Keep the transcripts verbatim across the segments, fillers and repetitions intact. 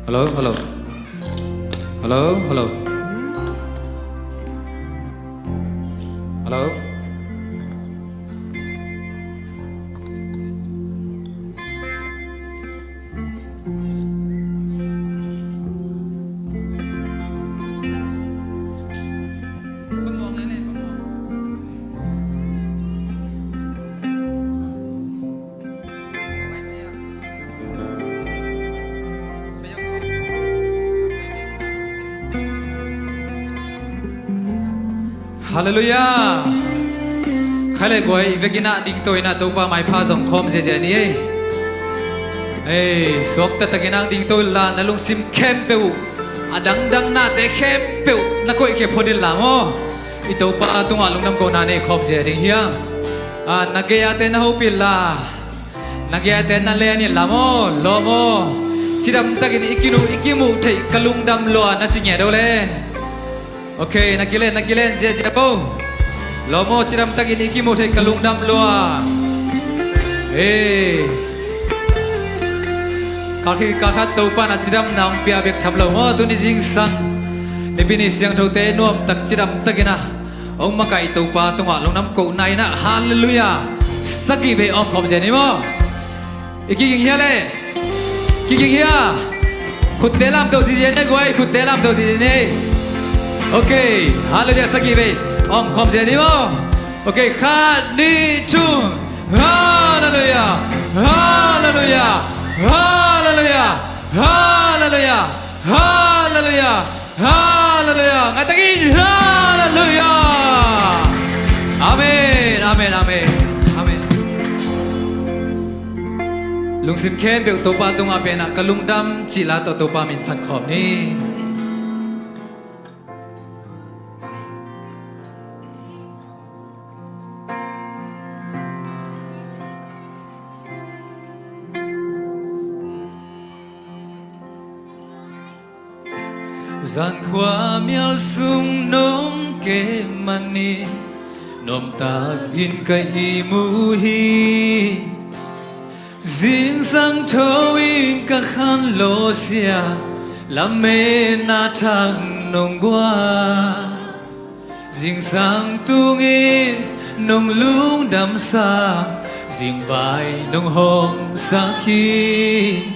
Hello, hello. Hello, hello. Hello. Halleluiah. Khai le guai, i vekin ah dingto in ah Topa maipha zong khawm ziahziah ni ei. Ei, suakta takin ah dingto inla, na lungsim khempeuh uh, a dangdang nate khempeuh uh na koihkhia phot inla maw, i Topa tungah lungdam kohna nei khawm ziah ding hiam? Ah, na gei-ate na hopih inla, na gei-ate na len inla maw, lawm aw. Cidam takin i kinu, i kimuh theih ka lungdam lua na ci ngiat aw le. Ok, na kilen, na kilen ziahziah bo. Lawm aw, cidam takin i kimuh theih ka lungdam lua. Ei. Kalkhi kalkhat Topa na cidamna hong pia bek tham lo maw, tuni zingsang Nipi ni siangthote nuamtak cidam takin ah hong makaih Topa tungah lungdam kohna in ah, halleluiah, sagih vei awng khawm ziah ni maw. I kiging hia le? Kiging hia? Khutte lamto ziahziah ni guai, khutte lamto ziahziah ni. Ok, halleluiah, sagih vei awng khawm ziah ni maw. Ok, khat, nih, thum. Halleluiah. Halleluiah. Halleluiah. Halleluiah. Halleluiah. Halleluiah. Ngai takin halleluiah. Amen, amen, amen, amen. Lungsim khempeuh Topa tungah pen ah ka lungdam cih la tawh Topa min phat khawm ni. Zan khuamial sung nong kem manin nuamtak in ka ihmu hi. Zingsang tho in ka khan lawsia, lametna thak nong guan. Zingsang tungin nong lungdamsa, zingvai nong hawmsak hi.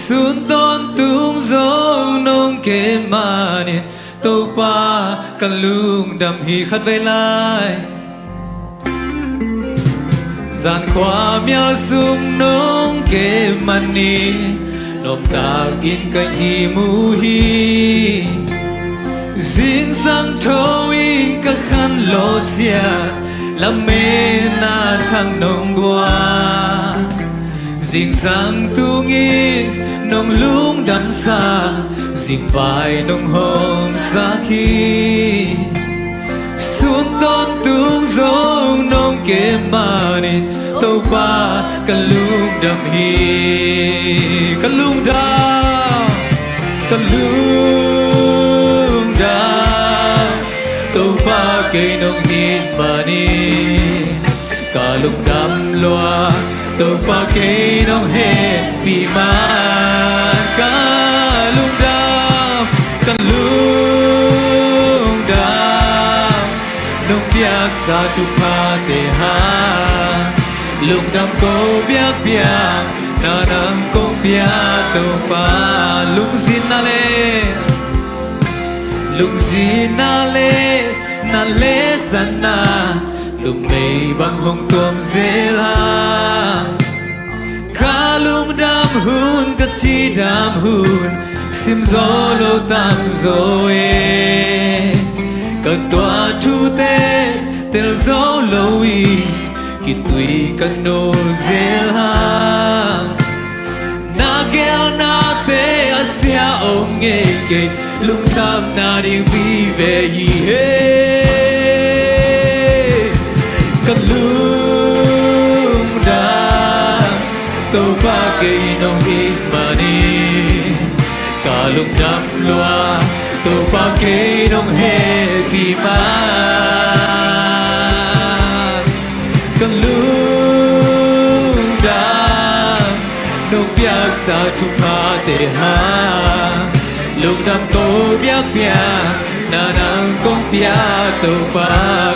Sun tawntung zong nong kem manin Topa ka lungdam hi. Khatvei lai. Zan khuamial sung nong kem manin nuamtak in ka ihmu hi. Zingsang tho in ka khan lawsia, lametna thak nong guan. Zingsang tungin nong lungdamsa, zingvai nong hawmsak hi. Sun tawntung zong nong kem manin Topa ka lungdam hi. Ka lungdam, ka lungdam, Topa kei nong it manin ka lungdam lua, Topa kei nong hehpih man. Ka lungdam, ka lungdam, nong piaksa thuphate hang lungdam ko biakpiak, na nang kong pia Topa. Lungzinna le, lungzinna le na lehsatna, numei bang hong tuam zel hang. Ka lungdam hun, ka cidam hun, sim zo lo, tam zo e. Ka tuah thute tel zo lo i, khitui ka no zel hang. Na gelnate a sia om ngei kei, lungdamna ding vive hi e. Ka lungdam, Topa kei nong it manin ka lungdam lua, Topa kei nong hehpih man. Ka lungdam, nong piak Sa thuphate hang lungdam ko biakpiak, na nang kong pia Topa.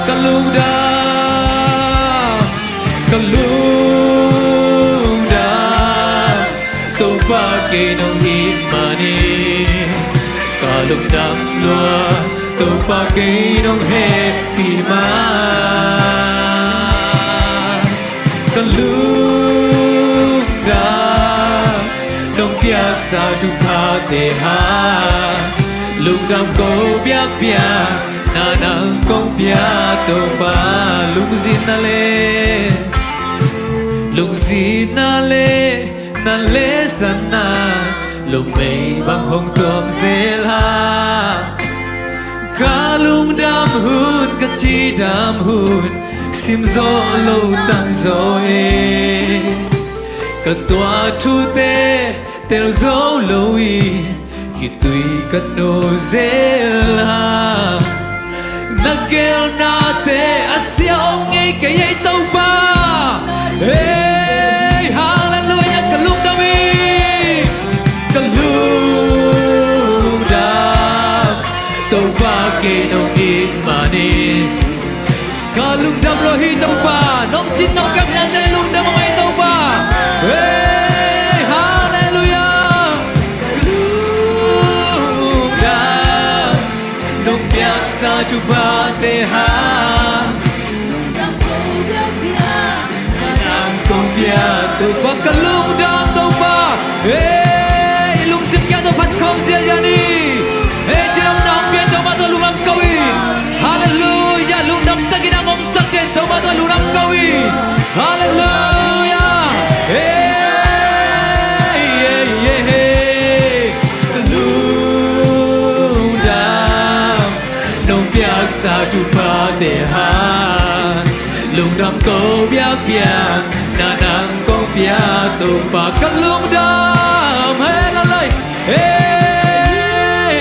Ka lungdam, ka lungdam, Topa kei nong it manin ka lungdam lua, Topa kei nong hehpih man. Ka lungdam, nong piaksa thuphate hang lungdam ko biakpiak, na nang kong pia Topa. Lungzinna le, lungzinna le, na le sanna, lungmei bang hong tuam zel hang. Ka lungdam hun, ka cidam hun, sim zo lo tam zo e. Ka tuah thute tel zo lo in, khitui ka nu zel hang. Na gelnate a sia om ngei kei ei Topa. Hey, hallelujah, ka lungdam hi. Ka lungdam, Topa kei nong it manin ka lungdam lua hi Topa. Nong cin nong kep nate lungdam hong ei Topa. Hey, hallelujah. Ka lungdam, nong piaksa thuphate hang nang kong pia Topa. Ka lungdam Topa. Hey, lungsim kia Topa khawm ziahziah ni. Hey, cidam nang pia Topa tawh lungdam ko in. Hallelujah. Lungdam takin a ngomsak den Topa tawh lungdam ko in. Hallelujah. Hey, hey, hey, hey. Ka lungdam, nong piaksa thuphate hang lungdam ko biakpiak, na nang kong pia Topa. Ka lungdam, hey, lalai, hey,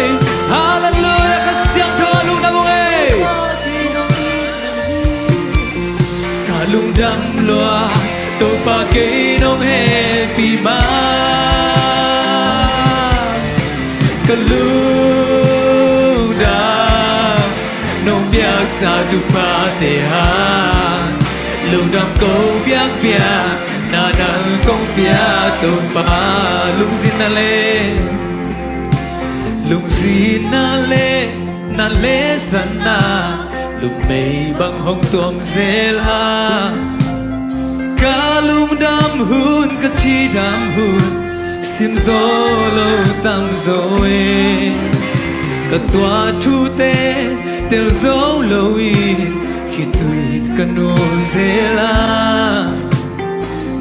hallelujah, ka siangtho lungdam ung ei. Ka lungdam lua, Topa kei nong hehpih man. Ka lungdam, nong piaksa thuphate hang lungdam ko biakpiak, na nang kong pia Topa. Lungzinna le, lungzinna le, na le sanna, lungmei bang hong tuam zel hang. Ka lungdam hun, ka cidam hun, sim zo lo tam zo e. Ka tuah thute tel zo lo in, khitui ka nu zel hang.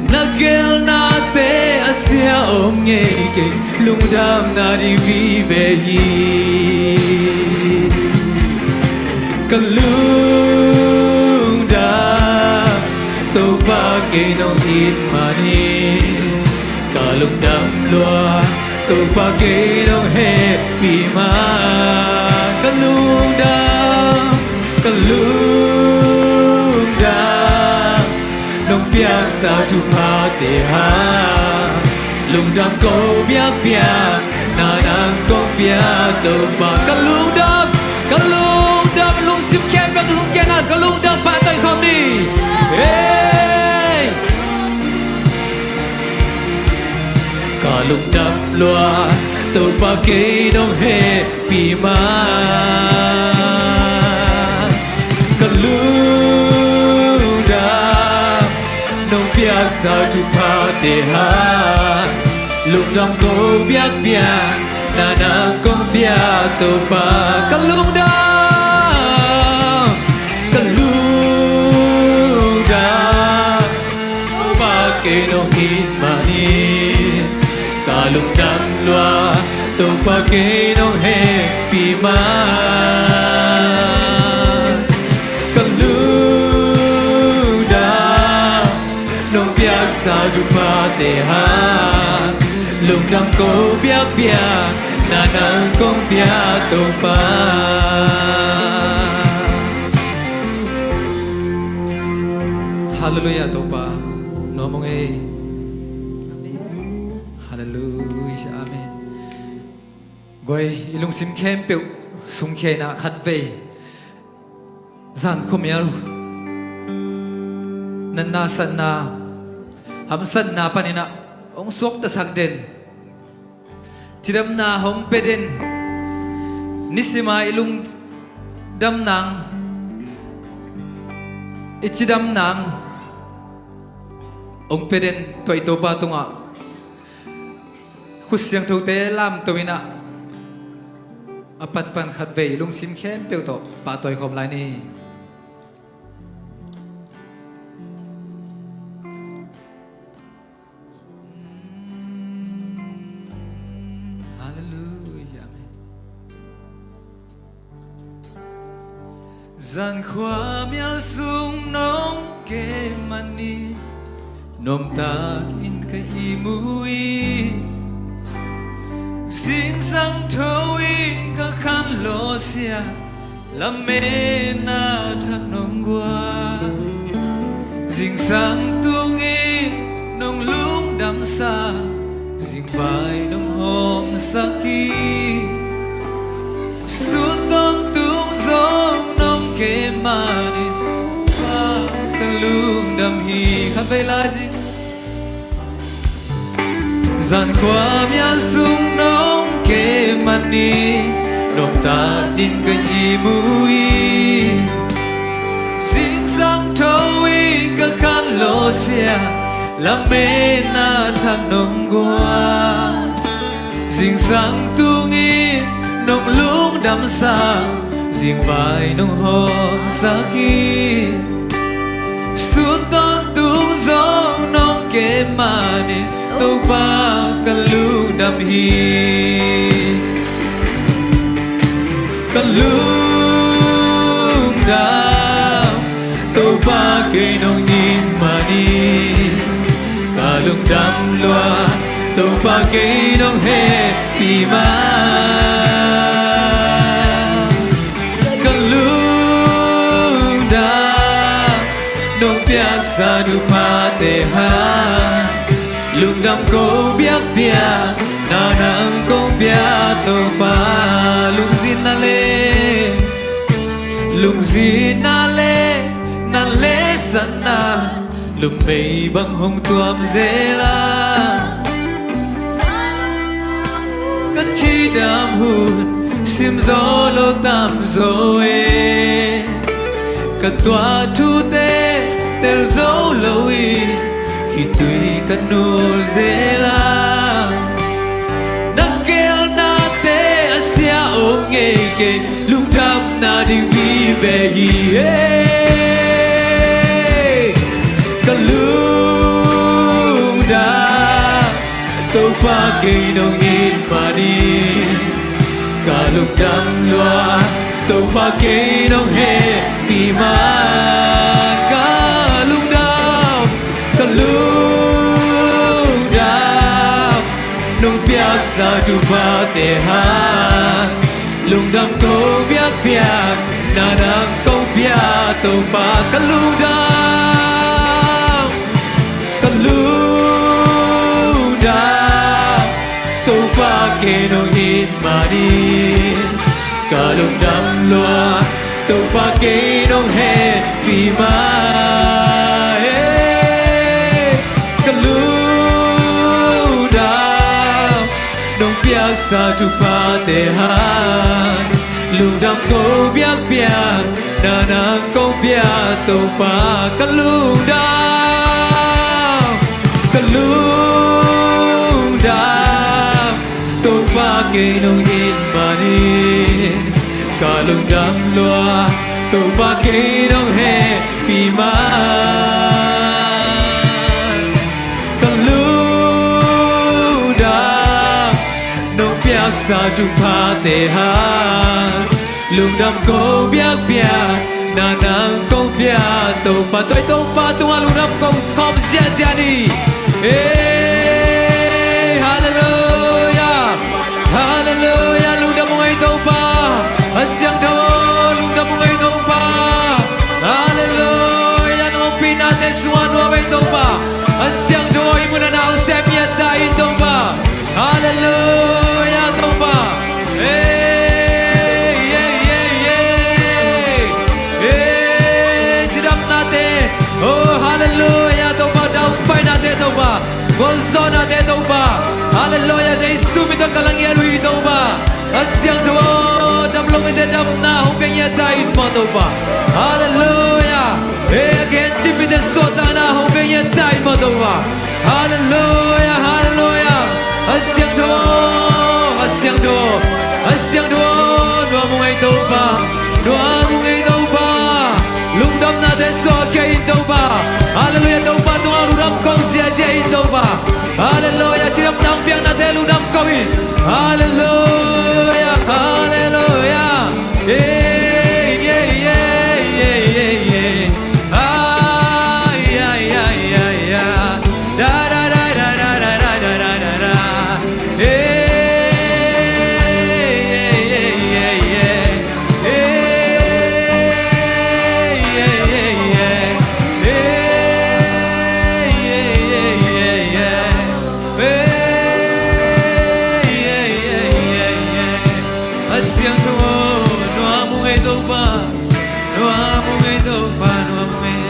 Na gelnate a sia om ngei kei, lungdamna ding vive hi. Ka lungdam, Topa kei nong it manin ka lungdam lua, Topa kei nong hehpih man. Ka lungdam, ka lungdam, nong piaksa thuphate hang lungdam ko biakpiak, na nang kong pia Topa. Ka lungdam, ka lungdam, lungsim khempeuh hong gen a, ka lungdam pahtawi khawm ni. Hey! Ka lungdam lua, Topa kei nong hehpih man. Ka lungdam, nong piaksa thuphate hang lungdam ko biakpiak, na nang kong pia Topa. Ka lungdam, ka lungdam, Topa kei nong it manin ka lungdam lua, Topa kei nong hehpih man. Ka lungdam, nong piaksa thuphate hang lungdam ko biakpiak, na nang kong pia Topa. Hallelujah, Topa. Nuam ung ei. Amen. Halleluiah. Amen. Guai, i lungsim khempeuh sungkhia in ah khatvei zan khuamial natna satna hamsatna panin ah hong suaktasak den, cidamna hong pia den, nisima i lungdam nang, i cidam nang hong pia den tua i Topa tungah khut siangthote lamto in ah a patpan khatvei lungsim khempeuh tawh pahtawi khawm lai ni. Halleluiah. Amen. Zan khuamial sung nong kem manin nuamtak in ka ihmu hi. Zingsang tho in ka khan lawsia, lametna thak nong guan. Zingsang tungin nong lungdamsa, zingvai nong hawmsak hi. Sun tawntung zong nong kem manin ka lungdam hi. Khatvei lai zing. Zan khuamial sung nong kem manin nuamtak in ka ihmu hi. Zingsang tho in ka khan lawsia, lametna thak nong guan. Zingsang tungin nong lungdamsa, zingvai nong hawmsak hi. Sun tawntung zong nong kem manin Topa ka lungdam hi. Ka lungdam, Topa kei nong it manin ka lungdam lua, Topa kei nong hehpih man. Ka lungdam, nong piaksa thuphate hang lungdam ko biakpiak, na nang kong pia Topa. Lungzinna le, lungzinna le, na le satna, lum mei bang hong tuam zel a, ka cidam hun sim zo lo tamzaw e. Ka tuah thute tel zo lo in khitui ka nul zel a, na geelnate a sia om ngei kei, lungdamna ding vive hi e. Ka lungdam, Topa kei nong it manin ka lungdam lua, Topa kei nong hehpih man. Ka lungdam, ka lungdam, nong piaksa thuphate hang lungdam ko biakpiak, na nang kong pia Topa. Ka lungdam, ka lungdam, Topa kei nong it manin ka lungdam lua, Topa kei nong hehpih man. Ka lungdam, nong piaksa thuphate hang lungdam ko biakpiak, na nang kong pia Topa. Ka lungdam, ka lungdam, Topa kei nong it manin ka lungdam lua, Topa kei nong hehpih man. Ka lungdam, nong piaksa thuphate hang lungdam ko biakpiak, na nang kong pia Topa. Tua i Topa tungah lungdam ko khawm ziahziah ni. Ei, halleluiah, halleluiah. Lungdam ung ei Topa, a siangtho aw, lungdam ung ei Topa. Halleluiah. Nong hong pihnate sungah nuam ei Topa, a siangtho aw, i mun a na hong sem hiat ta in Topa. mah Topa. Halleluia. Ei a gen cin mite suahtakna hong pia ngiat tai mah Topa. Halleluia, halleluia. A siangtho, a siangtho, a siangtho. Nuam ung ei Topa, nuam ung ei Topa. Lungdamnate suah khia in Topa. Halleluia. Topa tungah lungdam ko ziazia in Topa. Halleluia. Cidamna hong piaknate lungdam ko in. Halleluia, halleluia. A siangtho, nuam ung ei Topa, nuam ung ei Topa, nuam ung ei.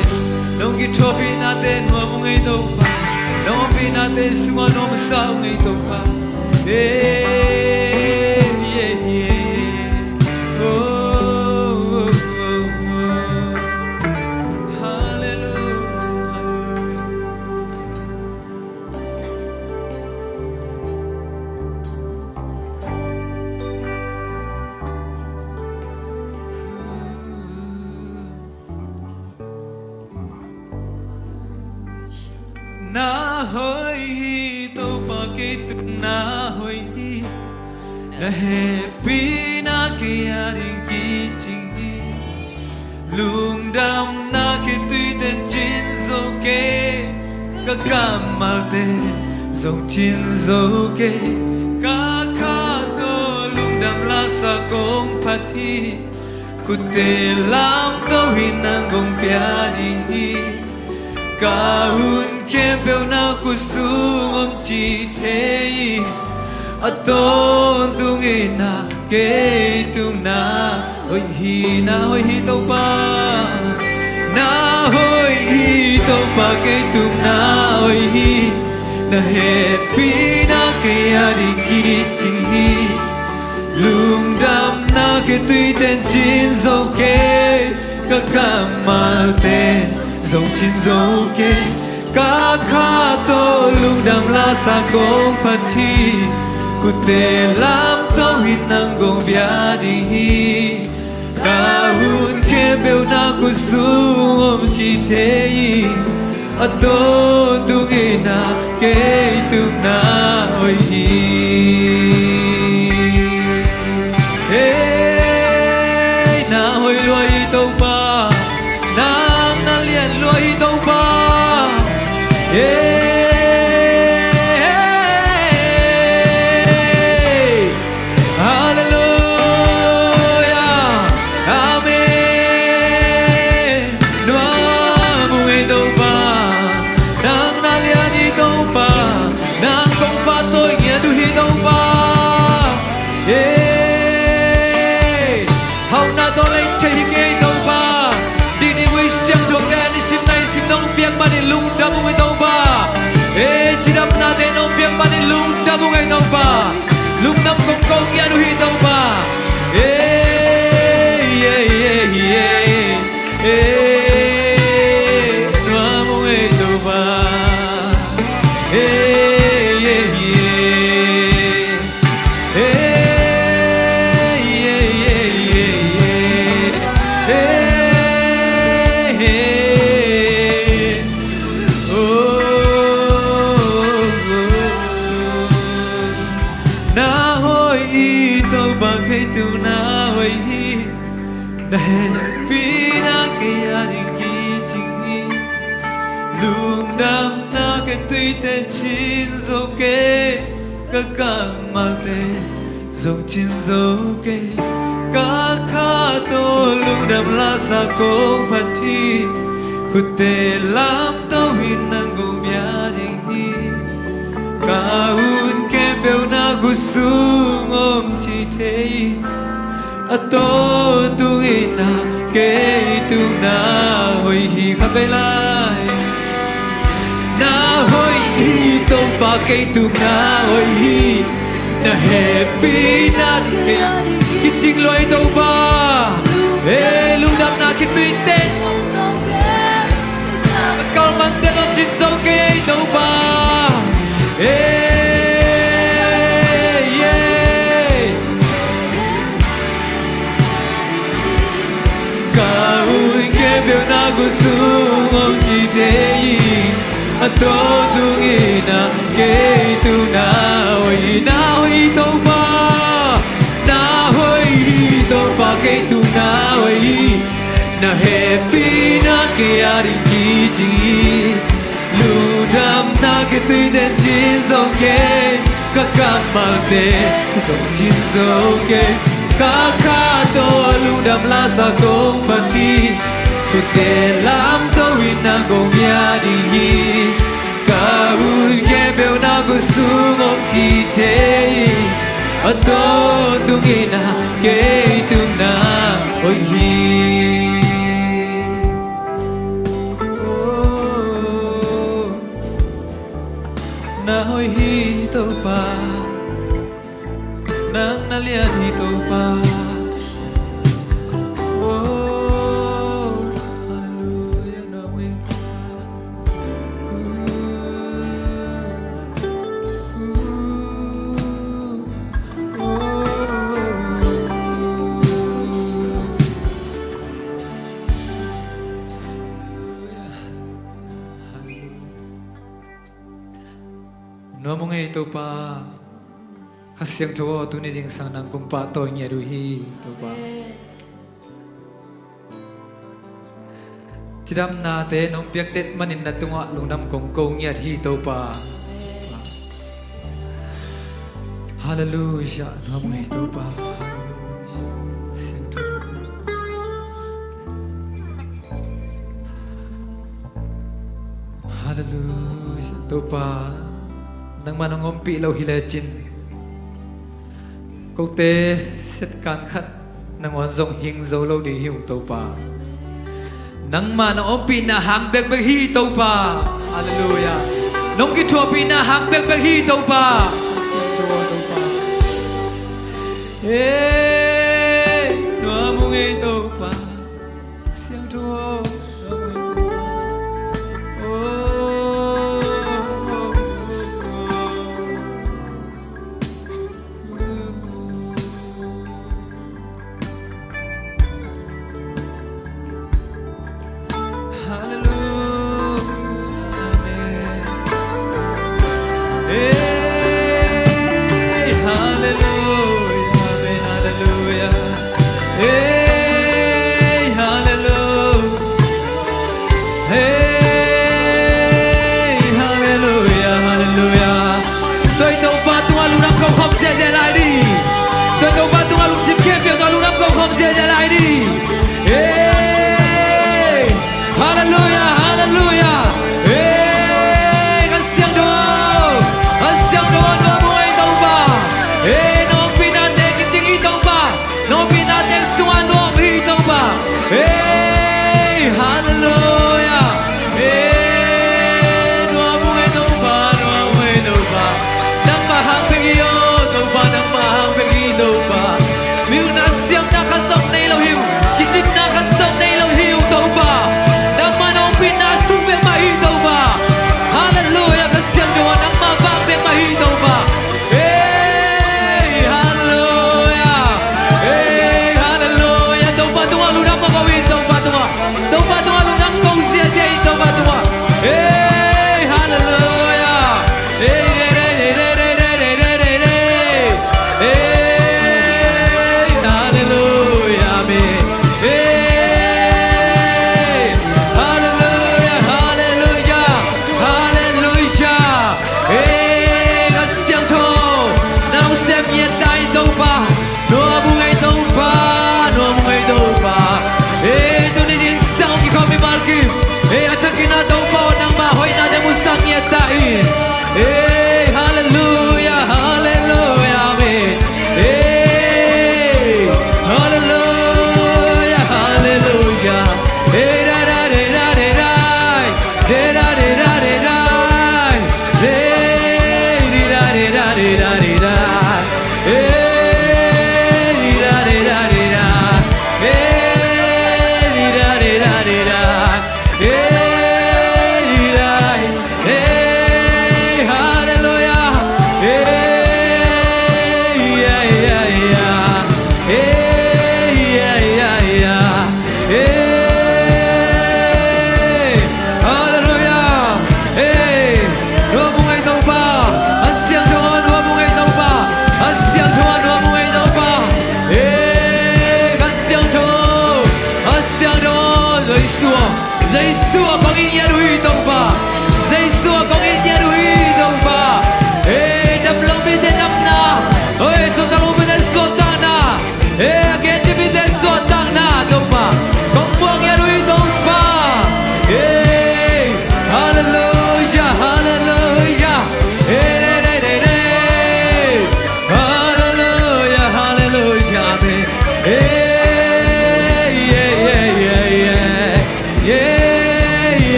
Nong kithuapihnate nuam ung ei Topa, nong ompihnate sungah nuamsa ung ei Topa. Ei, ei, ei, ei. Oh, oh, oh, oh. Halleluia, halleluia. Na hoih hi Topa, kei tung na hoih hi. Na hehpihna kei ading kicing hi. Lungdamna kei tuiten cin zo kei, ka kammalte zong cin zo kei. Ka kha tawh lungdam lasa kong phat hi. Khutte lamto hi, nang kong pia ding hi. Ka hun khempeuh na khut sung om ci thei hi. A tawntung in na kei tung na hoih hi. Na hoih hi Topa, na hoih hi Topa, kei tung na hoih hi. Na hehpihna kei ading kicing hi. Lungdamna kei tuiten cin zo kei, ka kammalte zong cin zo kei. Ka kha tawh lungdam lasa kong phat hi. Khutte lamto hi, nang kong pia ding hi. Ka hun khempeuh na khut sung om ci thei hi. A tawntung in na kei tung na hoih hi. Ei, na hoih lua hi Topa, nang na lian lua hi Topa. Ei, halleluia, amen. Nuam ung ei Topa, nang na lian hi Topa, nang kong pahtawi ngiat uh hi Topa. Ei, hauhna tawh lei thei hi kei Topa. Dihnih gui siangthote nisim naisim nong piak manin lungdam ung ei Topa. Ei, cidamnate nong piak manin lungdam ung ei Topa. Lungdam kong ko ngiat uh hi Topa. Ei, ei, ei, ei, ei. Nuam ung ei Topa. Ei, ei, ei. Ei, ei, ei, ei, ei. Ei, ei. Oh, oh, oh. Na hoih hi Topa, kei tung na hoih hi. Na hehpihna kei ading kicing hi. Lungdamna kei tuiten cin zo kei, ka kammalte zong cin zo kei. Ka kha tawh lungdam lasa kong phat hi. Khutte lamto hi, nang kong pia ding hi. Ka hun khempeuh na khut sung om ci thei hi. A tawntung in na kei tung na hoih hi. Khat vei lai. Na hoih hi Topa, kei tung na hoih hi. Na hehpihna kei kicing lua hi Topa. Ei, Khitui teng a kalmante zong cin zo kei ei Topa. Ei, ei. Ka hun khempeuh na kut sung om ci thei hi. A tawntung in ah kei tung na hoih hi. Na hoih hi Topa, na hoih hi Topa, kei tung na hoih hi. Na hehpihna kei ading kicing hi. Lungdamna khitui teng cin zo kei, ka kammalte zong cin zo kei. Ka kha tawh lungdam lasa kong phat hi. Kote lamto in nang kong ngiat ding hi. Ka hun khempeuh na kut sung om ci thei hi. A tawntung in ah kei tung na hoih hi. Oh, na hoih hi Topa, nang na lian hi Topa. Oh, hallelujah, na hoih hi. Nuam ung ei Topa, Kha Siangtho aw, tuni zingsang nang kong pahtawi ngiat uh hi Topa. Amen. Cidamnate nong piak den manin na tungah lungdam kong ko ngiat hi Topa. Hallelujah, nuam ung ei Topa. Hallelujah. Siangtho. Hallelujah. Topa, nangmah nong ompih lo hi lecin kote setkan khat nangawn zong hing zo lo ding hi ung Topa. Nangmah na ompihna hang bekbek hi Topa. Hallelujah. Nong kithuahpihna hang bekbek hi Topa. Ei, nuam ung ei Topa. Siangtho. Oh, oh, oh, oh. Hallelujah. Amen. Hey, hallelujah. Amen. Hallelujah. Hey, hallelujah. Hey, hallelujah, hallelujah. Tua i Topa tungah lungdam ko khawm ziahziah lai ni. Tua i Topa tungah lungsim khempeuh tawh lungdam ko khawm ziahziah lai ni. Hey, hallelujah, hallelujah. Hey, Kha Siangtho, Kha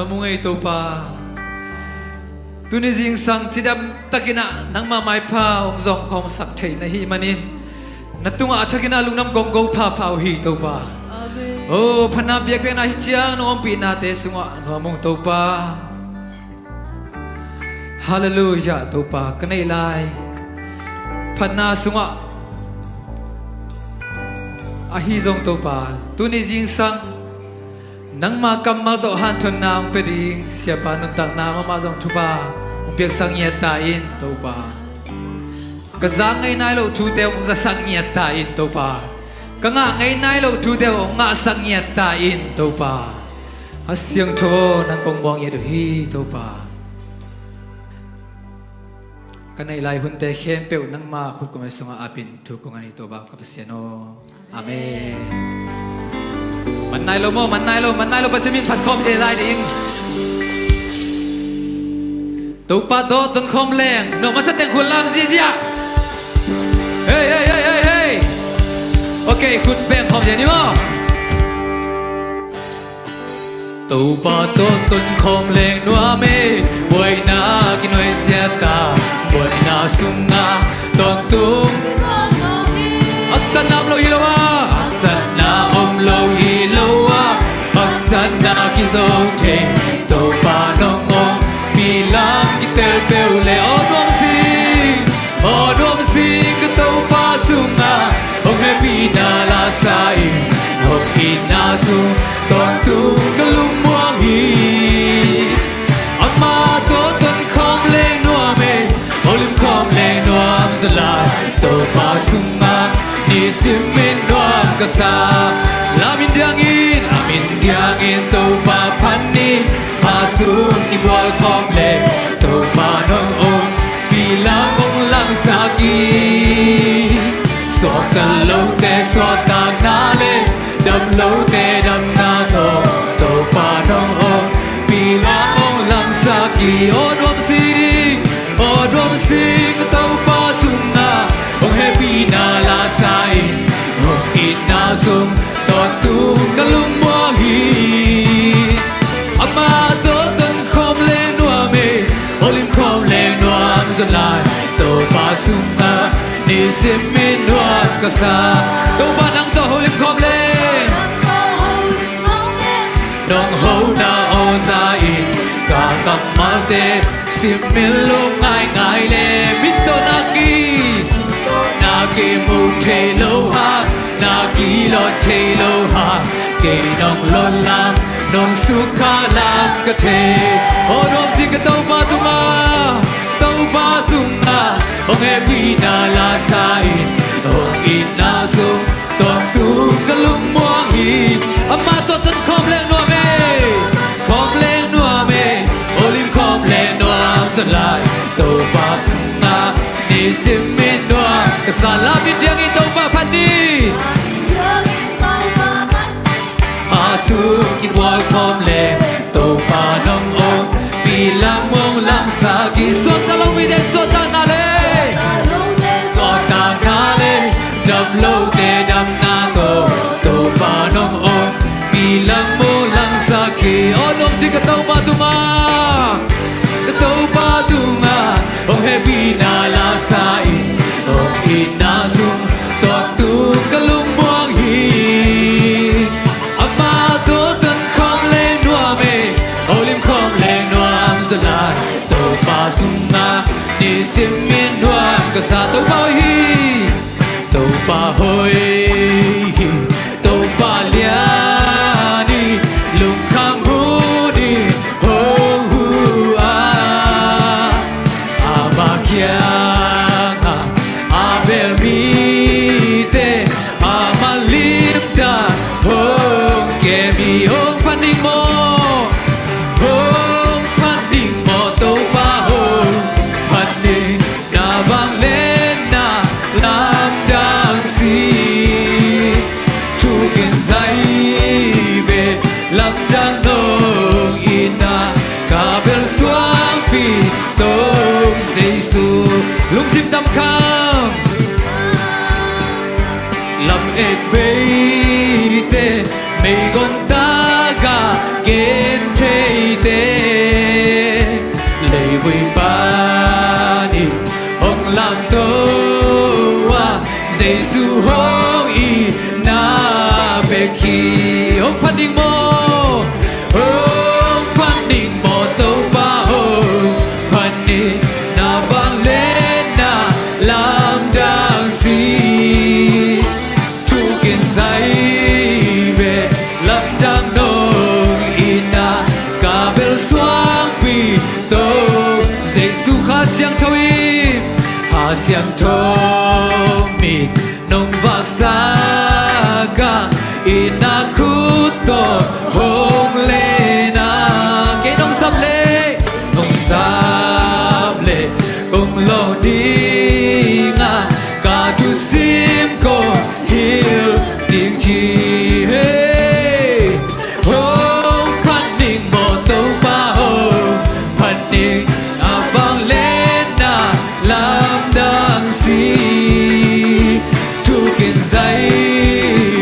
Nuam ung ei Topa. Tuni zingsang cidam takin ah nangmah maipha hong zawngkhawmsak theih na hih manin na tungah a thakin ah lungdam kong ko phapha uh hi Topa. Amen. O phatna biakpiakna hi ciang nong ompih nate sungah nuam ung Topa. Halleluiah Topa, ka neih lai phatna sungah ahi zong Topa, tuni zingsang nangma kammal tawh hanthotna hong pia ding siapa nuntakna mahmah zong thupha hong piaksak ngiat ta in Topa. Ka za ngei nai loh thute hong zasak ngiat ta in Topa. Ka ngah ngei nai loh thute hong ngahsak ngiat ta in Topa. A siangtho nang kong muang ngiat uh hi Topa. Ka neih lai hunte khempeuh nangma khutkum sungah apin thu kong ngen hi Topa ka Pasian aw. Amen. Man nai lo maw, man nai lo, man nai lo, Pasian min phat khawm te lai ding. Topa tawh ton khawm leng, no masa teng khut lam ziazia. Hei, hei, hei, hei, hei. Okay, khut beng khawm zia ni maw. Topa tawh ton khawm leng nuam e, buaina kinuai siat a, buaina sungah tawntung. A satna om lo hi lo a, a satna om lo hi lo a, a satna kizo thei. Topa nong ompih lam kitel peuh le aw nuam sing, aw nuam sing ka Topa sungah hong hehpihna la sa in, hong itna sung tawntung ka lungmuang hi. Amah tawh ton khawm leng nuam e, holim khawm leng nuam zaw lai. Topa sungah nisim in nuam ka sa. Lam in diangin, lam in diangin Topa phat ni. Kha sung kibual khawm le Topa nong ompih lam hong langsak hi. Suakta lote suahtakna le dam lote damna tawh Topa nong ompih lam hong langsak hi. Aw nuam sing, aw nuam sing ka Topa sungah hong hehpihna la sa in, hong itna sung tawntung ka lungmuang hi. Amah tawh ton khawm leng nuam e, holim khawm leng nuam zaw lai. Topa sungah nisim in nuam ka sa. Topa nang tawh holim khawm leng, nong hona aw za in ka kammalte simin lungngaingai le min tawh na ki, na kimu thei lo hang, na kilawh thei lo hang, kei nong lawh lam, nong sukha lam ka thei. Aw nuam sing ka Topa tungah, Topa sungah hong hehpihna la sa in, hong itna sung tawntung ka lungmuang hi. Amah tawh ton khawm leng nuam e, khawm leng nuam e, holim khawm leng nuam zaw lai. Topa sungah nisim in nuam ka sa. Lam in diangin Topa phat ni. Kha sung kibual khawm le Topa nong ompih lam hong langsak hi. Suakta lo mite suahtakna le, suahtakna le dam lote damna tawh Topa nong ompih lam hong langsak hi. Aw nuam sing ka Topa tungah, ka Topa tungah hong hehpihna la sa in, hong itna sung tawntung ka lungmuang hi. Amah tawh ton khawm leng nuam e, holim khawm leng nuam zaw lai. Topa sungah nisim in nuam ka sa. Topa hoih hi, Topa hoih hi, Topa lian hi, lungkham hun in hong huh a, amah kiangah Abel mite amah limtak hong kem hi. Hong phat ning maw, hong phat ning maw, Topa hong phat ning. Na vangliatna lamdang si, thuk in zai ve lamdang nong itna, ka bel suangpi Topa Jesu. Lungsim dam kham, lam et beite, meigong tagah gen theite, Siangtho in, Kha Siangtho mit nong vaksak a, i na khut tawh hong len a, kei nong sap leh, nong sap leh kong lawh ding a, ka thusim kong hilh ding ci hi. Hong phat ning maw Topa, hong phat ning, na vangliatna lamdang si. Thu kin zai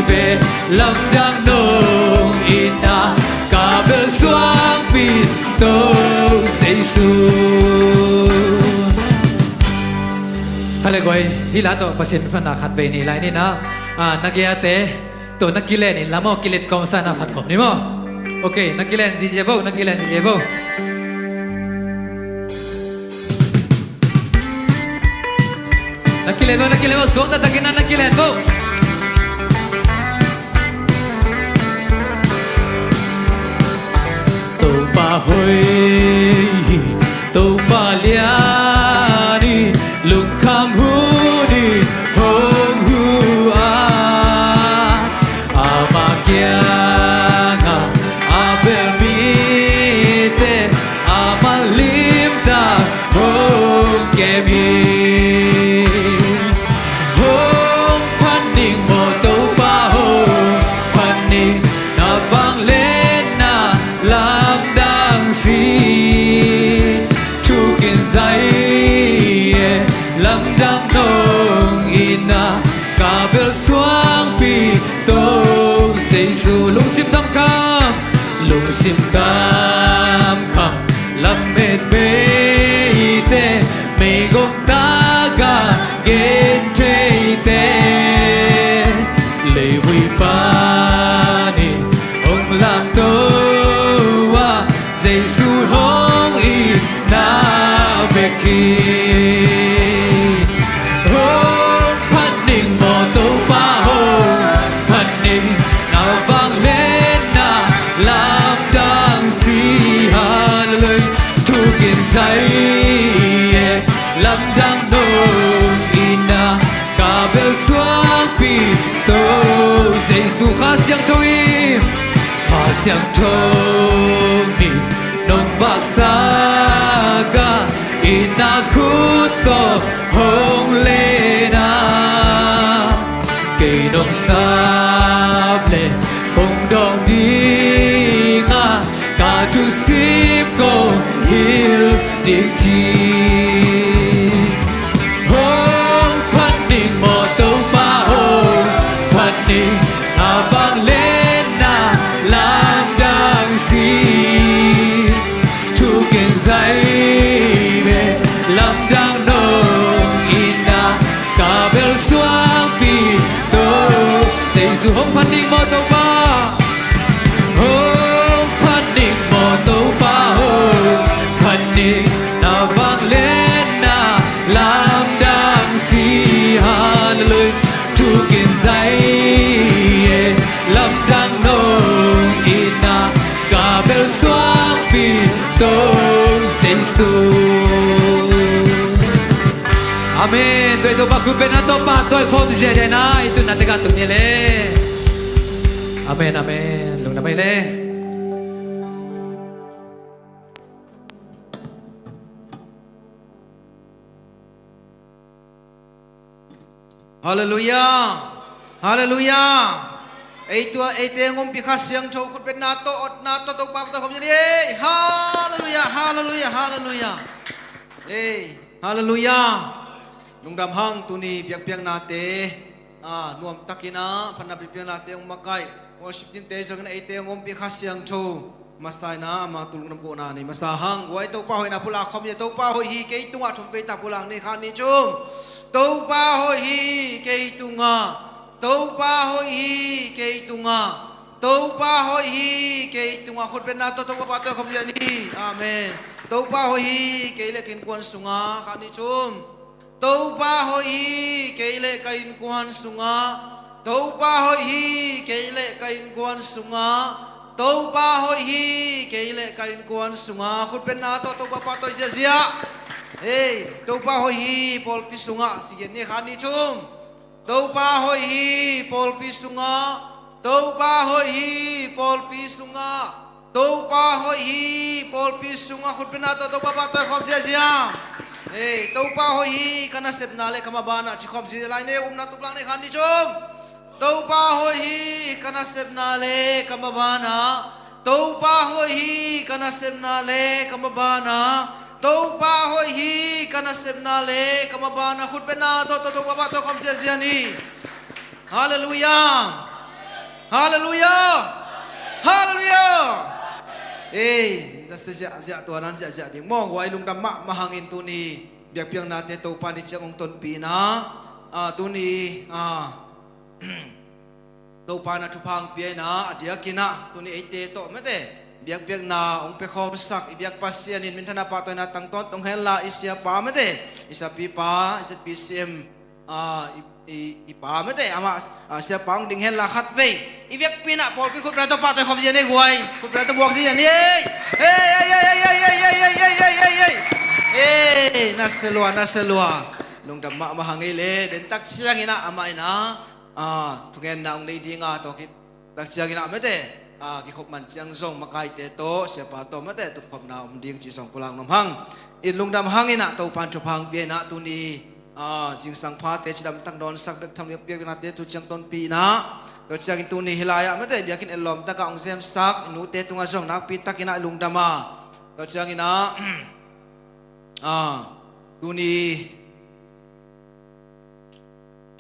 ve, lamdang nong itna, ka bel suangpi Topa Jesu. Kha le guai, hih la tawh Pasian phatna khat vei ni lai ni na. Ah, na gei a te, tua na kilen in la maw, kilet kawmsa na phat khawm ni maw. Ok, na kilen zihziah vo, na kilen zihziah vo. Na kilen vo, na kilen vo, suang taktak in na, na kilen vo. Topa hoih hi, Topa lian hi, lungkham hun in hong hu a, ama kiangah a bel mite a manlim tak hong kem hi. Hong phat ning maw Topa, hong phat ning, na vangliatna lamdang si. Thu kin zai e, lamdang nong itna, ka bel suangpi Topa Jesu. Lungsim damkham, lungsim damkham, lamet meite, meigong tagah gentheite, leivui pan in hong lamto a, Jesu hong itna bek hi. Hong phat ning maw Topa, hong phat ning, na vangliatna lamdang si. Hallelujah. Thu kin zai e, lamdang nong itna, ka bel suangpi Topa Jesu. Kha Siangtho in, Kha Siangtho in nong vaksak a, i na khut tawh hong len a, kei nong sap leh kong dawng ding a, ka thusim kong hilh ding ci. Hong phat ning maw Topa, hong phat ning, na vangliatna lamdang si. Thu kin zai ve, lamdang nong itna, ka bel suangpi Topa Jesu. Hong phat ning maw Topa, hong phat ning maw Topa, hong phat ning, na vangliatna lamdang si. Hallelujah. Thu kin zai e, lamdang nong itna, ka bel suangpi Topa Jesu. Amen. Tua i Topa khutbetna tawh pahtawi khawm ziahziah na, i tunna tekah tung ni le. Amen, amen. Lungdam ei le. Halleluiah. Halleluiah. Ei tua eite hong ompih Kha Siangtho khutbetna tawh, otna tawh Topa pahtawi khawm ni ei. Halleluiah, halleluiah, halleluiah. Ei, halleluiah. Lungdam hang, tuni biakpiaknate, a, nuamtakin a phatna biakpiaknate hong makaih worship teamte zongin eite hong ompih Kha Siangtho masa in a, ama tungah lungdam kohna nei masa hang. Guai, Topa hoihna pulak khawm ni. Topa hoih hi kei tungah, thum vei tak pulak ni, khat, nih, thum. Topa hoih hi kei tungah. Topa hoih hi kei tungah. Topa hoih hi kei tungah. Khutbetna tawh Topa pahtawi khawm ni. Amen. Topa hoih hi kei le ka innkuan sungah, khat, nih, thum. Topa hoih hi kei le ka innkuan sungah. Topa hoih hi kei le ka innkuan sungah. Topa hoih hi kei le ka innkuan sungah. Khutbetna tawh Topa pahtawi ziahziah. Hei, Topa hoih hi pawlpi sungah, si gen ni, khat, nih, thum. Topa hoih hi pawlpi sungah. Topa hoih hi pawlpi sungah. Topa hoih hi pawlpi sungah. Khutbetna tawh Topa pahtawi khawm ziazia. Hei, Topa hoih hi ka nasepna le ka mabanah, ci khawm ziazia lai ni. Upna tuplak ni, khat, nih, thum. Topa hoih hi ka nasepna le ka mabanah. Topa hoih hi ka nasepna le ka mabanah. Topa hoih hi ka nasepna le ka mabanah. Khutbetna tawh, tawh, tawh, Topa pahtawi khawm ziazia ni. Halleluiah. Halleluiah. Halleluiah. Ei, na sia ziahziah, tua nan ziahziah ding maw. Guai, lungdam mahmah hangin tuni biakpiaknate Topa ni ciang hong tonpih in ah, tuni, ah, Topa in ah thupha hong pia in ah, a diakin ah tuni eite tawh mate biakpiakna hong pia khawmsak i biak Pasian in minthanna, pahtawina tang tawntung henla, i siapa mate, i siapipa, i Z B C M, ah, i, i, i pa mate, amah, ah, siapa hong ding henla khatvei i biakpi in ah pawlpi khutbetna tawh pahtawi khawm ziazia ni guai. Khutbetna tawh muak ziazia ni. Ei, ei, ei, ei, ei, ei, ei, ei, ei, ei, ei, ei, ei, ei, ei, ei, ei, na sia lua, na sia lua. Lungdam mahmah hang ei le, den tak ciangin ah amah in ah, ah, thungetna hong nei ding a, tua khit tak ciangin ah mate, ah, kikhop man ciang zong makaite tawh, siapa tawh mate tupkhopna om ding cih zong pulak nuam hang. In lungdam hangin ah Topa in thupha hong pia in ah tuni, ah, zingsang phate cidamtak nawnsak bek tham, biakpiaknate tu ciang tonpih in ah, tua ciangin tuni hih lai-ah mate biakinn etlawm takah hong zemsak i nute tungah zong nakpi takin ah i lungdam a, tua ciangin ah, ah, tuni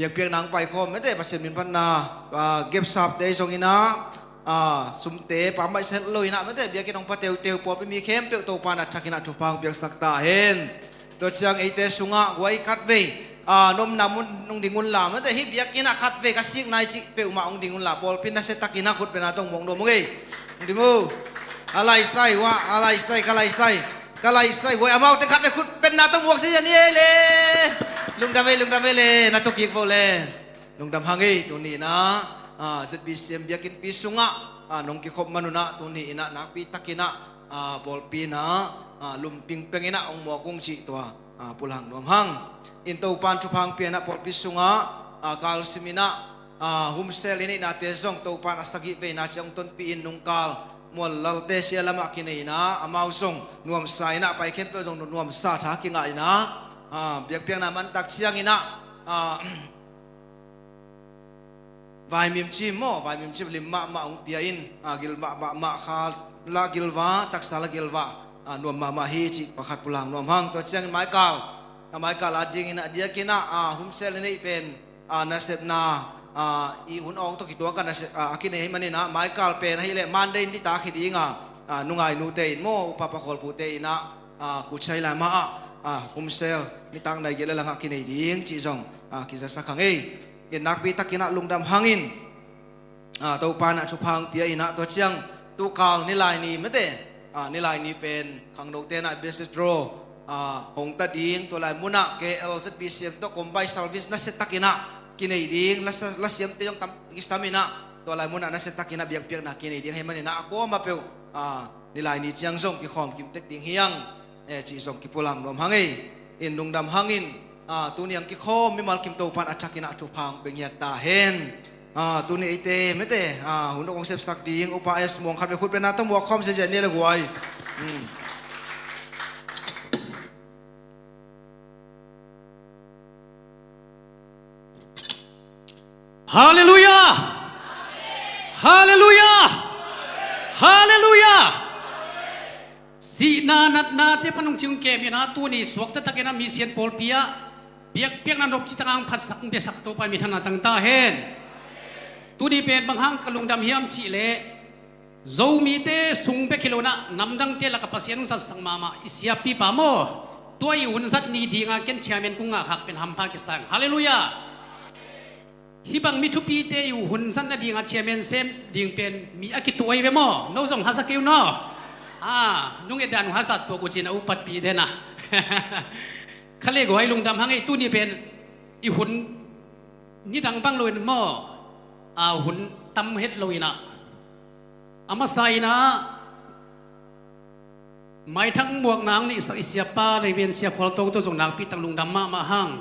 biakpiakna hong paikhawm mate, Pasian min phatna, ah, gepsapte zong in ah, ah, sumte pammaih sa het lo in ah mate, biakinn hong pha teuteu pawlpi mi khempeuh Topa in a thakin ah thupha hong piaksak ta hen. Tua ciang eite sungah guai khatvei, ah, na omna mun hong ding unla mate, hih biakinn ah khatvei ka sik nai cih peuhmah hong ding unla, pawlpi in nasia takin ah khutbetna tawh muak nuam ung ei. Hong dim uh. A laisai uh ah, a laisai, ka laisai. Ka laisai guai, amaute khatvei khutbetna tawh muak ziazia ni ei le. Lungdam ei, lungdam ei le, na tu kik vo le. Lungdam hang ei, tuni in ah, ah, Z B C M biakinnpi sungah, ah, nong kikhop man un ah, tuni in ah nakpi takin ah, ah, pawlpi in ah, ah, lumping peng in ah hong muak ung cih tua, ah, pulak nuam hang. In Topa in thupha hong pia in ah pawlpi sungah, ah, kalsim in ah, ah, Home Cell i neihnate zong Topa in a sagih veina ciang hong tonpih in, nungkal Mual Lalte sia lamah kinei in ah, amau zong nuamsa in ah, pai khempeuh zong nuamsa tha kingah in ah, ah, biakpiakna man tak ciangin ah, ah, vaimim cim maw, vaimim cim lim mahmah hong pia in, ah, gilvah mahmah, kha la gilvah, taksa la gilvah, ah, nuam mahmah hi cih pakhat pulak nuam hang. Tua ciangin maikal, ah, maikal a dingin ah, a diakin ah, ah, Home Cell i neih pen, ah, nasepna, ah, i hun awng tawh kituak a nasep, ah, a kinei ahih manin ah, maikal pen ahih leh Monday in nitak hi ding a, ah, nungai nute in maw, upa pakhualpute in ah, ah, Kuchai lamah ah, ah, Home Cell nitak nai giat le langah kinei ding cih zong, ah, kizasak hang ei. In nakpi takin ah lungdam hangin, ah, Topa in ah thupha hong pia in ah, tua ciang tukal Nilaini mate, ah, Nilaini pen khangnote in ah Best Draw, ah, hong ta ding, tua lai munah K L Z B C M tawh combine service nasia takin ah kinei ding, lasa-, lasiamte zong tam kisam in ah, tua lai munah nasia takin ah biakpiakna kinei ding ahih manin ah, a kuamah peuh, ah, Nilaini ciang zong kikhawm kim tek ding hi hang, eh, cih zong kipulak nuam hang ei. In lungdam hangin, ah, tuni hong kikhawm mimal kim Topa in a thakin ah thupha hong pia ngiat ta hen. Ah, tuni eite mate, ah, hun hong sepsak ding Upa S Muang khatvei khutbetna tawh muak khawm ziazia ni le guai. Hmm. Halleluiah! Halleluiah! Halleluiah! Sihna natnate pan hong ciung kem in ah, tuni suak taktakin ah Mission pawlpi ah biakpiakna nopci tak hong phatsak, hong piasak Topa in minthanna tang ta hen. Tuni pen bang hang ka lungdam hiam cih leh, Zomite sung bek hi lo in ah, namdangte lakah Pasian hong zatsak mahmah i siapipa maw, tua i hun zat ni ding a ken chairman kong ngahkhak pen hampha kisa ing. Halleluiah! Hih bang mi thupite i hun zat nading a chairman sem ding pen mi a kituak hi ve maw. No zong haza kei un aw. Ah, nong et dan uh haza tuak uh cin a upatpite na. Kha le guai, lungdam hang ei, tuni pen i hun nidang bang lo in maw, ah, hun tam het lo in ah, a masa in ah Maithak muakna ang neihsak i siapa Reverend Sia Khual Tawng tawh zong nakpi tak lungdam mahmah hang.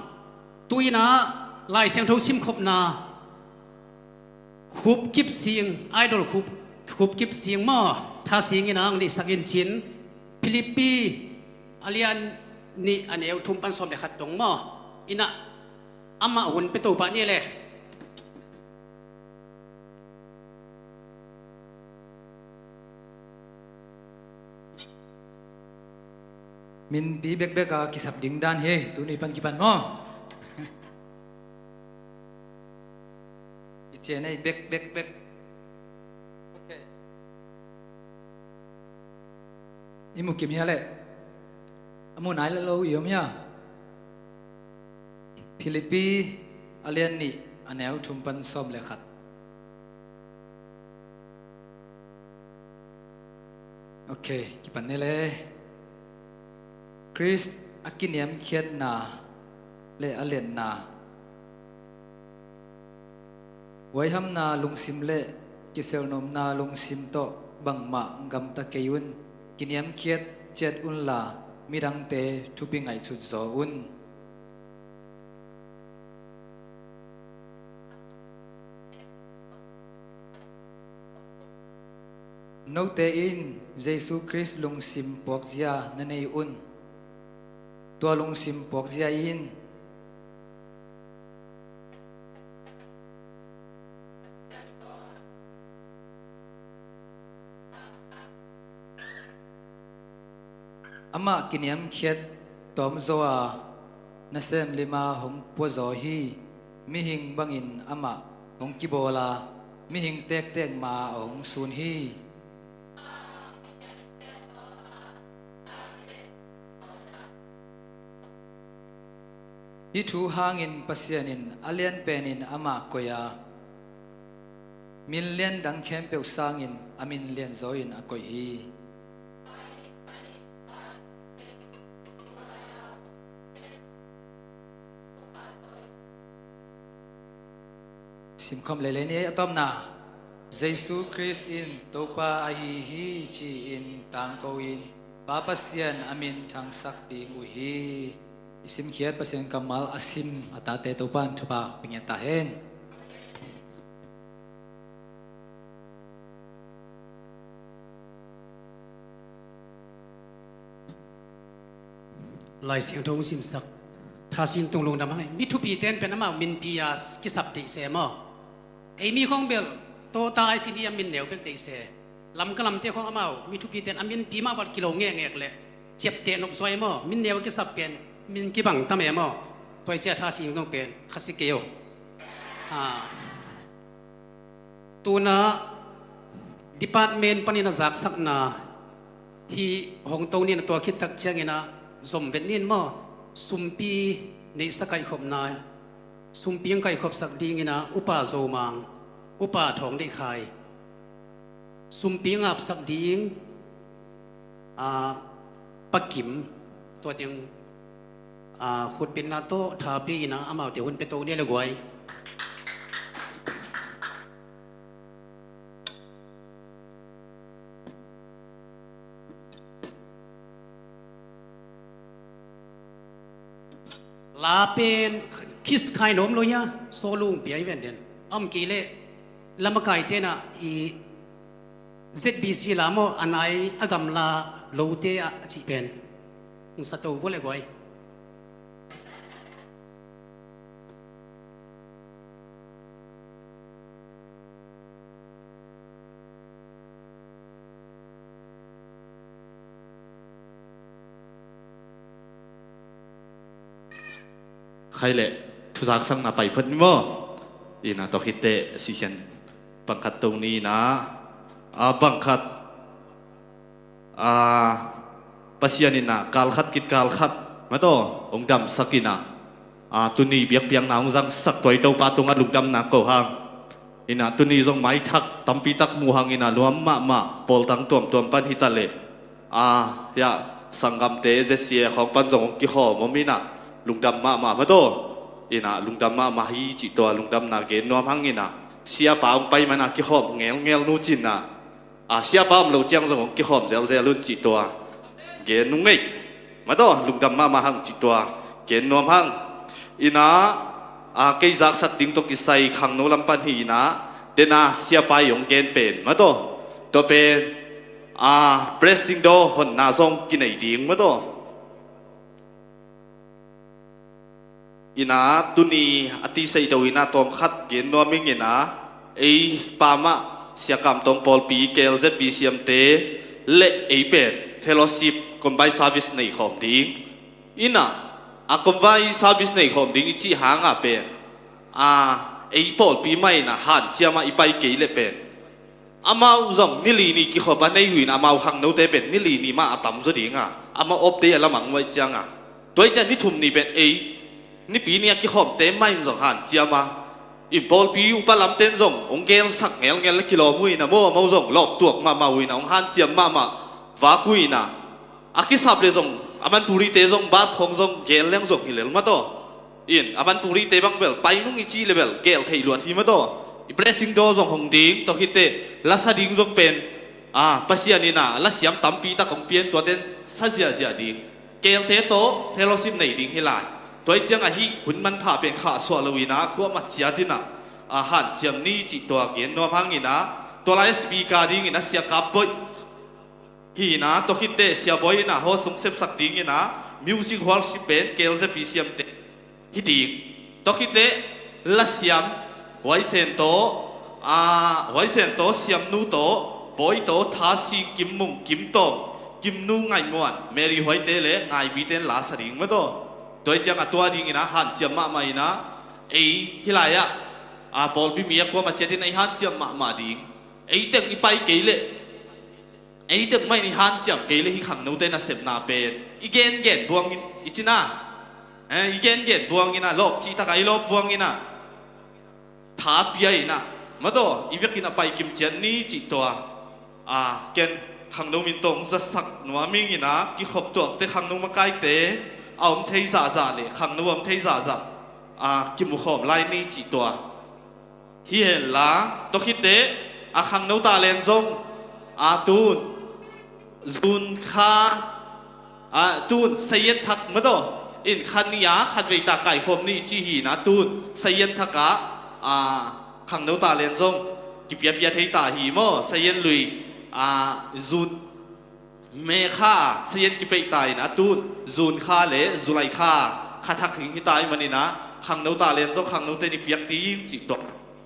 Tu-in ah Lai Siangtho simkhopna Khup Kip Sing, idol Khup, Khup Kip Sing maw, tha sing in ang neihsak in cin, Philippi a lian nih a neu thum pan sawm le khat dong maw. In ah amah hun pia to pah ni le. Minpi bekbek a kisap ding dan hi, tuni pan kipan maw? I cian ei bek, bek, bek. Ok. I mu kim hia leh? A mu nai le lo i om hia? Philippi a lian nih a neu thum pan sawm le khat. Ok, kipan ni le. Khrist a kiniamkhiatna le a liatna, huaihamna lungsim le kiselnopna lungsim tawh bangmah gamta kei un. Kiniamkhiat ciat unla midangte thupi ngaihsut zaw un. Note in Jesu Khrist lungsim puakzia na nei un. Tua lungsim puakzia in amah kiniamkhiat tawmzaw a, nasem lima hong puazaw hi. Mihing bangin amah hong kibawl a, mihing tektek ma a hong sun hi. Hih thu hangin Pasian in a lianpenin amah koih a, min lian dang khempeuh sangin a min lianzaw in a koih hi. Simkhawm leilei ni. A tawpna, Jesu Khrist in Topa ahi hi ci-in tangko in Pa Pasian a min thangsak ding uh hi. I simkhiat Pasian kammal a sim a tate Topa in thupha pia ngiat ta hen. Lai Siangtho hong simsak Tha Sing tung lungdam hang. Mi thupi ten pen amau minpi a kisap deih se maw. Ei mi khong bel tawta ai ci ni a min neu bek deih se. Lamka lamte khong amau mi thupi ten a minpi mah vat kilo ngekngek le ciapteh nop zuai maw. Min neu a kisap pen min kibang tam e maw. Tua i cia Tha Sing zong pen khasi kei o. Ah. Tuna department panin a zaksakna hih hong to nin a tua khit tak ciangin a zom vet nin maw. Sumpi neihsa kaihkhopna, sumpi ang kaihkhopsak dingin a Upa Zo Mang, Upa Thawng Deih Khai, sumpi ngapsak ding a Pa Kim, tua teng a khutbetna tawh tha pia in a amaute hun pia to ni le guai. La pen kis khai nom lo hia, so lung pia i ven den. Om kei le lamakai tena i Z B C la maw, a nai a gamla lote a cih pen. Ng sa to vua le guai. Khai le, thuzaksakna pai phot ni maw. Ina tawh khitte sisian bangkhat to ni ina, a bangkhat, a, Pasian ina kalkhat kit kalkhat mataw hong damsak ina, a, tuni biakpiakna hong zangsak tua i Topa tungah lungdamna ko hang. Ina tuni zong maithak tampitak muh hang ina luam mahmah, pawltang tuamtuam pan hita le, a, hiah sanggamte Z C A khawng pan zong hong kikhawm om ina lungdam mahmah mataw. Ina lungdam mahmah hi cih tua lungdamna gen nuam hang ina, siapa hong pai mana kikhawm ngelngel nu cina, a, siapa om lo ciang zong hong kikhawm zelzel un cih tua. Gen nung ei. Mataw, lungdam mahmah hang cih tua gen nuam hang. Ina, a, kei zaksak ding tawh kisai khangno lam pan hi ina, dena siapa i hong gen pen, mataw, tua pen, a, blessing daw honna zong kinei ding, mataw. Ina, tuni a tisei do ina tawm khat gen nuam ing ina, ei pamah Sia Kam Tawng pawlpi K L Z B siamte le ei pen fellowship combined service nei khawm ding. Ina, a combined service nei khawm ding i cih hanga pen, a, ei pawlpi mah ina hanciam a i pai kei le pen, amau zong ni li ni kikhop a nei uh in amau khangnote pen ni li ni mah a tam zaw dinga, amau off day a lamang uh ahih cianga, tua ahih ciang ni thum ni pen ei nipi ni a kikhopte mah in zong hanciam a, in pawlpi upa lamte in zong hong gelsak ngelngel le kilawm uh ina maw, amau zong lawptuak mahmah uh ina hong hanciam mahmah vak uh ina, a kisap le zong a manpurite zong bat khawng zong gel leng zong hi lel mataw. In a manpurite bang bel pai nung i cih le bel gel thei luat hi mataw. I blessing daw zong hong ding, tua khitte lasa ding zong pen, a, Pasian ina lasiam tampi tak hong pian, tuaten sa ziazia ding. Kelte tawh fellowship nei ding hi lai. Tua ahih ciang ahi hun manpha pen khahsuah lo ina kuamah ciat ina, a, hanciam ni cih tua gen nuam hang ina, tua lai speaker ding ina Sia Kap Bawi hi ina, tua khitte Sia Bawi ina host hong sepsak ding ina, music worship pen K L Z B siamte hi ding. Tua khitte lasiam Huaisen tawh, a, Huaisen tawh, Siamnu tawh, Bawi tawh, Thasing, Kim Mung, Kim Tawng, Kimnu, Ngaihmuan, Mary Huaite le Ngaipite in lasa ding mataw. Tua ahih ciang a tua ding ina hanciam mahmah ina, ei hi lai ah, a, pawlpi mi a kuamah ciat ina i hanciam mahmah ding. Ei teng i pai kei le, ei teng mah in i hanciam kei le hih khangnote nasepna pen i gengen buang in i cina, eh, i gengen buang ina, lawp cih taka i lawp buang ina, tha pia ina, mataw, i vekin a pai kimciat ni cih tua, a, ken khangno min tawh hong zatsak nuam ing ina, kikhop tuakte, khangno makaite a om thei zahzah le khangno a om thei zahzah, a, kimukhawm lai ni cih tua. Hi henla, tua khitte, a, khangno talent zong, a, tun, zun kha, a, tun, sayan thak mataw, in khan ni a, khat vei ta kaikhawm ni ci hi na tun, sayan thak a, a, khangno talent zong, kipiapia thei ta hi maw, sayan lui, a, zun, me kha, sayan kipeih ta in a tun, zun kha le, zulai kha, kha thak hing hi ta i man in a, khangno talent zong, khangno te ni piak ding, cih tuak.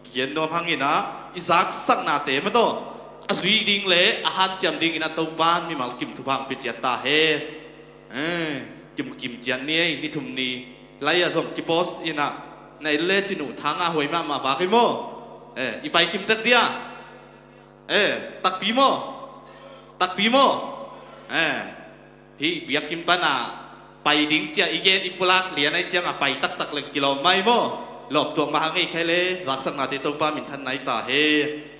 Kigen nuam hang in a, i zaksaknate mataw, a zui ding le, a hanciam ding in a Topa mimal kim thupha hong pia ciat ta hen. Eh, kim kim ciat ni ei, ni thum ni. Lai a zong kipost in a, na el le cin uh thanga huai mahmah vak i maw. Eh, i pai kim tek dia. Eh, takpi maw? Takpi maw? Eh, hih biakinn pana pai ding cia i gen i pulak lian ai cianga pai taktak leng kilawm mai maw? Lawptuak mah hang ei khai le, zaksaknate Topa minthan nai ta hen.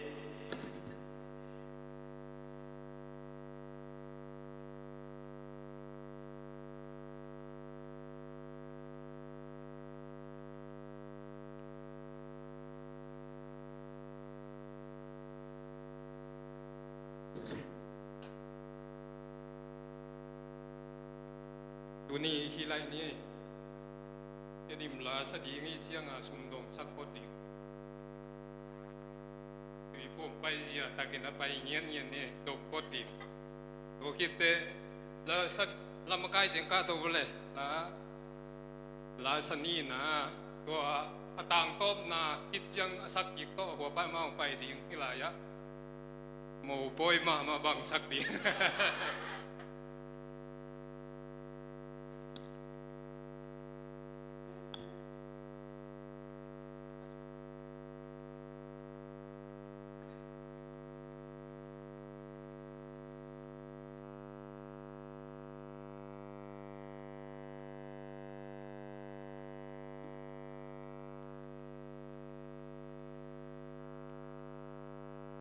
Tuni hi lai ni. Tedim la sa ding i cianga sum dong sak phot ding. Tui pum pai zia takin a pai ngian ngian ni, dok phot ding. Tua khitte la sa, la makai teng ka to le, la, la sa ni na, tua a tangtawpna khit ciang a sak kik tawh a huapai mau pai ding hi lai ah. Mopawi mahmah bangsak ding.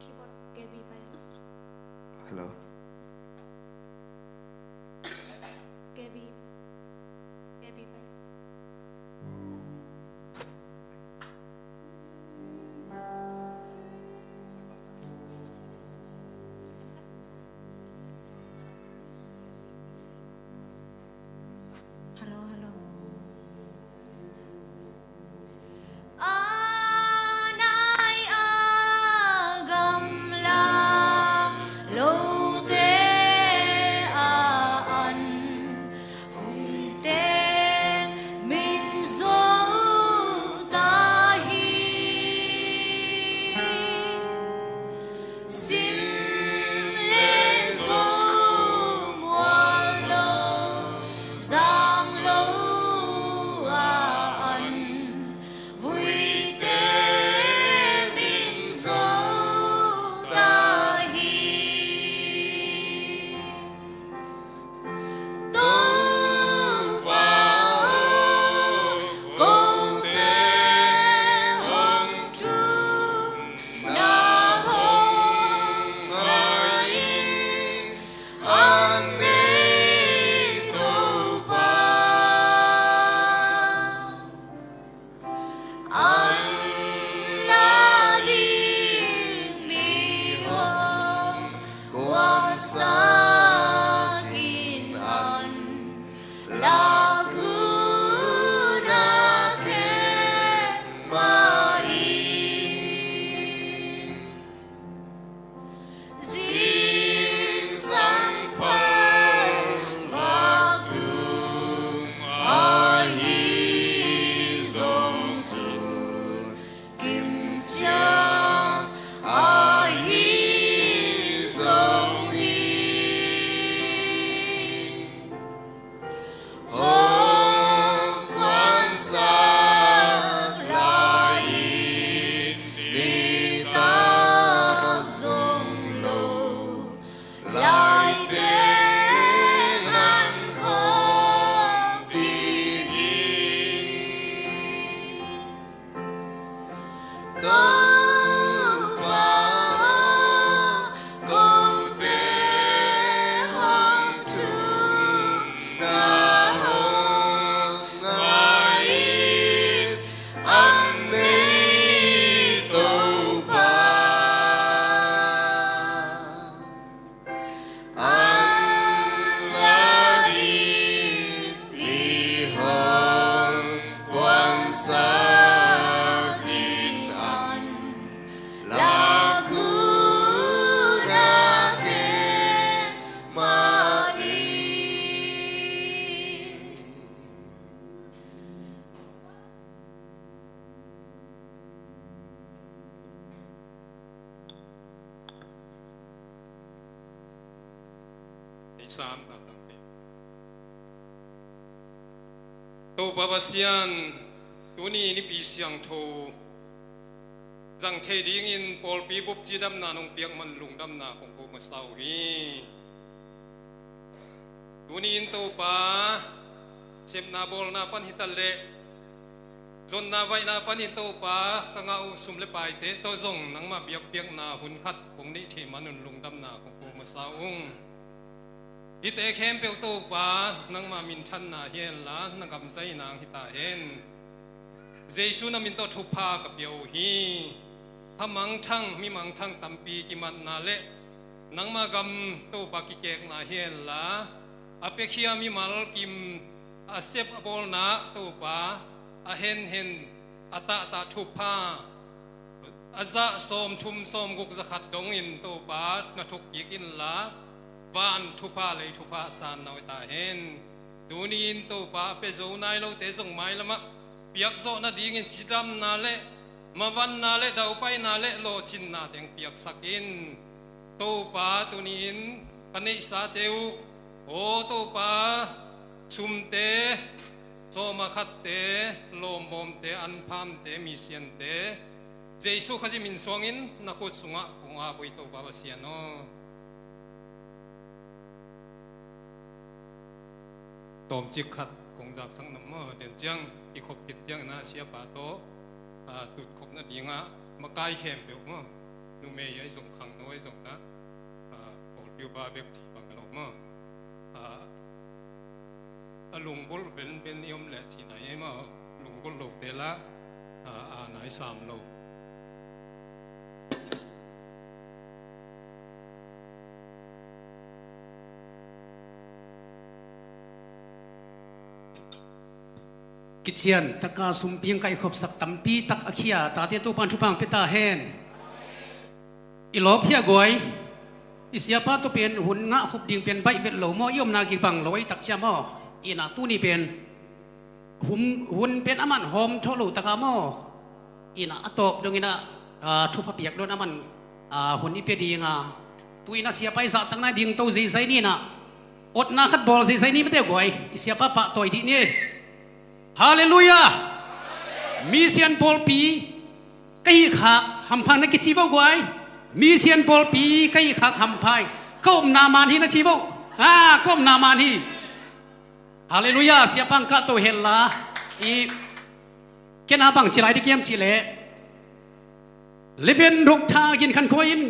Keyboard, K B five. Hello. K B, K B five. Sam na zang thei. Topa Pasian, tuni nipi siangtho zang thei dingin pawlpi bup cidamna nong piak man lungdamna kong ko masa uh hi. Tuni in Topa, sepna bawlna pan hi ta leh, zonna vaihna panin Topa, ka ngah uh sum le paite tawh zong nangmah biakpiakna hun khat kong neih theih manun lungdamna kong ko masa ung. Hihte khempeuh Topa, nangmah minthanna hi henla, na gam zaina hong hi ta hen. Jesu na min tawh thupha ka pia uh hi. Kha mangthang, mi mangthang tampi kimatna le nangmah gam Topa kikekna hi henla, a piakhia mimal kim a sep a bawlna Topa, a henhen a tahtah thupha a zah sawmthum sawmguk zakhat dongin Topa na thuk kik inla, van thupha lei thupha a san na uh hi ta hen. Tuni in Topa, a pia zo nai lote zong mailamah piakzawh nadingin cidamna le mavanna le daupaina le lawhcinna teng piaksak in. Topa, tuni in ka neihsate uh, aw Topa, sumte, sawma khatte, lawmbawmte, anphamte, misiante, Jesu Khazih min suangin na khut sungah kong ap uh hi Topa Pasian aw. Tawmcik khat kong zaksak nop maw, den ciang i khop khit ciangin ah siapa tawh, ah, tutkhop nadingah makai khempeuh maw, numei ahi zong khangno ahi zong na, ah, pawlpi upa bek ci bang lo maw, ah, a lunggulh benben i om leh cihna hi maw, lunggulh lote lah, ah, ah, nai sam lo. Kician taka sumping ka i khopsak tampi tak a khia tate Topan thupha hong pia ta hen. I lawp hiah guai, i siapa tawh pen hun ngah khop ding pen baih vet lo maw, i omna kibang lo ahi tak ciang maw. Ina tuni pen hun, hun pen a man hawm thawh lo taka maw. Ina a tawp dongin ah, ah, thupha piak dong a man, ah, hun i pia dinga. Tu ina siapa i zahtakna ding to zeizai ni ina. Otna khat bawl zeizai ni mate guai. I siapa pahtawi dih ni. Halleluiah. Misian pawlpi ka hih khak hampha in na kici vo guai. Misian pawlpi ka hih khak hampha in ka omna man hi na ci vo. Ha, ka omna man hi. Halleluiah. Siapa hong kahto henla. I ken a bang ci lai ding hiam cih leh, Reverend Doctor Gin Khan Khual in,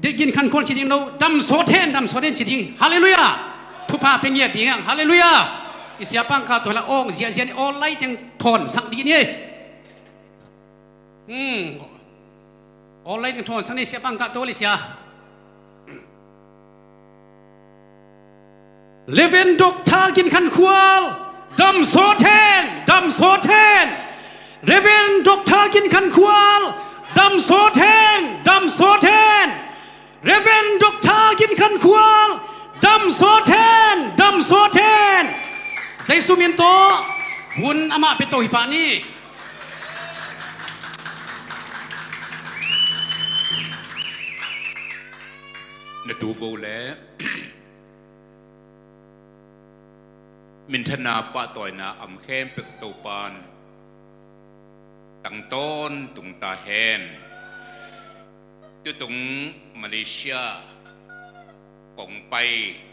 Gin Khan Khual ci ding lo, dam sawt hen, dam sawt hen ci ding. Halleluiah. Thupha pia ngiat ding hang. Halleluiah. I siapa hong kahto henla, awng ziahziah in online teng thawnsak dih ni. Hmm. Online teng thawnsak ni, siapa hong kahto le sia. Reverend Doctor Gin Khan Khual, dam sawt hen, dam sawt hen. Reverend Doctor Gin Khan Khual, dam sawt hen, dam sawt hen. Reverend Doctor Gin Khan Khual, dam sawt hen, dam sawt hen. Jesu min tawh hun amah pia to hi pah ni. Na tu vo le minthanna pahtawina a om khempeuh Topan tang tawntung ta hen. Tutung Malaysia kong pai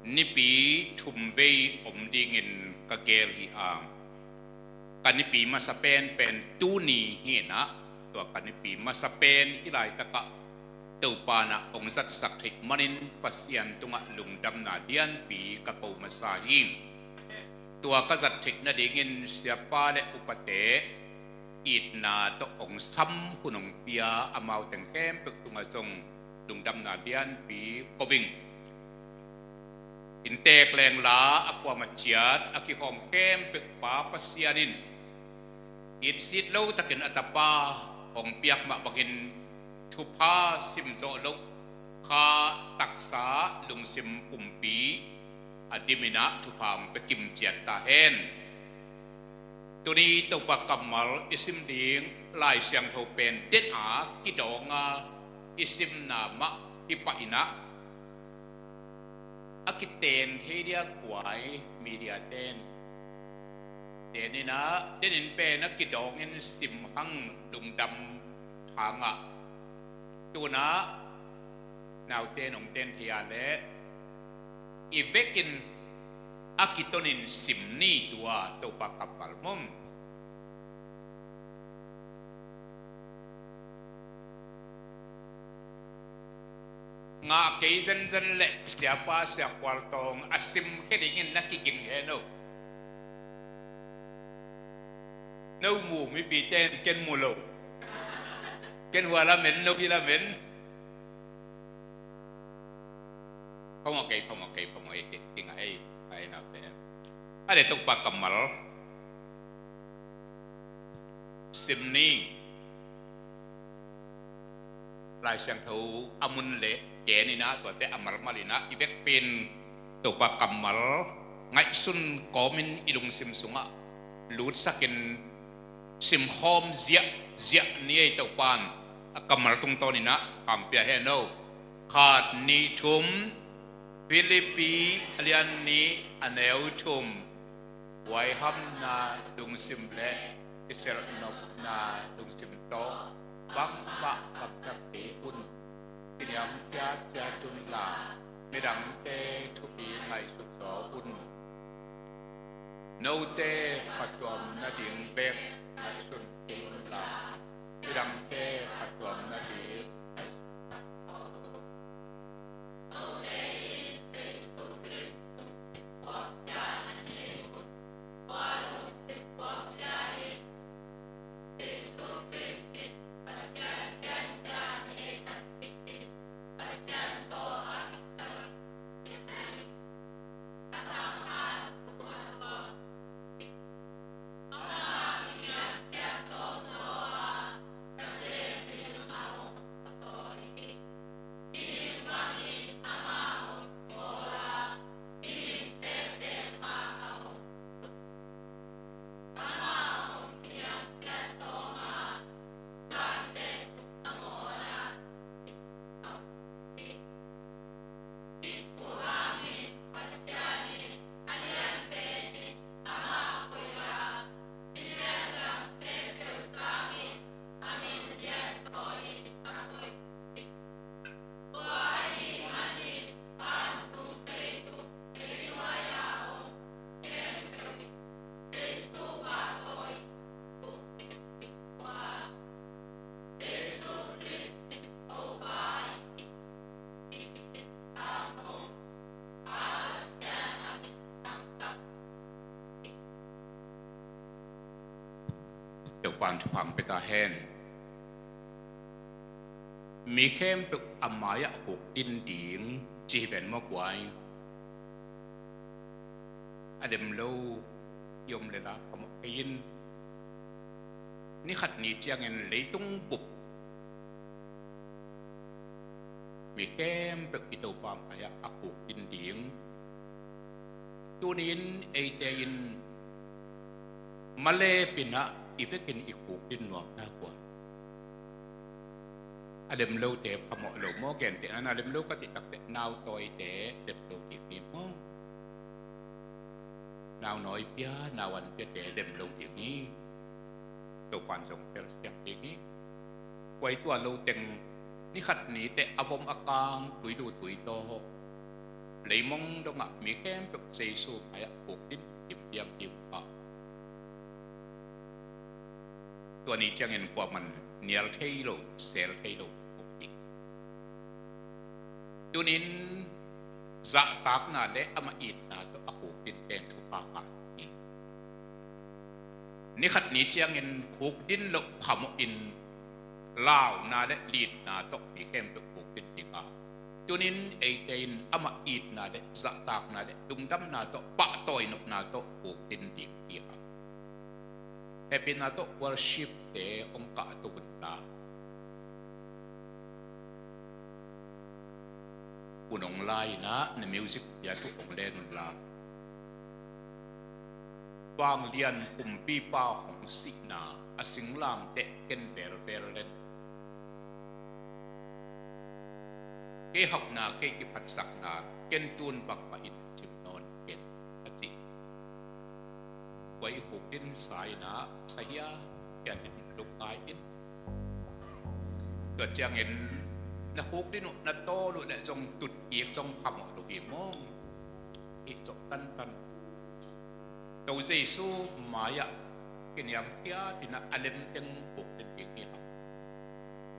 nipi thum vei om dingin ka gel hi a, ka nipi masa penpen tuni hi a, tua ka nipi masa pen hih laitakah Topa in hong zatsak theih manin Pasian tungah lungdamna lianpi ka ko masa hi. Tua ka zat theih nadingin siapa le upate itna tawh hong sam hun hong pia amau teng khempeuh tungah zong lungdamna lianpi ko ing. Inntek lengla a kuamah ciat a kikhawm khempeuh Pa Pasian in itsit lo takin a tapa hong piak mah bangin thupha simzawh loh kha taksa lungsim pumpi a dimin ah thupha hong pia kim ciat ta hen. Tuni Topa kammal i sim ding Lai Siangtho pen den a kidawng a i simna mah hi pah in ah, kiten thei dia kuai media ten. Teninah, tenin pen a kidawngin sim hang lungdam thangah. Tunah, naute nong ten thei a leh, i vekin a kitonin sim ni tua Topa kammal mong. Ngah kei zenzen leh siapa siakhual tawng a sim khe dingin na kiging he no. No mu mipite in ken mu lo. Ken hua lamen, no hi lamen. Phamawh kei, phamawh kei, phamawh kei, kei, kei ngah ei, ngah ei naute. A le Topa kammal sim ni. Lai Siangtho a mun le gen inah, tuate a malmal inah, i vekpin Topa kammal ngaihsun kawmin i lungsim sungah lutsakin simkhawm ziahziah ni ei. Topan a kammal tungtawn inah hangpia he no. Khat, nih, thum. Filipi a lian nih, a neu thum. Huaihamna lungsim le kiselhnopna lungsim tawh bangmah gamta kei un. Kiniamkhiat ciat unla, midangte thupi ngaihsut zaw un. Note phattuam nading bek ngaihsun kei unla, midangte phattuam nading ngaihsun. Topan thupha pia ta hen. Mi khempeuh a mai-ah huk din ding ci hi ven maw kuai. A lem lo i om le la phamawh kei in. Ni khat ni ciangin leitung bup mi khempeuh i Topa mai-ah a huk din ding. Tuni-in eite in malep inah i vekin i huk din nuam ta kuai. A lem lote phamawh lo maw, gentehna, a lem lo ka cih takteh nau tawite lem lo ding hi maw. Nau nawi pia, nau an piate lem lo ding hi. Topan zong telsiam ding hi. Kuai tua lo teng ni khat ni teh a vom a kang tui lu tui tawh leimong dongah mi khempeuh Jesu mai-ah huk din himhiam hi uh a. Tua ni ciangin kuaman nial thei lo, sel thei lo uh hi. Tunin zahtakna le amah itna tawh a huk din pen thupha ngah hi. Ni khat ni ciangin huk din loh phamawh in launa le litna tawh mi khempeuh huk din ding a. Tunin eite in amah itna le zahtakna le lungdamna tawh pahtawi nopna tawh huk din ding hi a. Hehpihna tawh worship-te hong kahto un la. Hun hong la inah na music piatu hong len un la. Vanglian kumpipa hong sihna a singlamteh ken velvel len. Kei hauhna, kei kiphatsakna, ken tun bangmah in sim nawn ken, a ci. Tua i khukdin sa in ah, sa hia, hiatin lungngai in. Tua ciangin na khukdin uh, na tawl uh leh zong tutkik zong phamawh lo hi mawng. Hih zawh tantan. Topa Jesu mai-ah kiniamkhiat in ah a lem teng khukdin ding hi hang.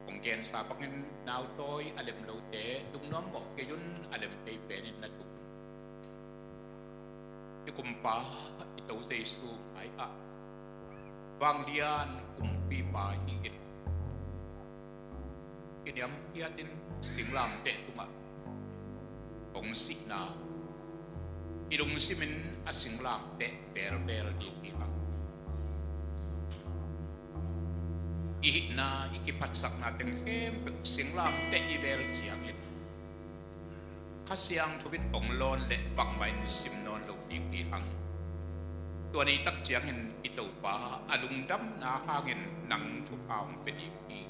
Kong gensa bangin nautawi a lem lote lungnuam mawh kei un, a lem kei penin na tung. I Kumpa, i Topa Jesu mai-ah vanglian kumpipa hi in, kiniamkhiat in singlamteh tungah hong sihna, i lungsimin a singlamteh velvel ding hi hang. I hihna, i kiphatsakna teng khempeuh singlamteh i vel ciangin Kha Siangtho in hong lawn leh bangmah in sim nawn lo ding hi hang. Tua ni tak ciangin i Topa, a lungdamna hangin nang thupha hong pia ding hi.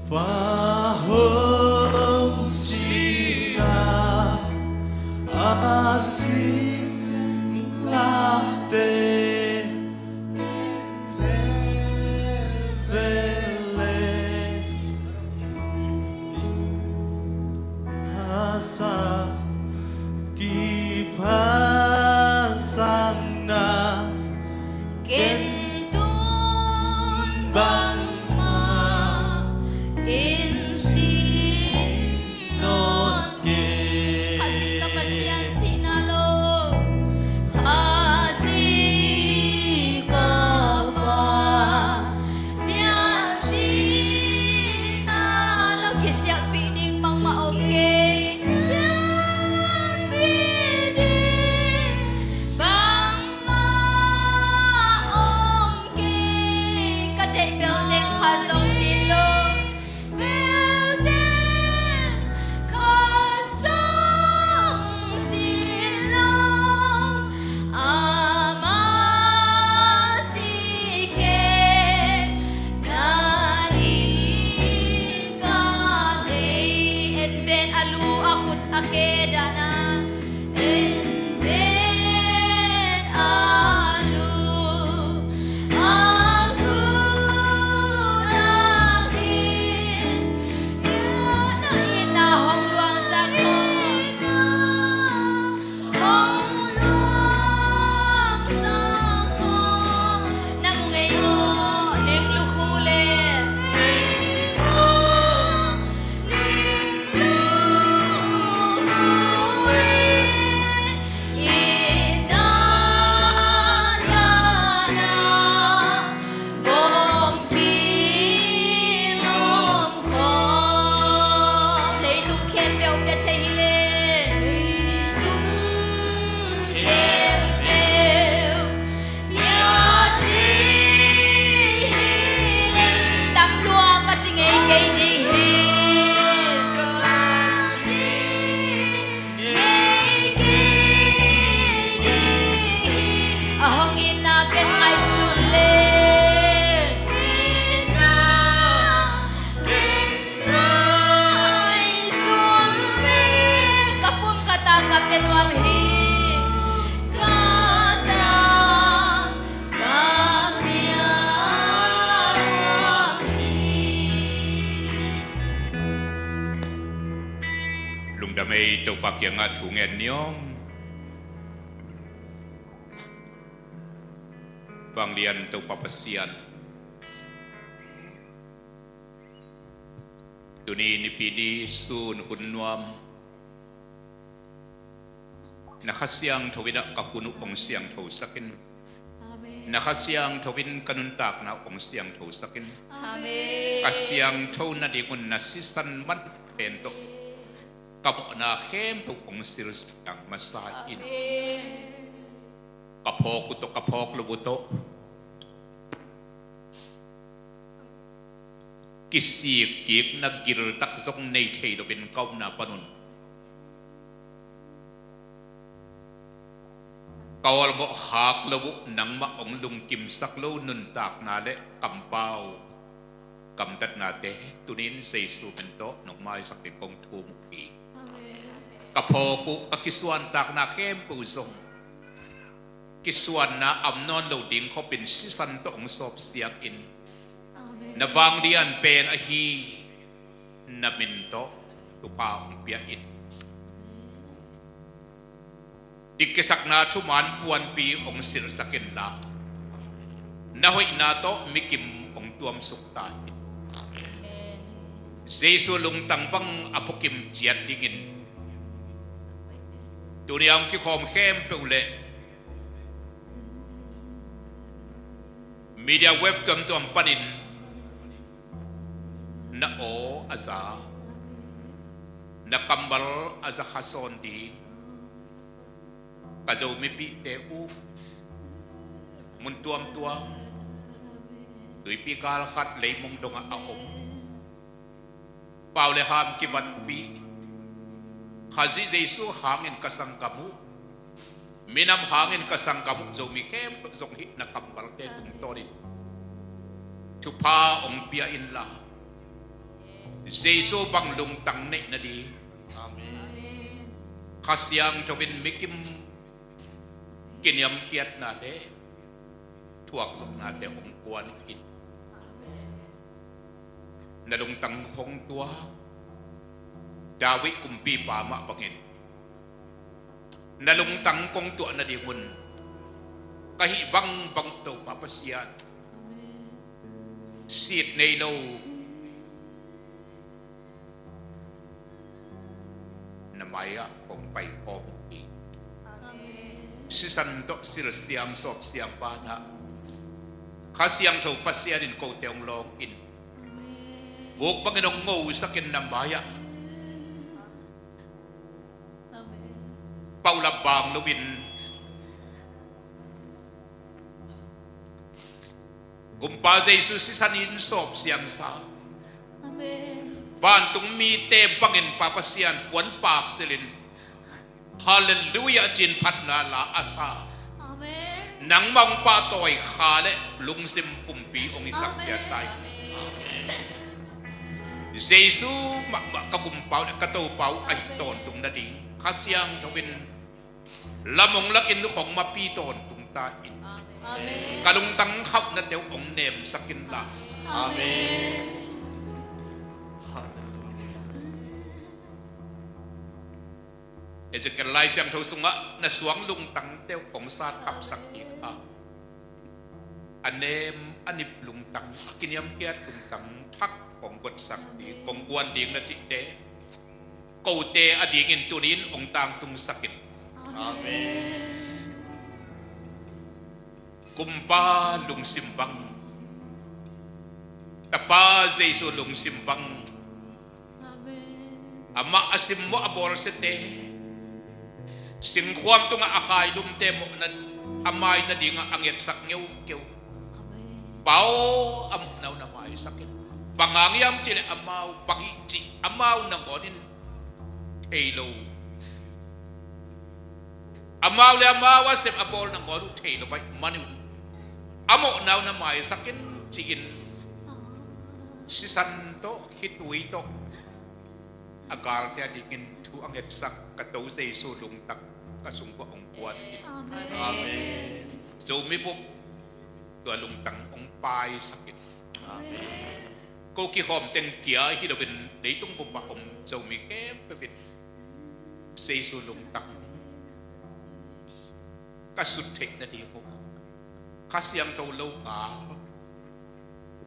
Fa hong sihna a singlamteh velvel leh, a sa kiphatsakna, ken tun bangmah in sim nawn kei. Khazih ka Pasian, sihna lo. Khazih ka Pasian, sihna lo. Kisialhpih ding bangmah om kei. Kisialhpih ding bangmah om kei. Ka deih bel teng kha zong si lo. Bel teng kha zong si lo. Ama si khen na in ka deih. En ven a lu a khut a khe dahna. En ven a lu a khut a khe. Na itna hong luangsak khawm. Hong luangsak khawm. Na mu ngei maw, ning lukhu le. Leitung khempeuh pia thei hi le. Leitung khempeuh pia thei hi le. Tam lua ka ci ngei kei ding hi. Ka ci ngei kei ding hi. A hong itna ken ngaihsun le. Itna ken ngaihsun le. Ka pum ka ta ka pia nuam hi. Ka ta ka pia nuam hi. Lungdam ei, Topa kiangah thu ngen ni om. Vanglian Topa Pasian, tuni nipi ni sun hun nuam, na Kha Siangtho in ah ka hun uh hong siangthosak in. Amen. Na Kha Siangtho in ka nuntakna uh hong siangthosak in. Amen. Ka siangtho nadingun na sisan man pen tawh ka mawhna khempeuh hong silsiang masa in. Amen. Ka phawk uh tawh, ka phawk loh uh tawh, kisik kikna giltak zong nei thei loin ka omna panun ka awlngawh khak lo uh nangmah hong lungkimsak lo nuntakna le kampau gamtatnate tunin Jesu min tawh nong maisak ding kong thum uh hi. Ka phawk uh ka kisuantakna khempeuh zong kisuanna om nawn lo ding khopin sisan tawh hong sawpsiangin na vanglian pen ahi na min tawh thupha hong pia in. Dikkisakna thuman puanpi hong silhsak inla na hoihna tawh mikim hong tuamsuk ta in. Jesu lungtang bang a puakim ciat dingin tuni a hong kikhawm khempeuh le media web tuamtuam panin na aw a za, na kammal a za kha sawn ding ka Zomipihte uh mun tuamtuam tuipi galkhat leimong dongah a om pau le ham kibatpih Khazih Jesu hangin ka sanggam uh, minam hangin ka sanggam uh Zomi khempeuh zong hih na kammalte tungtawnin thupha hong pia inla Jesu bang lungtang neih nading Kha Siangtho in mikim kiniamkhiatna le thuakzawhnate hong kuan in. Na lungtang hong tuak David kumpipa mah bangin na lungtang kong tuah nadingun ka hih bangbang Topa Pasian sit nei lo na mai-ah kong paikhawm uh hi. Sisan tawh silsiang sawpsiang banah Kha Siangtho Pasian in kote hong lawng in vuk bangin hong ngosakin na mai-ah paulap bang loin Kumpa Jesu sisan in sawpsiangsa vantung mite bangin Pa Pasian puanpak silhin Halleluiah cin phatna la a sa nangmah hong pahtawi kha le lungsim pumpi hong hisak ciat ta hi. Jesu mahmah ka Kumpa uh le ka Topa uh ahi tawntung nading Kha Siangtho in lam hong lakin khong mapi tawntung ta in. Ka lungtang khauhnate uh hong nemsak inla. Ezekiel Lai Siangtho sungah na suang lungtangte uh hong sat kapsak kik a a nem a nip lungtang a kiniamkhiat lungtang thak hong gotsak ding hong kuan ding na cihte kote a dingin tunin hong tangtungsak in. Kumpa lungsim bang Tapa Jesu lungsim bang amah a simmawh a bawlsiate singkhuam tungah a khailumte mawhna a mai nadingah a ngetsak ngeukeu. Pa aw a mawhna uh na maisak in. Bang hang hiam cihleh amau bang hih cih amau nangawnin thei lo. Amau le amau a sep a bawl nangawn uh thei lo vaih man uh a mawhna uh na maisak in ci-in sisan tawh khitui tawh a galte a dingin thu a ngetsak ka To Jesu lungtang ka sungkuah hong kuan in. Zomi bup tua lungtang hong paisak in. Ko kikhawm teng kia hi loin leitung bup a om Zomi khempeuh in Jesu lungtang ka sut theih nading uh Kha Siangtho lo ngal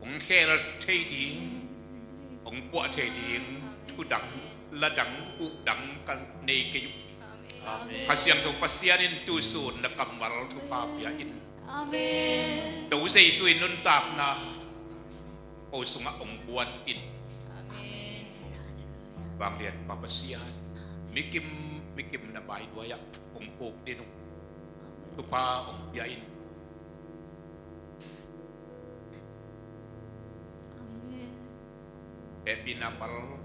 hong khel thei ding hong puah thei ding thudang ladang huhdang ka nei kei uh. Kha Siangtho Pasian in tusun na kammal thupha pia in. To Jesu in nuntakna ko sungah hong buan in. Vanglian Pa Pasian mikim mikim na mai duai-ah hong khuk din uh thupha hong pia in. Hehpihna mal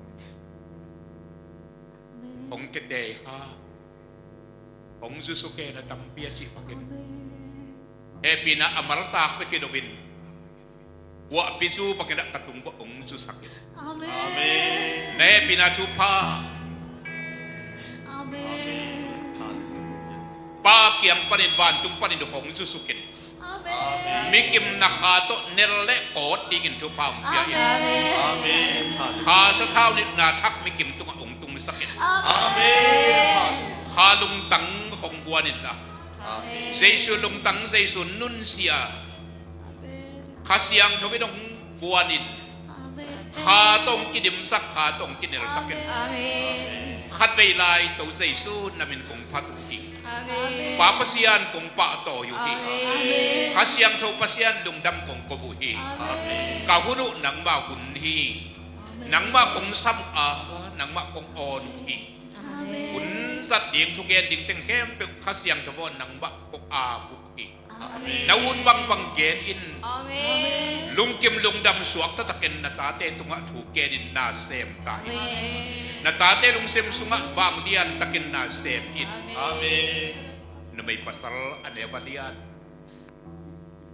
hong kete ha. Hong zusuk hen a tampi a cih bangin, hehpihna a maltak bek hi loin, huahpi zu bangin ah ka tung uah hong zusak in. Amen. Na hehpihna thupha. Amen. Pa kiang panin, vantung panin hong zusuk in. Amen. Mikim na kha tawh nel le kawt dingin thupha hong pia in. Amen. Amen. Kha sathau nilhna thak mikim tungah hong tungsak in. Amen. Kha lungtang hong guan inla. Amen. Jesu lungtang, Jesu nunsia. Amen. Kha Siangtho in hong guan in. Amen. Kha tawh hong kidimsak, kha tawh hong kinelsak in. Amen. Khatvei lai To Jesu na min kong phat uh hi. Amen. Pa Pasian kong pahtawi uh hi. Amen. Kha Siangtho Pasian lungdam kong ko uh hi. Amen. Ka hun uh nangmah hun hi. Amen. Nangmah kong sam uh a, nangmah kong awn uh hi. Amen. Hun zat ding, thugen ding teng khempeuh Kha Siangtho aw nangmah kong ap uh hi. Amen. Na ut bangbang gen in. Amen. Lungkim lungdam suak taktakin na tate tungah thu gen in, na sem ta in. Amen. Na tate lungsim sungah vanglian takin na sem in. Amen. Numei pasal a neu a lian,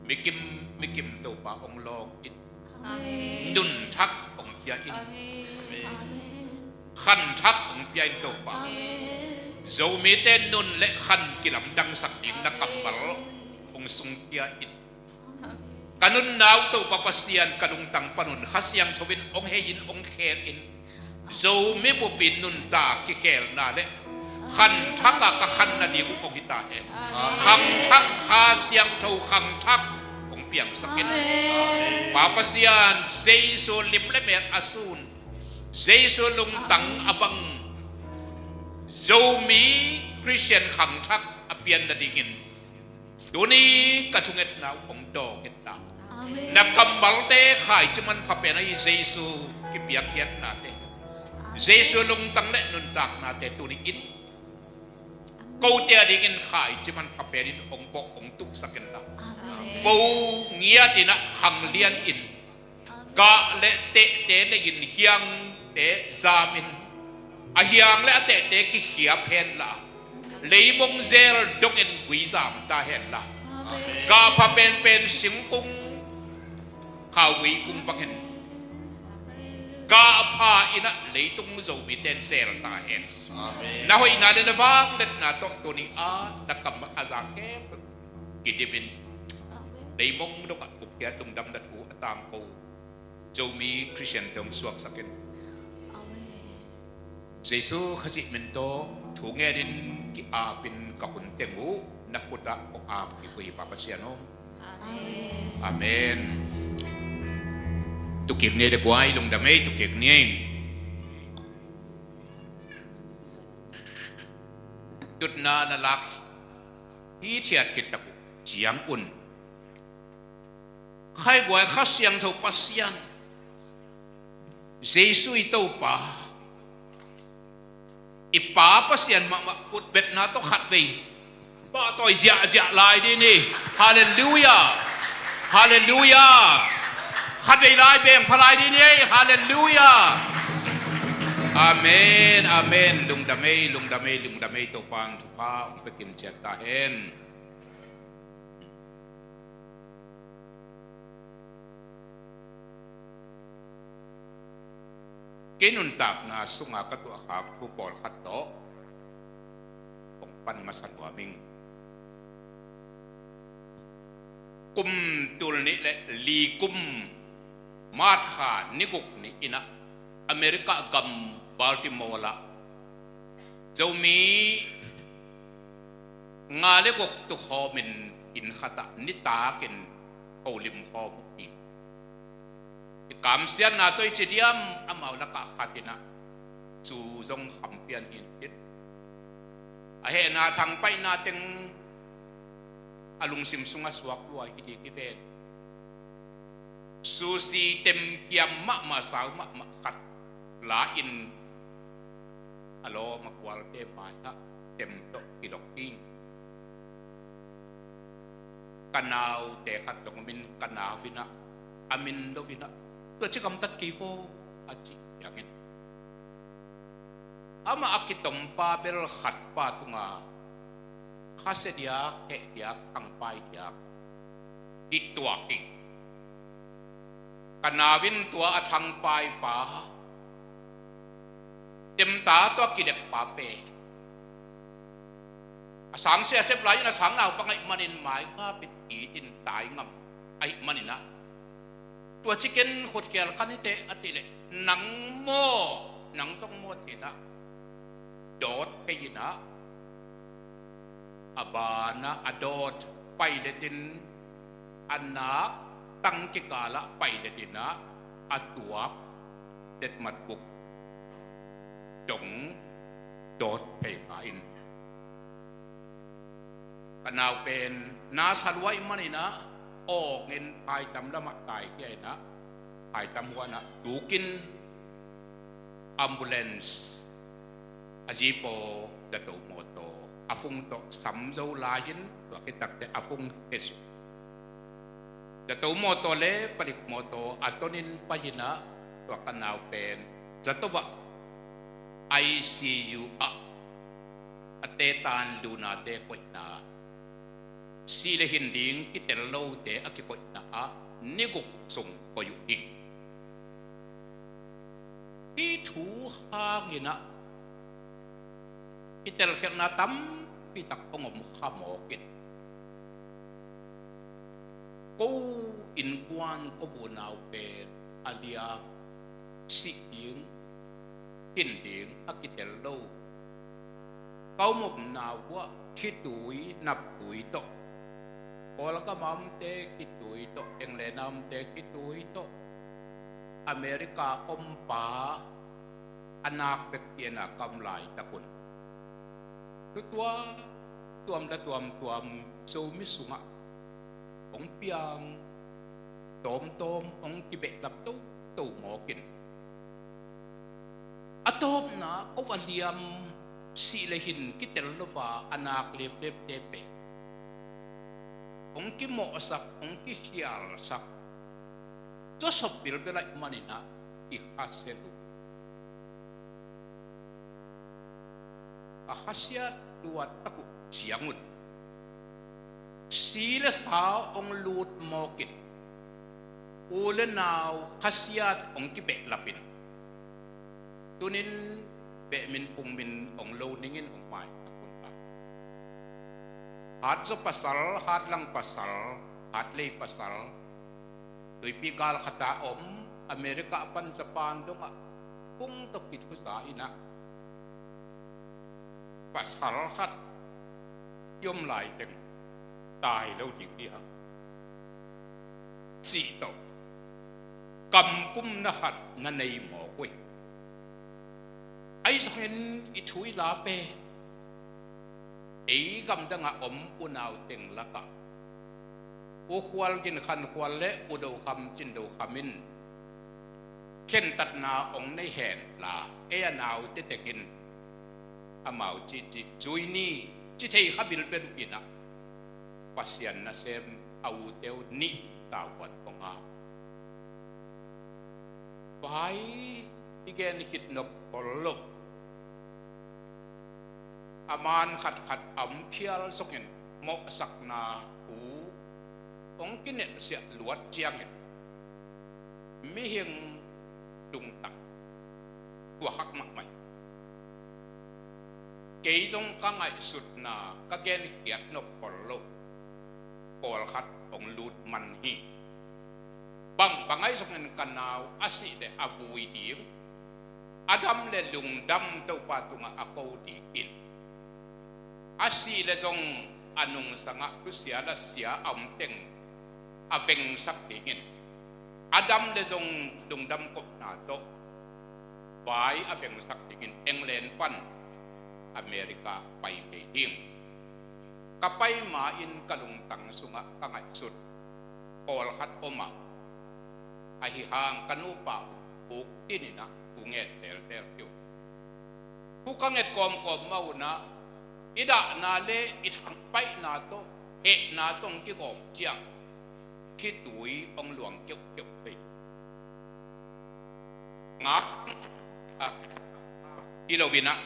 mikim, mikim Topa hong lawng in. Amen. Nun thak hong pia in. Amen. Khan thak hong pia in Topa. Amen. Zomite nun le khan kilamdangsak ding na kammal hong sungkhia in. Amen. Ka nunna uh Topa Pasian, ka lungtang panun Kha Siangtho in hong hei in, hong khel in. Zomi bupi nuntak kikhelna le khan thak a ka khan nading uh hong hi ta hen. Amen. Khan thak, Kha Siangtho khan thak hong piangsak in. Amen. Pa Pasian, Jesu lim le mel a sun, Jesu lungtang a bang Zomi Khristian khan thak a pian nadingin tuni ka thungetna uh hong dawng in ta. Amen. Na kammalte khaici manpha pen ahi Jesu kipiakkhiatnate, Jesu lungtang le nuntaknate tuni in kote adingin khaici manpha pen in hong vawh hong tuksak in ta. Amen. Ko ngiat in ah khanglian in, gah le tehte nei in, hiangte zam in, a hiang le a tehte kikhiap hen la, leimong zel dongin gui zam ta hen la. Amen. Gah pha penpen singkung, khaugui kung bangin gah pha in ah leitung Zomite in zel ta hen. Amen. Na hoihna le na vangliatna tawh tuni a na kam a za khempeuh kidim in, amen, leimong dongah gupkhiat lungdamna thu a tangko Zomi Khristiante hong suaksak in. Amen. Jesu Khazih min tawh thu ngenin ki-apin ka hun teng uh na khutah kong ap kik uh hi, Pa Pasian aw. Amen. Amen. Tukik ni ei le guai, lungdam ei, tukik ni ei. Tutna na lak hithiat khit tak uh ciang un, khaiguai Kha Siangtho Pasian, Jesu i Topa, i Pa Pasian mahmah khutbetna tawh khatvei pahtawi ziahziah lai dih ni. Halleluiah. Halleluiah. Khatvei lai bengpha lai dih ni ei. Halleluiah. Amen, amen. Lungdam ei, lungdam ei, lungdam ei. Topa'n thupha hong pia kimciat ta hen. Kei nuntakna sunga ka tuahkhak thu pawlkhat tawh kong pan masa nuam ing. Kum tul nih le li kum, March kha ni guk ni in ah, America gam Baltimore ah Zomi nga le guk tukhawmin inn khatah nitakin holim khawm uh hi. I kamsiatna tawh i ci diam, amau lakah khat in ah su zong kham pian hi in cin. A hehna thangpaihna teng a lungsim sungah suak lua hi ding hi ven. Susi tem hiam mahmah, sau mahmah khat la in a lawm a kualte mai-ah tem tawh kilok ding. Ka naute khat zong om in, ka nau in ah, a min lo in ah, tua ci gamtat kei vo a ci. ciangin, amah a kitompa bel khatpa tungah khasia diak, heh diak, thangpai diak hih tuak hi. Ka nau in tua a thangpaipa, temta tawh a kidekpa pen a sangsia a sep lai-in a sang naupang ahih manin maika pit it in tai ngam ahih maninah, tua ciken khutkhial khan hiteh a cih leh, nang maw, nang zong maw cinah dawt phei inah, a banah a dawt pailetin, a nak tang kikalah pailetinah a tuak detmatbuk dong dawt phei pah in, ka nau pen na sa lua ahih maninah, awngin phaitam lamah taikhia inah, phaitam huanah tukin ambulance, a zipaw zato mawtaw a fung tawh sam zo lai-in, tua khit takteh a fung hesuk. Zato mawtaw le palik mawtaw a tonin pai inah, tua ka nau pen zato ah I C U ah a tetan lunate koihna, sih le hin ding kitel lote a kikoihna ah ni guk sung koih uh hi. Hih thu hanginah kitelkhialhna tampitak hong om kha mawk in, ko innkuan ko unau pen a liam, sih ding, hin ding a kitel lo. Ka om omna uh ah khitui naptui tawh, Kawlgam a omte khitui tawh, England a omte khitui tawh, America ompa a nak bek piana ka om laitak un, thu tuamtuam le tuamtuam Zomi sungah hong piang, tawmtawm hong kibehlap toto mawk in, a tawpna ko a liam, sih le hin kitel lo a a nak leplepte pen hong kimawhsak, hong kikhialsak zawsop bilbel ahih maninah kikhasia lua. A khasiat luat tak uh ciangun, si le sa hong lut mawk in, u le nau khasiat hong kibehlap in, tunin behmin phungmin hong lo ningin hong maisak un ka. Hatzaw pasal, Hatlang pasal, Hatlei pasal, tuipi gal khat a om, America pan Japan dongah kung tawh kithuza inah, pasal khat i om laiteng tai lo ding hi hang, cih tawh kamkumna khat na nei mawk uh hi. Ahi zongin i thu i la pen ei gamdangah om unau teng lakah U Khual Gin Khan Khual le U Do Kham Cin Do Kham in khentatna hong nei hen la, ei a naute tengin amau cihcih zui ni ci thei kha bilbel uh inah, Pasian nasem a ute uh nih tavuan hong ngak. Vai i gen khit nop khol lo. A man khatkhat a om phial zongin mawhsakna thu hong kinelhsiah luat ciangin mihing lungtang thuakhak mahmah hi. Kei zong ka ngaihsutna ka genkhiat nop khol lo pawlkhat hong lut man hi. Bangbang ahi zongin ka nau a sih le a vui ding, a dam le lungdam Topa tungah a ko dingin, a sih le zong a nungsangah thusia lasia a om teng a vengsak dingin, a dam le zong lungdam kopna tawh vai a vengsak dingin England pan America pai kei hing. Ka pai ma-in ka lungtang sungah ka ngaihsut pawlkhat om a, ahi hang ka nupa uh uk tininah thu nget zelzel hi uh. Thu ka nget kawmkawm mah unah i dahna le i thangpaihna tawh hehna tawh hong kigawm ciang khitui hong luang keuhkeuh thei. Ngak Ah, hi lo in ah,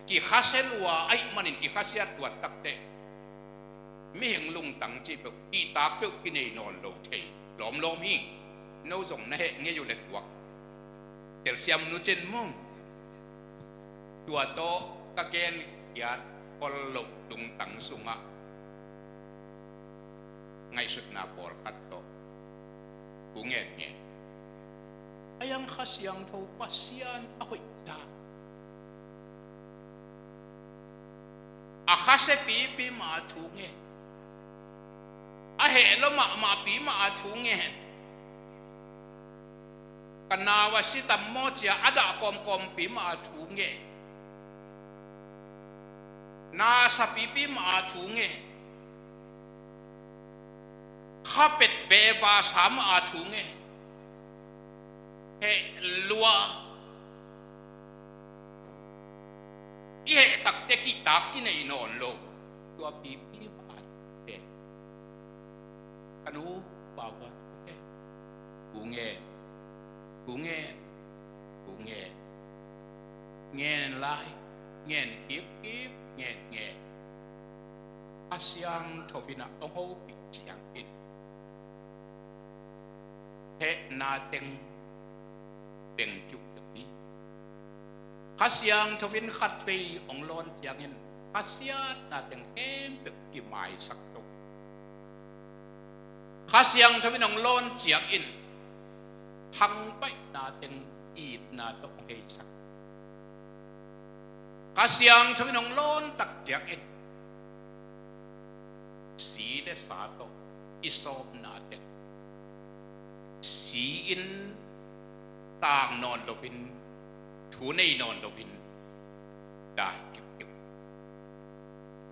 kikhasia lua ahih manin i khasiat luat takteh mihing lungtang cih peuh, kihtak peuh kinei nawn lo thei lawmlawm hi. No zong na heh ngei uh le tuak telsiam nu cin maw. Tua tawh ka gen khiat khol loh lungtang sungah ngaihsutna pawlkhat tawh ku ngen ngen. A yang Kha Siangtho Pasian a hoih ta. A khasia pipi mah a thu nge. A heh lo mahmah pi mah a thu nge. Ka nau a si tam maw cia a dah kawmkawm pi mah a thu nge. Na sa pipi mah a thu nge. Kha pet veva sa mah a thu nge. Heh lua. I heh takte kihtak kinei nawn lo. Tua pipi mah a thu nge. Ka nu pau a thu nge. Ku ngen. Ku ngen. Ku ngen. Ngen lai, ngen kik kik, ngen ngen. Kha Siangtho in ah hong hopih ciangin hehna teng beng kiuh hi. Kha Siangtho in khatvei hong lawn ciangin khasiatna teng khempeuh kimaisak to. Kha Siangtho in hong lawn ciangin thangpaihna teng itna tawh hong heisak. Kha Siangtho in hong lawn tak ciangin si le sa tawh i sawmna teng si in tang nawn loin, thu nei nawn loin dai kipkip.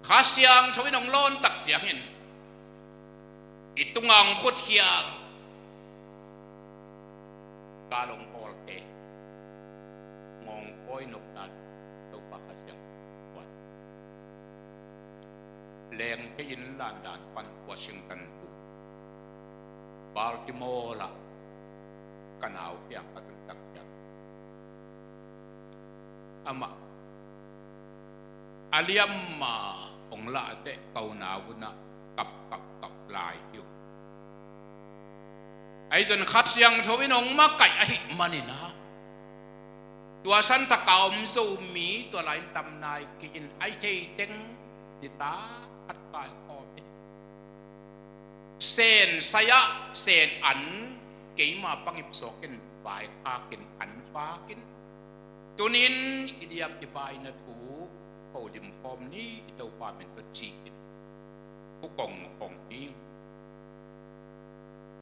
Kha Siangtho in hong lawn tak ciangin i tungah hong khutkhial, ka long pawlte ngawng pawi nopna Topa Kha Siangtho leng phei in landan pan Washington tu Baltimore ah ka nau kiang ka tun tak ciang amah a liamma hong lah teh ka unau un ah kap kap kap lai hi uh. Ahi zong Kha Siangtho in hong makaih ahih manin ah tua santak a om Zomi tua lai in tam nai kei in, ahi thei teng nitak khat kaikhawm in Sen sai-ah Sen an keima pangip zawk in vaikhak in an fak in, tuni-in i diam i baina thu holim khawm ni, i Topa min tawh ci-in thu kong hong hi.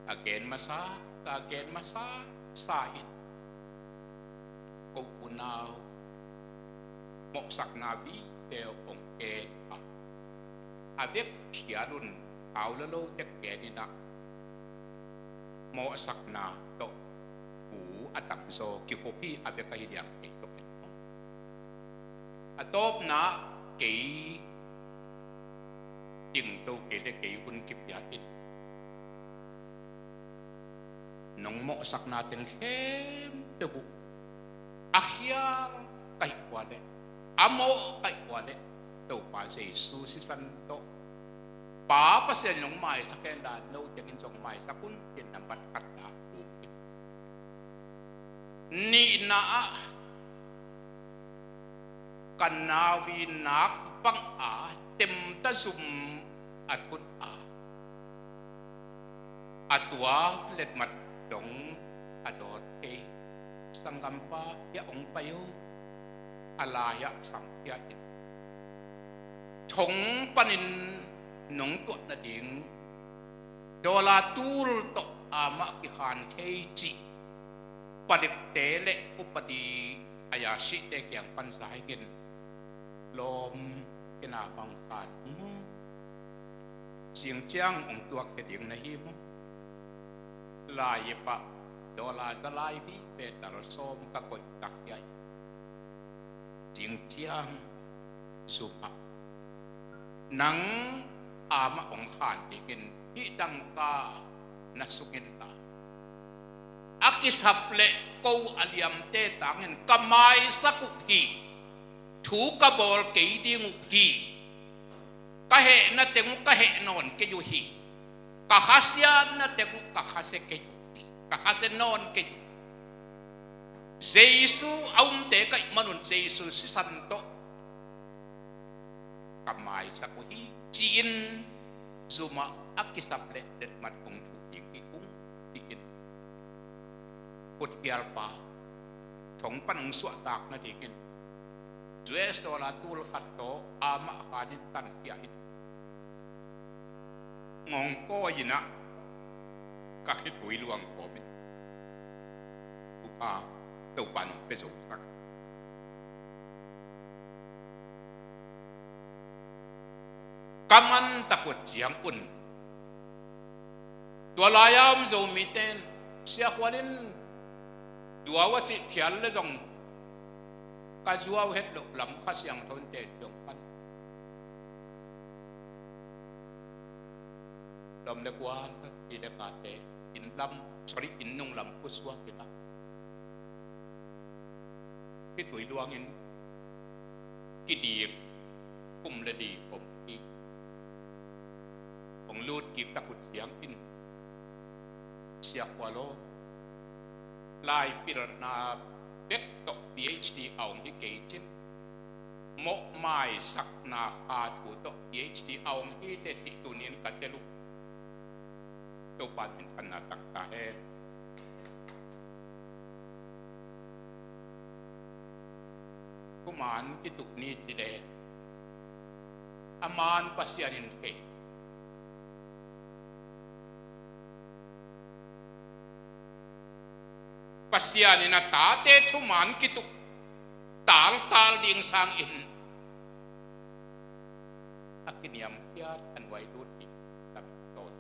A gen masa, ka gen masa sa in ko unau mawhsakna vive hong gen a, a vek phial un, au lalo tek gen in ah mawhsakna tawh bu a tamzaw kikhop hi. A vek ahi liang kei tawh a tawpna kei dingto kei le kei hun kipia in nong mawhsakna teng khempeuh uh a khial ka hih ua leh, a mawh ka hih ua leh, Topa Jesu sisan tawh Pa Pasian in hong maisak hen la, no tengin zong maisak un, ci-in nambat khatna uh hi. Nihna ah ka nau i nak vang a temta zum a thut a, a tua letmat dong a dawt kei. Sanggampa, hiah hong pai o, a lai-ah samkhia in thong panin nong tuah nading dollar tul tawh amah kikhan thei cih palikte le upadi a yasihte kiang pan za ing in, lawm, kei na mangkhan hong mu. Zing ciang hong tuak khia ding na hi mu. Lai-ip ah dollar za lai vive, tal sawm ka koih tak hiai. Zing ciang zum ah nang amah hong khan dingin hih dangka na sungin ta. a kisap le ko a liamte tangin ka maisak uh hi. Thu ka bawl kei ding uh hi. Ka hehna teng uh ka heh nawn kei uh hi. Ka khasiatna teng uh ka khasia kei uh hi. Ka khasia nawn kei uh. Jesu a umte ka hih manun Jesu sisan tawh ka maisak uh hi, ci-in zumah a kisap le letmat kong thuh ding hi ung, ci-in khutkhialpa thong pan hong suahtak nadingin U S dollar tul khat tawh amah khanin tankhia in ngong kawi inah ka khitui luang kawmin thupha Topa nong pia zo sak. Ka man tak uh ciangun tua lai-a om Zomite in Sia Khual in zuau a cih phial le zong ka zuau het loh lam Kha Siangtho in teci hong pan. Lawm le gual, pi le pate, inn lam, sorry, inn nung lam khusuak inah khitui luangin kidik kum le li om hi. Hong lut kik tak uh ciangin Sia Khual aw, lai pilna bek tawh P H D a hong hi kei cin, mawh maisakna kha thu tawh P H D a hong hi teh cih tunin ka tel uh. Topa minthanna tangta hen. Thuman kituh ni ci le a man Pasian in thei. Pasian in a tate thuman kituh taltal ding sangin a kiniamkhiat a nuai lut ding tampi tawi.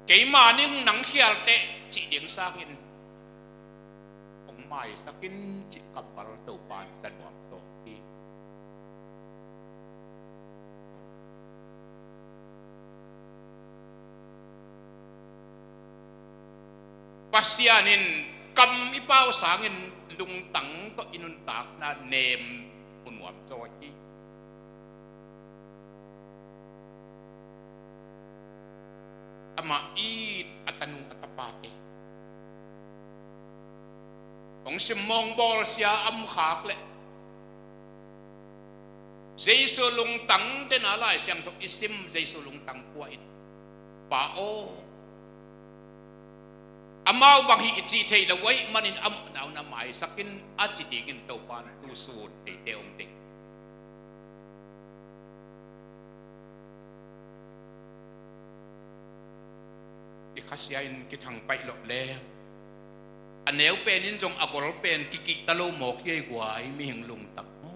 Keimah ning nang khial teh cih ding sangin hong maisak in cih kammal Topa in sa nuam sawn hi. Pasian in kam i pau sangin lungtang tawh i nuntakna nem mu nuam zaw hi. Amah it a tanu a tapate hong simmawh bawlsia a om khak leh Jesu lungtang dena Lai Siangtho i sim, Jesu lungtang pua in, Pa aw, amau bang hi i cih thei lo ahih manin a mawhna uh na maisak in a ci dingin Topa in tu sun theite hong deih. I Kha Sia in kithangpaih lawh leng a neu pen in zong a gol pen kikihta lo mawk hi ei guai, mihing lungtang maw?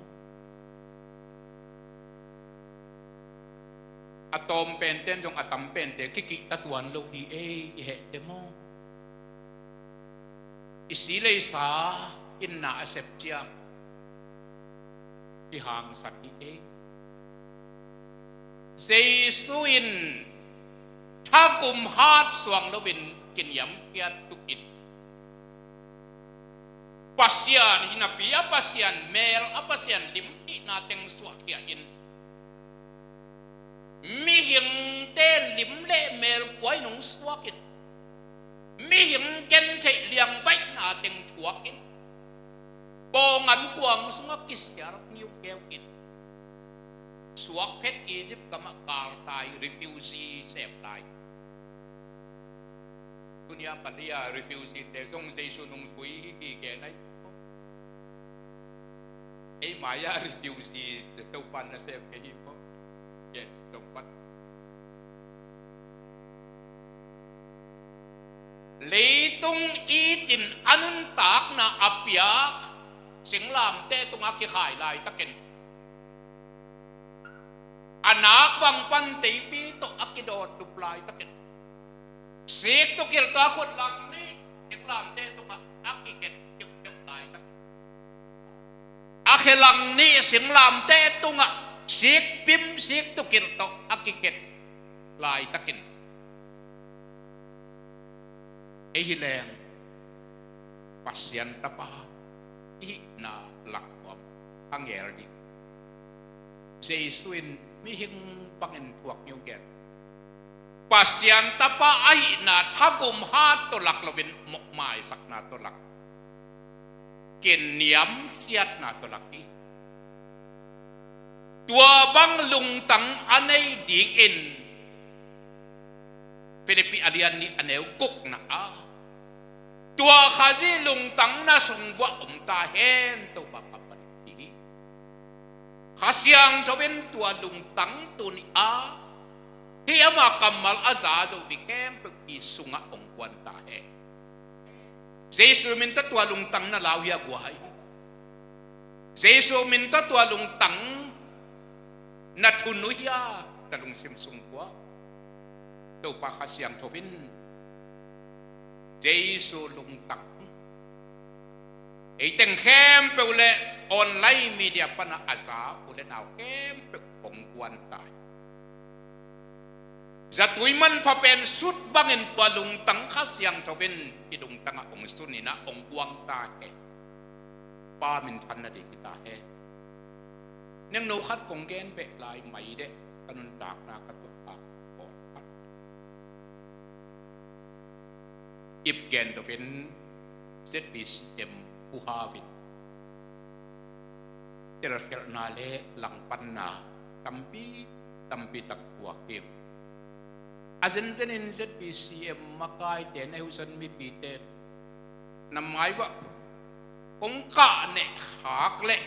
A tawm pente in zong a tam pente kikihta tuan lo hi ei, i hehte maw? I si le i sa in na a sep ciang kihangsan hi ei. Jesu in thagum hat suang loin kiniamkhiat tukin Pasian hi napi a Pasian mel a Pasian lim hihna teng suahkhia in mihingte lim le mel puai nong suakin mihing gentheih liangvaihna teng thuakin pawng an kuang sungah kisial ngiukeu in suak phet Egypt gamah kaltai refugee sem lai. Tunia Maria refugee te zong Jesu nungzui hi kigen ahi. Ei mai-ah refugee te Topan na sem kei hi maw? Gen zong pan. Leitung itin a nuntakna a piak singlamteh tungah kikhai laitakin a nak vang pan teipi tawh a kidawt dup laitakin sik tukil tawh a khut lang nih singlamteh tungah a kikhet kiukkiuk laitakin a khe lang nih singlamteh tungah sik pim sik tukil tawh a kikhet laitakin Ei hi leng Pasian tapa i hihna laknuam a ngel ding. Jesu in mihing bangin thuak ngiungel. Pasian tapa a hihna thagum hat tawh lak loin mawhmaisakna tawh lak, kinniamkhiatna tawh lak hi. Tua bang lungtang a nei dingin Philippi a lian nih a neu gukna ah, tua Khazih lungtang na sung vuah om ta hen, Topa kammal hi. Kha Siangtho in tua lungtang tuni a, hih ama kammal a za zo mi khempeuh i sungah hong guan ta hen. Jesu min tawh tua lungtang na lau hia guai? Jesu min tawh tua lungtang na thunu hia na lungsim sung guai? Topa Kha Siangtho in Jesu lungtang ei teng khempeuh le online media pana a za u le nau khempeuh hong guan ta hi. Zatui manpha pen sut bangin tua lungtang Kha Siangtho in i lungtangah hong sun in ah hong guang ta hen. Pa minthanna ding hi ta hen. Nengno khat kong gen beh lai mai deh, ka nuntakna ka tuah a pawl khat. Ip gen loin Z B C M khuhau in telkhialhna le langpanna tampi tampi tak tuak hi. A zenzen in Z B C M makaite, na husan mipite na mai uah kong kah neh khak leh,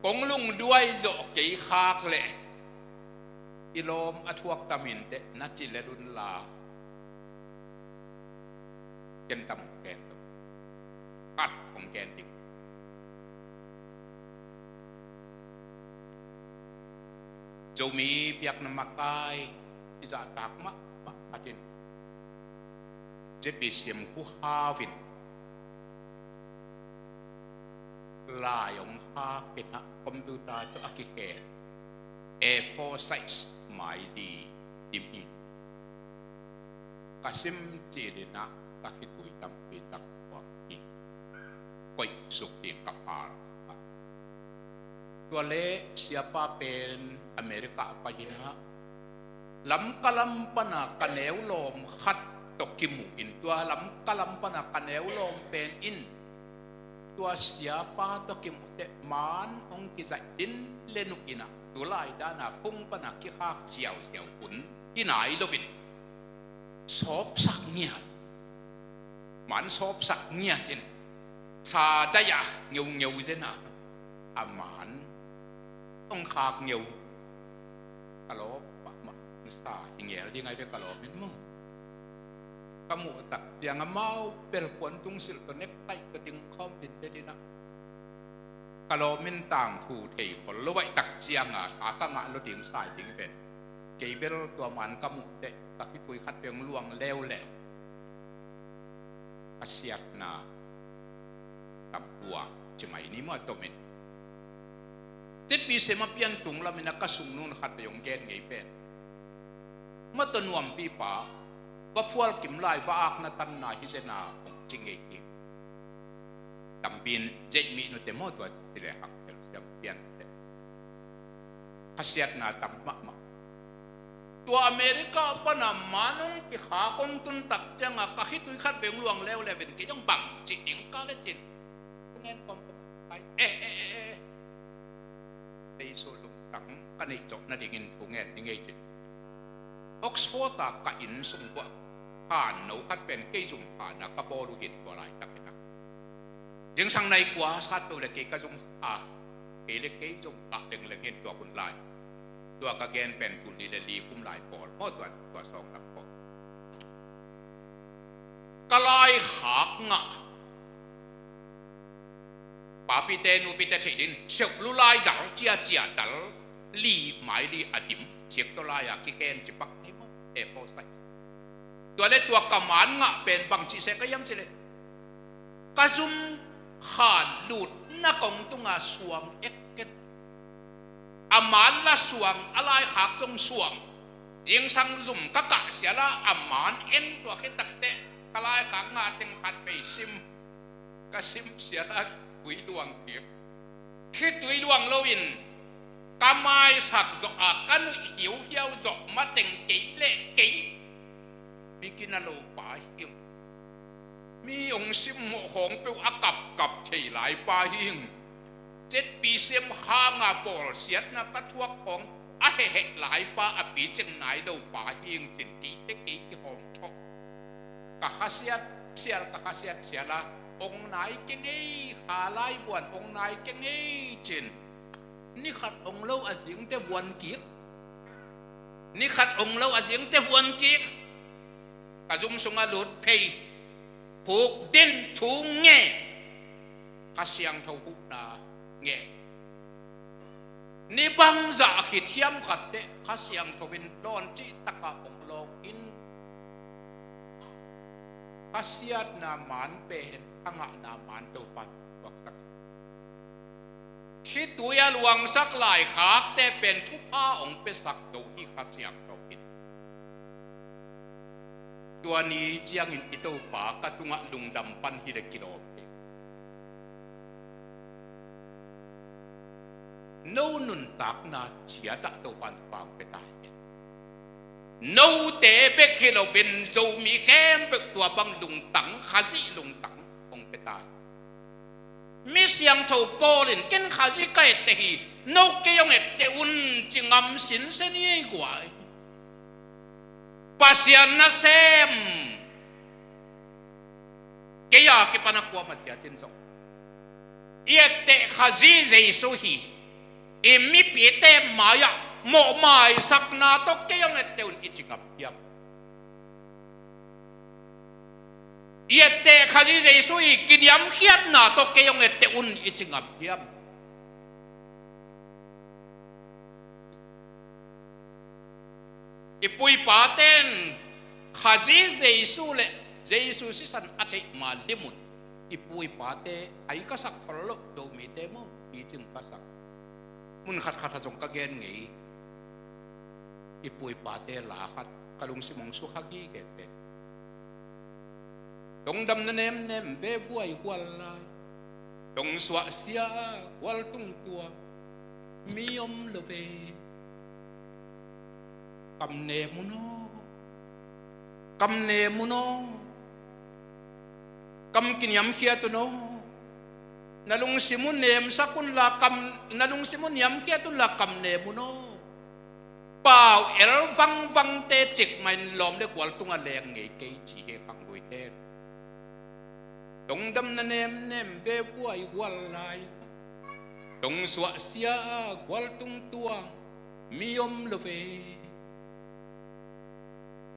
kong lungduai zawh kei khak leh, i lawm a thuak tam inteh na ci lel un la, ken tam gen lo. Khat kong gen ding. Zomi biakna makai i zahtak mahmah khat in Z B C M khuhau in lai hong khak in ah, computer tawh a kikhen A four size mai li dim hi. Ka sim cil in ah ka khitui tampi tak tuak hi. Koih suk hi ka far. Tua leh siapa pen America a pai in ah, Lamka lam pana ka neu lawm khat tawh kimu in, tua Lamka lam pana ka neu lawm pen in tua siapa tawh kimuh teh maan hong kizaih din le nuh in ah, tulai dana phone pana kikhak siausiau un hi nai loin sawpsak ngiat. Maan sawpsak ngiat in sa daih a ngeungeu zen a, a maan hong khak ngeu. Ka lawm mahmah, sa hi ngel ding ai ve ka lawm in maw. Ka muh tak ciang amau bel kuan tung silh tawh nektaih tawh ding khawm din te din ah, ka lawm in tangthu thei khol lo vaih tak ciang a, a ka ngah lo ding sai ding ven. Kei bel tua maan ka muh teh ka khitui khat veng luang leuleu. A siatna tam tua ci mai ni maw, a tom in. Z B C M a pian tung lam in ah ka sung nun khat vei hong gen ngei pen, maw, tua nuampipa va phual kim lai, va akna tanna hi zen a hong ci ngei hi. Tampi in zeih mih nute maw, tua ci leh hang thel siam pian teh. Khasiatna tam mahmah. Tua America pana maan hong kikhak hong tun tak ciang a ka khitui khat veng luang leuleu in, kei zong bang cih ding ka le cin. Thu ngen kawm kawm ai, eh, eh, eh, eh. Jesu lungtang ka neih zawh nadingin thu ngen ni ngei cin. Oxford a ka inn sung kua khan no khat pen kei zum khan a ka bawl uh hi, tua laitak in ah. Zingsang nai kua sat peuh le kei ka zum a, kei le kei zum kah lengleng hi, tua hun lai. Tua ka gen pen tul li le li kum lai pawl maw, tua, tua sawng lam pawl. Ka laikhak ngah. Papite, nupite theih din, seuh lu lai dal, ciacia dal, li, mai li a dim, siak tawh lai a kikhen ci pak ni maw, A four size. Tua le tua ka maan ngah pen bang cih seh ka hiam cih leh, ka zum khan lutna kong tunga suang ekek. A maan la suang, a laikhak zong suang. Zingsang zum ka kah sial a, a maan en tua khit tak teh Ka laikhak ngah teng khat vei sim, ka sim sial a khitui luang kik. Khitui luang loin ka maisak zawh a, ka nuih hiauhiau zawh mateng kei le kei mi kina lo pa hi ing. Mi hong simmawh khawng peuh a kapkap thei lai pa hi ing. ZPCM khanga bawlsiatna ka thuak khawng a heheh lai pa, a picing nai lo pa hi ing cin, kei te kei kihawm thawh. Ka khasiat sial, ka khasiat sial a, hong nai kei ngei, kha lai vuan hong nai kei ngei cin. Ni khat hong lo a zingte vuan kik. Ni khat hong lo a zingte vuan kik. Ka zum sungah lut phei, khukdin thu nge, Kha Siangtho huhna nge. Ni bangzah khit hiam khat teh Kha Siangtho in dawn cih takah hong lawng in, khasiatna man pen a ngahna man Topan puaksak. Khitui a luangsak laikhakte pen thupha hong piasak zo hi Kha Siangtho in. Tua ni ciangin i Topa ka tungah lungdam pan hi le kilawm hi. No nuntakna ciatah Topan thupha hong pia ta hen. Note bek hi loin Zomi khempeuh tua bang lungtang, Khazih lungtang hong pia ta hen. Mi siangtho Paul in, "Ken Khazih ka etteh hi, no kei hong etteh un," ci ngam sinsen hi ei guai. Pasian nasem kei a kipan a kuamah ciatin zong i etteh Khazih Jesu hi. I mipite mai-ah mawhmaisakna tawh kei hong etteh un i ci ngam hiam? I etteh Khazih Jesu i kiniamkhiatna tawh kei hong etteh un i ci ngam hiam? I pu i pate in Khazih Jesu le Jesu sisan a theih ma limun, i pu i pate ai ka sak khol loh Zomite maw, picing ka sak. Mun khatkhat ah zong ka gen ngei. I pu i pate la khat ka lungsim hong sukha gige pen, "Tongdamna nemnem ve vuai gual lai, tongsuahsia gual tungtuang mi om lo ve. Kam nem un aw, kam nem un aw, kam kiniamkhiat un aw. Na lungsim uh nemsak unla kam, na lungsim uh niamkhiat unla kam nem un aw." Pau el vangvangte cikmah in lawm le gual tungah leng ngei kei ci hi khangluite. "Tongdamna nemnem ve vuai gual lai, tongsuahsia gual tungtuang mi om lo ve.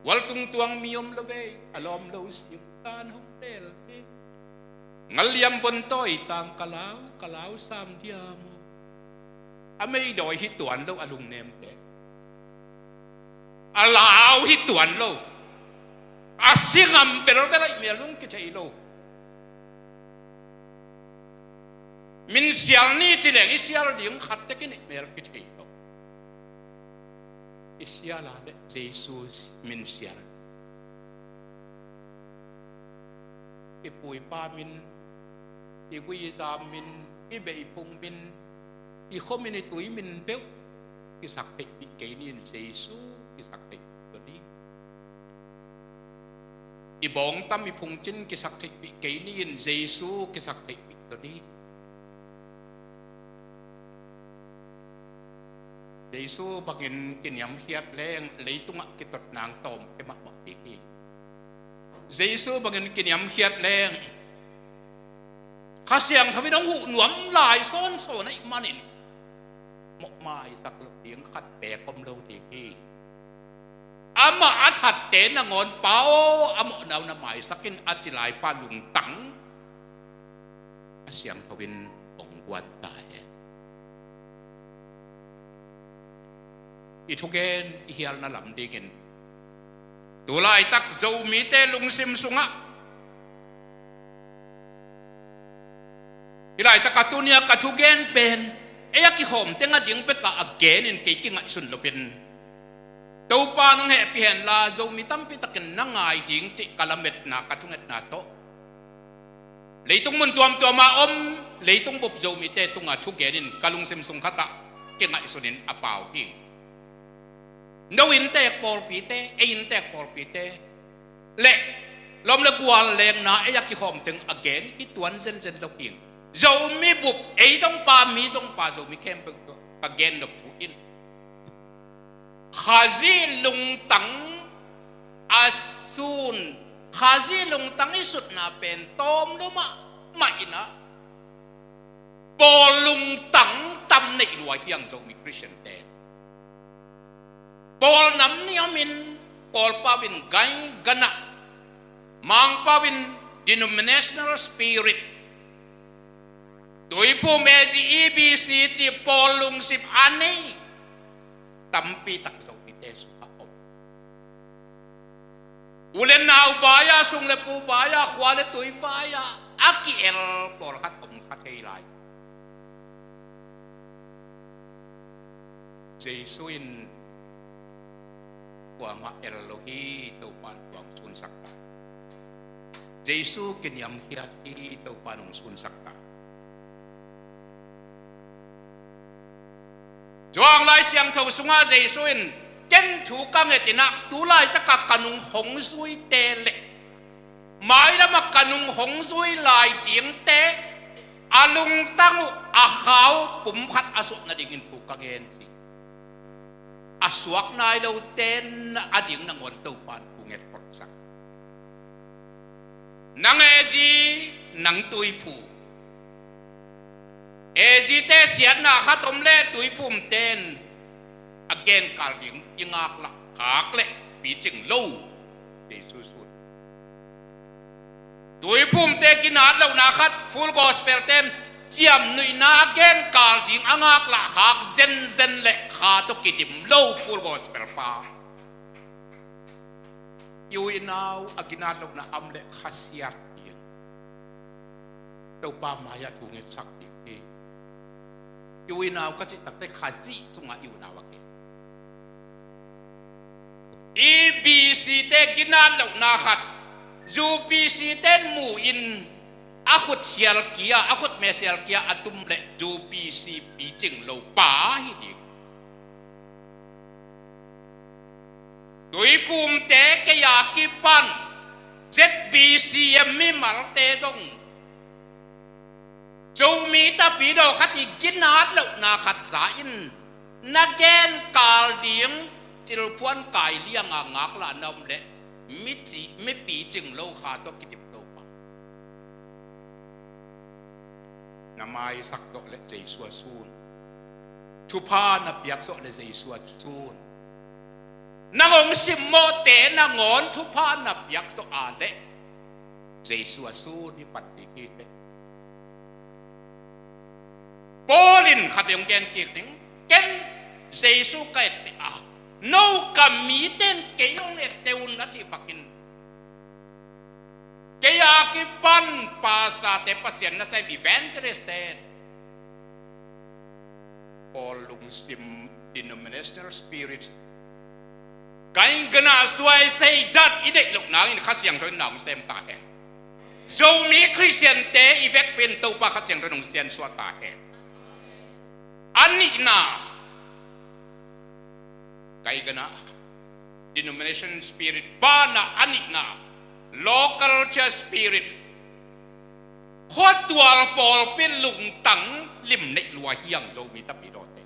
Gual tungtuang mi om lo ve, a lawm lo sim tan hong lel ve. Ngalliam vontawi tang ka lau, ka lau sam diam aw." A meidawi hi tuan lo, a lungnemte. A lau hi tuan lo. A singam velvel a ihmel zong kithei lo. Min sial ni ci leng i sial ding khat tek in ihmel kithei lo. I sial a le Jesu min sial. I pu i pa min, i guiza min, i beh i phung min, i khua min, i tui min peuh kisak theihpih kei ni in Jesu kisak theihpih tawh ni. I bawngtam, i phungcin kisak theihpih kei ni in Jesu kisak theihpih tawh ni. Jesu bangin kiniamkhiat leng leitungah kitot nang tawm khe mahmah ding hi. Jesu bangin kiniamkhiat leng Kha Siangtho in hong huh nuam lai sawnsawn ahih manin mawhmaisak loh ding khat beek om lo ding hi. Amah a thatte nangawn, "Pa aw, a mawhna uh na maisak in," a ci lai pa lungtang Kha Siangtho in hong guan ta hen. I thugen i hialna lam dingin tu laitak Zomite lungsim sungah, hih laitak a tuni-a ka thugen pen ei a kihawm teng a ding pek a gen in kei kingaihsun loin, Topa nong hehpih hen la, Zomi tampi takin na ngai ding cih ka lametna, ka thungetna tawh, leitung mun tuamtuam ah om leitung bup Zomite tungah thugen in ka lungsim sung khatah kingaihsunin a pau hi. No inntek pawlpite, ei inntek pawlpite le lawm le gual lengna ei a kikhawm teng a gen hi tuan zenzen lo hi. Zomi bup, ei zong pa, mi zong pa, Zomi khempeuh ka gen nop thu in, Khazih lungtang a sun, Khazih lungtang i sutna pen tawm lo mahmah in ah, pawl lungtang tam neih lua hi hang Zomi Khristiante. Pawl nam nih om in, pawl pau in gai ganah, mang pau in denominational spirit, Tuiphum, A Z, E B C cih pawl lungsim a nei tampi tak Zomite sungah om. U le nau vai-ah, sung le pu vai-ah, khua le tui vai-ah a ki-el pawlkhat om kha thei lai. Jesu in kuamah el lo hi, Topa in kuamah sunsak ta. Jesu kiniamkhiat hi, Topa in hong sunsak ta. Johan Lai Siangtho sungah Jesu in, ken thu ka nget in ah, tu laitakah ka nung hong zuite le mailamah ka nung hong zui lai dingte a lungtang uh, a kha uh pumkhat a suah nadingin thu ka ngen hi. A suak nai lote ading nangawn Topa in thu nget photsak. Nang A Z, nang Tuiphum. A Z-te siatna khat om leh Tuiphumte in a genkal ding i ngaklah khak leh picing lo. Jesu sun. Tuiphumte ginat lohna khat, Full Gospel-te in ciamnuihna a genkal ding a ngaklah khak zenzen leh kha tawh kidim lo Full Gospel pa. I u i nau a ginat lohna a om leh khasiat ding, Topa mai-ah thu ngetsak ding hi. I u i nau ka cih takteh Khazih sungah i u i nau a gen. E B C-te ginat lohna khat, U P C-te in mu in a khut sial kia, a khut me sial kia a tum leh U P C picing lo pa hi ding. Tuiphumte kei a kipan Z B C M mimalte zong Zomi tapidaw khat i ginat lohna khat za in na genkal ding cilphuan kai lianga ngaklah na om leh mi ci, mi picing lo kha tawh kidim lo pa. Na maisak zawh leh Jesu a sun. Thupha na piak zawh leh Jesu a sun. Nang hong simmawhte nangawn thupha na piak zawh a leh Jesu a sun hi pan ding hi teh. Paul in khat hong gen kik ding, ken Jesu ka etteh a, no ka mite in kei hong etteh un a cih bakin, kei a kipan pastor-te, Pasian nasem evangelist-te, pawl lungsim, denominational spirit, kaingana suai seidat i deih loh nangin Kha Siangtho in na hong sem ta hen. Zomi Khristiante i vekpi in Topa Kha Siangtho in hong siansuah ta hen. A nihna, kaingana, denomination spirit banah a nihna, local church spirit, khuatual pawlpi lungtang lim neih lua hi hang Zomi tapidawte.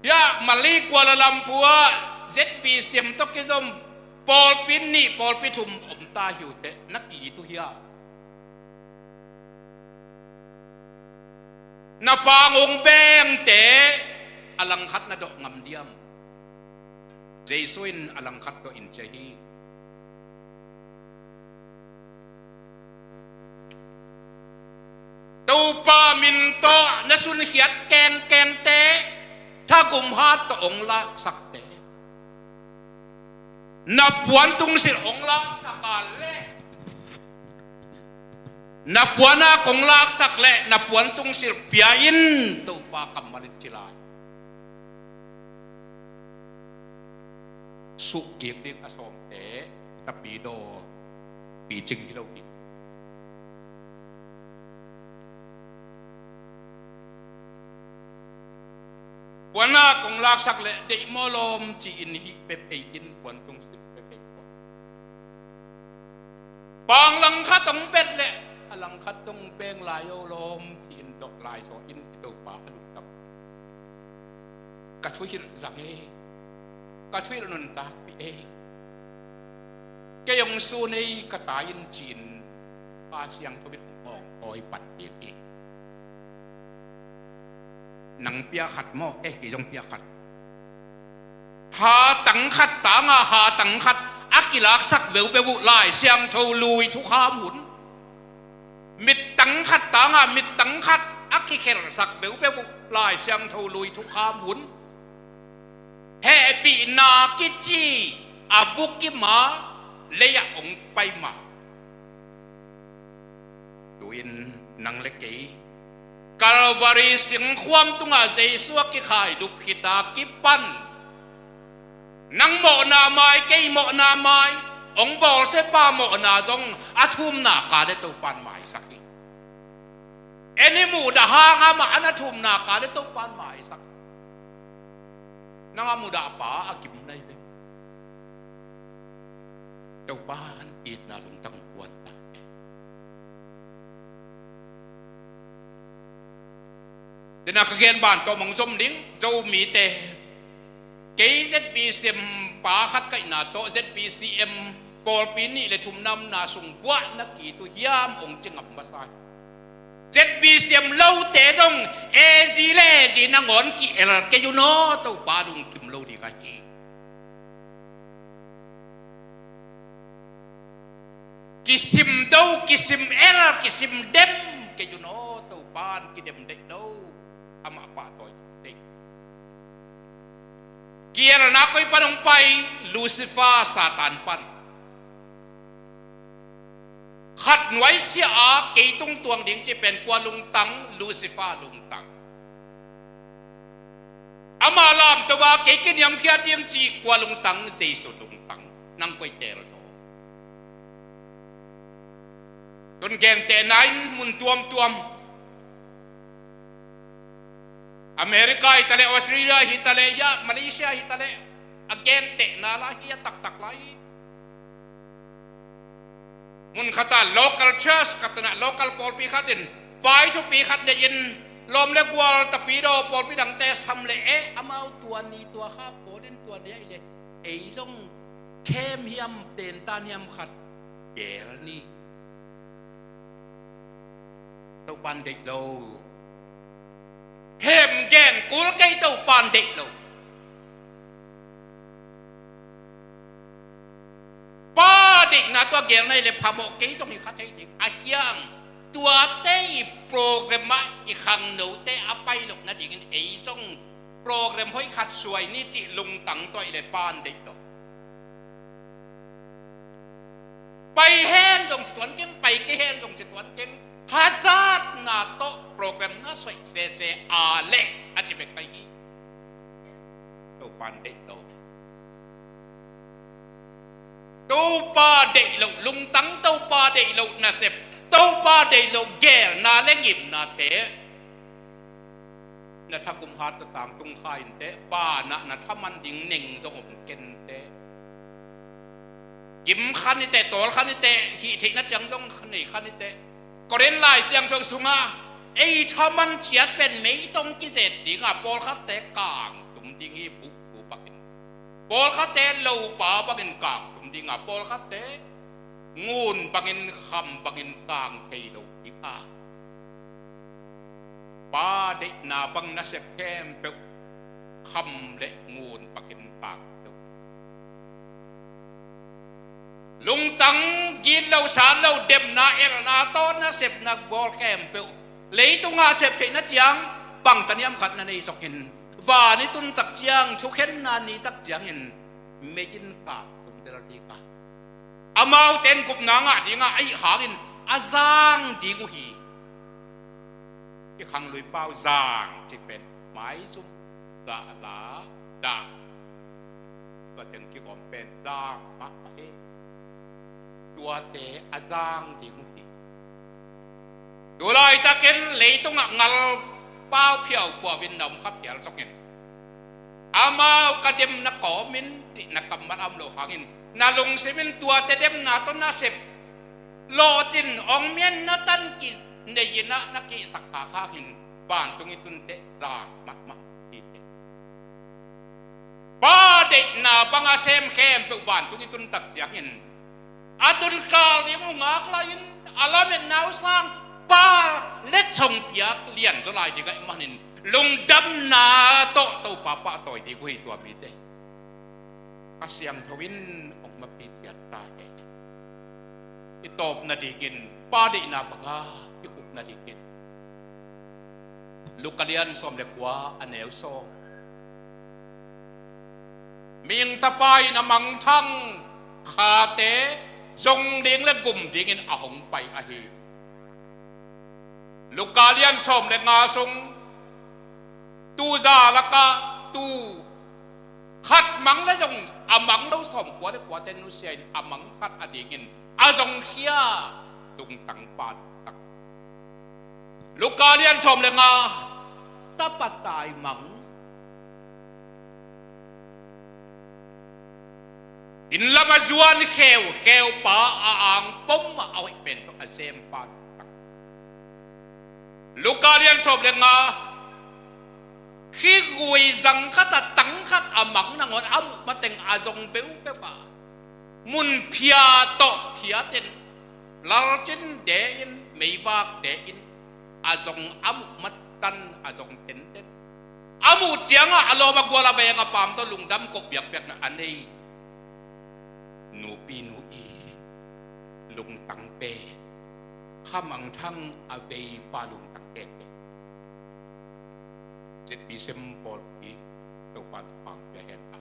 Hiah Malay, Kuala Lumpur ah Z B C M tawh kizom pawlpi nih, pawlpi thum om ta hi uh teh, na ki-it uh hiam? Na pang hong bengte a langkhat na dawh ngam diam? Jesu in a langkhat dawh in ci hi. Topa min tawh na sunkhiat kengkengte, thagum hat tawh hong laksakte, na puan tungsilh hong laksak a leh, na puan ak hong laksak leh na puan tungsilh pia in, Topa kammal in ci lai. suhkik ding a sawmte tapidaw picing hi lo hi. Puannak kong laksak leh deihmawh lawm ci-in hih pep ei in puan tung sim pep ei. Pang langkhat hong pet leh a langkhat hong peng lai o lawm ci-in dawh lai zaw in i Topa a lungdam. Ka thuhilh zang ei, ka thuhilh nuntakpih ei, kei hong sun ei ka ta in ci-in Pa siangtho in hong awng awi pan ding hi. Nang piakhat maw, eh, kei zong piakhat. Hatang khat tanga hatang khat a kilaksak veuveu uh Lai Siangtho lui thukham hun. Mittang khat tanga mittang khat a kikhelsak veuveu uh Lai Siangtho lui thukham hun. Hehpihna kici a bukim a lei-ah hong pai ma. Tu-in nang le kei Calvary singkhuam tungah Jesu a kikhailup khit a kipan, nang mawhna mai, kei mawhna mai, hong bawlsiapa mawhna zong a thumna ka le Topan maisak hi. En i muhdah hang amah an a thumna ka le Topan maisak hi. Nang a mudah pa a gim nai ve. Topan itna lungtang puan ta. Tena ka gen ban tawh mong zom ding, Zomite. Kei Z B C M pa khat kaihna tawh Z B C M pawlpi nih le thumna omna sung vuahna kituhiam hong ci ngam masa hi. Z B C M lote zong A Z le A Z nangawn ki-el kei un aw, Topa lungkim lo ding ahi. Kisim do, kisim el, kisim dem kei un aw, Topan kidem deih lo, amah pahtawi deih. Kielna koi pan hong pai? Lucifer Satan pan. Khat nuaisiah a kei tung tuang ding ci pen kua lungtang? Lucifer lungtang. Amah lamto a kei kiniamkhiat ding ci kua lungtang? Jesu lungtang. Nang koi teel zaw? Tun gentehna in mun tuamtuam, America hi taleh, Australia hi taleh, ya Malaysia hi taleh, a gentehna lai hi, a taktak lai hi. Mun khatah local church khat inah, local pawlpi khat in vai thupi khat nei-in lawm le gual tapidaw pawlpi dangte sam leh, eh, amau tua ni tua kha pawl in tua ni ahih leh ei zong khem hiam, tentan hiam khat geel ni. Topan deih lo. Hem gen kul kei, Topan deih lo. Pa deihna tua geelna hi leh phamawh kei zong hi kha thei ding. A hiang tuate i program ah i khangnote a pai loh nadingin ei zong program hoih khat suai ni cih lungtang tua hi leh Pan deih lo. Pai hen zong ci tuan keng, pai kei hen zong ci tuan keng. Hazatna tawh program na suai sese a leh a ci bek pai hi. Topan deih lo. Topa deih lo lungtang, Topa deih lo nasep, Topa deih lo geelna le ngimnate. Na thakum hat na tangtung kha inteh, vanah na thaman ding neng zong om kenteh. Gim khan iteh, tawl khan iteh, hih theihna ciang zong nei khan iteh. Korin Lai Siangtho sungah ei thaman ciat pen meitong kizet dingah pawlkhatte kangtum ding hi, buhbu bangin. Pawlkhatte lopa bangin kangtum dingah, pawlkhatte ngun bangin, kham bangin kang thei lo dingah. Pa deihna bang nasep khempeuh kham le ngun bangin kang lo. Lungtang gitlo, sanlo, demna, elhna tawh nasepna bawl khempeuh leitungah sep theihna ciang bangtaniam khat na nei zongin, van i tun tak ciang, thukhenna ni tak ciangin mei in kangtum del dingah, amaute in gupna ngah dingah ahih hangin a zang ding uh hi. I khanglui pau zang cih pen maizum, gahla, dah, Tua teng kigawm pen zang mahmah hi. Tuate a zang ding uh hi. Tu laitakin leitungah ngalpau phiauphiau in na om kha phial zongin, amau ka demna kawmin cihna kammal a om loh hangin, na lungsim in tuate demna tawh na sep lawhcin hong mian na tan kinei in ah na kihsak kha hangin, vantung i tun teh zang mahmah hi teh. Pa deihna banga sem khempeuh vantung i tun tak ciangin, a tun kal ding uh ngak lai-in, a lametna uh sang, Pa letsong piak lianzaw lai ding ahih manin, lungdamna tawh Topa pahtawi ding uh hi tua mite. Kha Siangtho in hong maphi ciat ta hen. I tawp nadingin, Pa deihna banga i khup nadingin, Luka lian sawm le kua, a neu sawm. Mihing Tapa in a mangthang khate zong ding le gum dingin a hong pai ahi. Luka lian sawm le nga sung, tu za lakah tu khat mang le zong a mang lo sawmkua le kuate nusia in, a mang khat adingin a zongkhia lungtang pa lungtang. Luka lian sawm le nga, tapa tai mang. Inn lam a zuan kheukheu pa, a ang pom a hoih pen tawh a sem pa lungtang. Luka lian sawm le nga, khigui zang khat a tang khat a mang nangawn a muh mateng a zong veuveu a, mun phia tawh phiatin, lalcin de-in, meivak de-in, a zong a muh matan, a zong tenten. A muh ciangah a lawm a gual a veng a pam tawh lungdam koh biakpiakna a nei nupi nu i lungtang pen, kha mangthang a vei pa lungtang pen pen. ZBCM pawlpi Topa in pang pia hen a.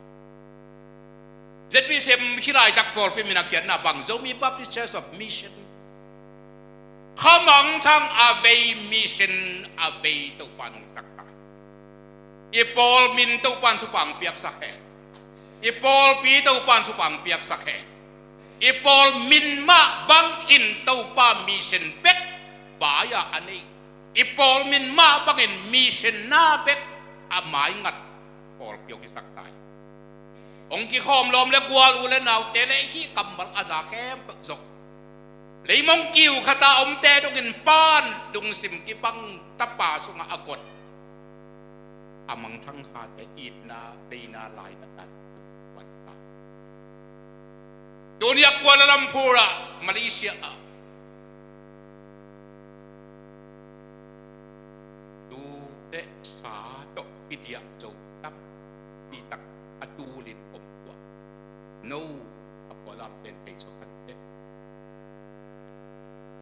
ZBCM hih laitak pawlpi min a kiatna bang, Zomi Baptist Church of Mission. Kha mangthang a vei mission a vei Topa in hong sak ta. I pawl min Topa in thupha hong piaksak hen. I pawlpi Topa in thupha hong piaksak hen. I pawl min mah bangin Topa mission bek bai-a a nei. I pawl min mah bangin mission na bek a maingat pawlpi hong hisak ta hi. Hong kikhawm lawm le gual u le naute le hih kammal a za khempeuh zong, leimong kiu khata omte dongin Pa in lungsim kibang tapa sungah a got, a mangthang khate itna veina lainatna tuan ta. Tuni a Kuala Lumpur ah, Malaysia ah, tu le sa tawh i diah zo tampi tak a tulin om tuah. No, a pualam pen thei sawkhan te.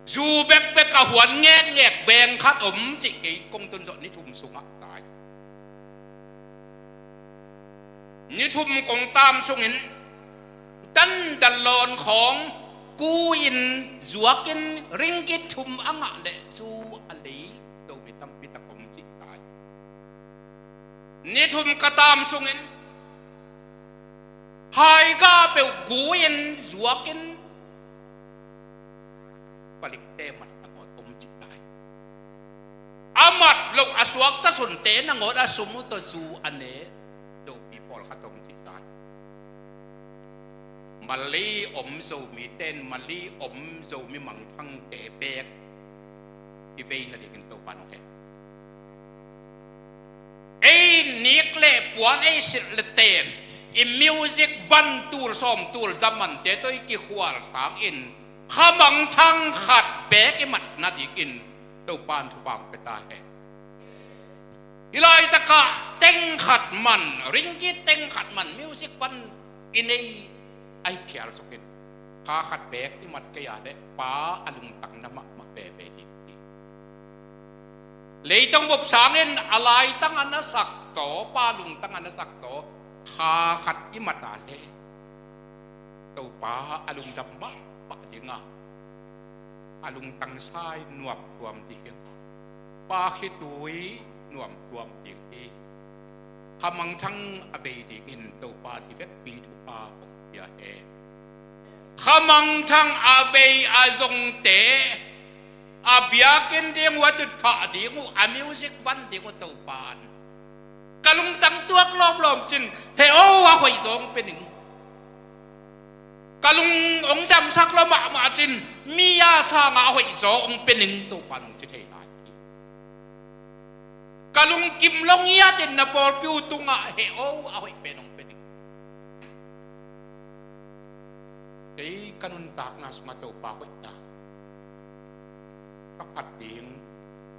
Zu bekbek a huan ngekngek veng khat om cih kei kong tun zawh ni thum sungah tai. Ni thum kong tam sungin tandal lawn khawng ku-in zuakin ringgit thum a ngah leh zu a lei lo mi tampi tak om cih tai. Ni thum ka tam sungin haiga peuh gu-in zuakin palikte mat nangawn om cih tai. A mat loh a suakta sunte nangawn a sum uh tawh zu a ne lopi pawlkhat om cih tai. Malay om Zomite in Malay om Zomi mangthangte beek i vei nadingin Topa in hong heh. Ei nik le puan ei silh le ten i music van tul sawm tul zamante tawh i kikhual sangin kha mangthang khat beek i mat nadingin Topa in thupha hong pia ta hen. Hih laitakah teng khat man, ringgit teng khat man music van i nei ahi phial sukin kha khat beek i mat kei a leh Pa a lungtang na mahmah veve ding hi. Leitung bup sangin a laitang a na sak taw, Pa lungtang a na sak taw, kha khat i mat a leh Topa a lungdam mahmah ding a, a lungtang sai nuam tuam ding, Pa khitui nuam tuam ding hi. Khamangthang a vei dingin Topa in i vekpi thupha hong pia hen. Khamangthang a vei a zongte a biakinn ding uh, a tutphah ding uh, a music van ding uh Topa in ka lungtang tuak lawmlawm cin, he o, a hoih zaw hong pia ning. Ka lung hong damsak lua mahmah cin, mi a sangah a hoih zaw hong pia ning Topa in hong ci thei lai hi. Ka lungkim lo ngiatin na pawlpi uh tungah he o, a hoih pen hong pia ning. Kei ka nuntakna sungah Topa hoihna ka phat ding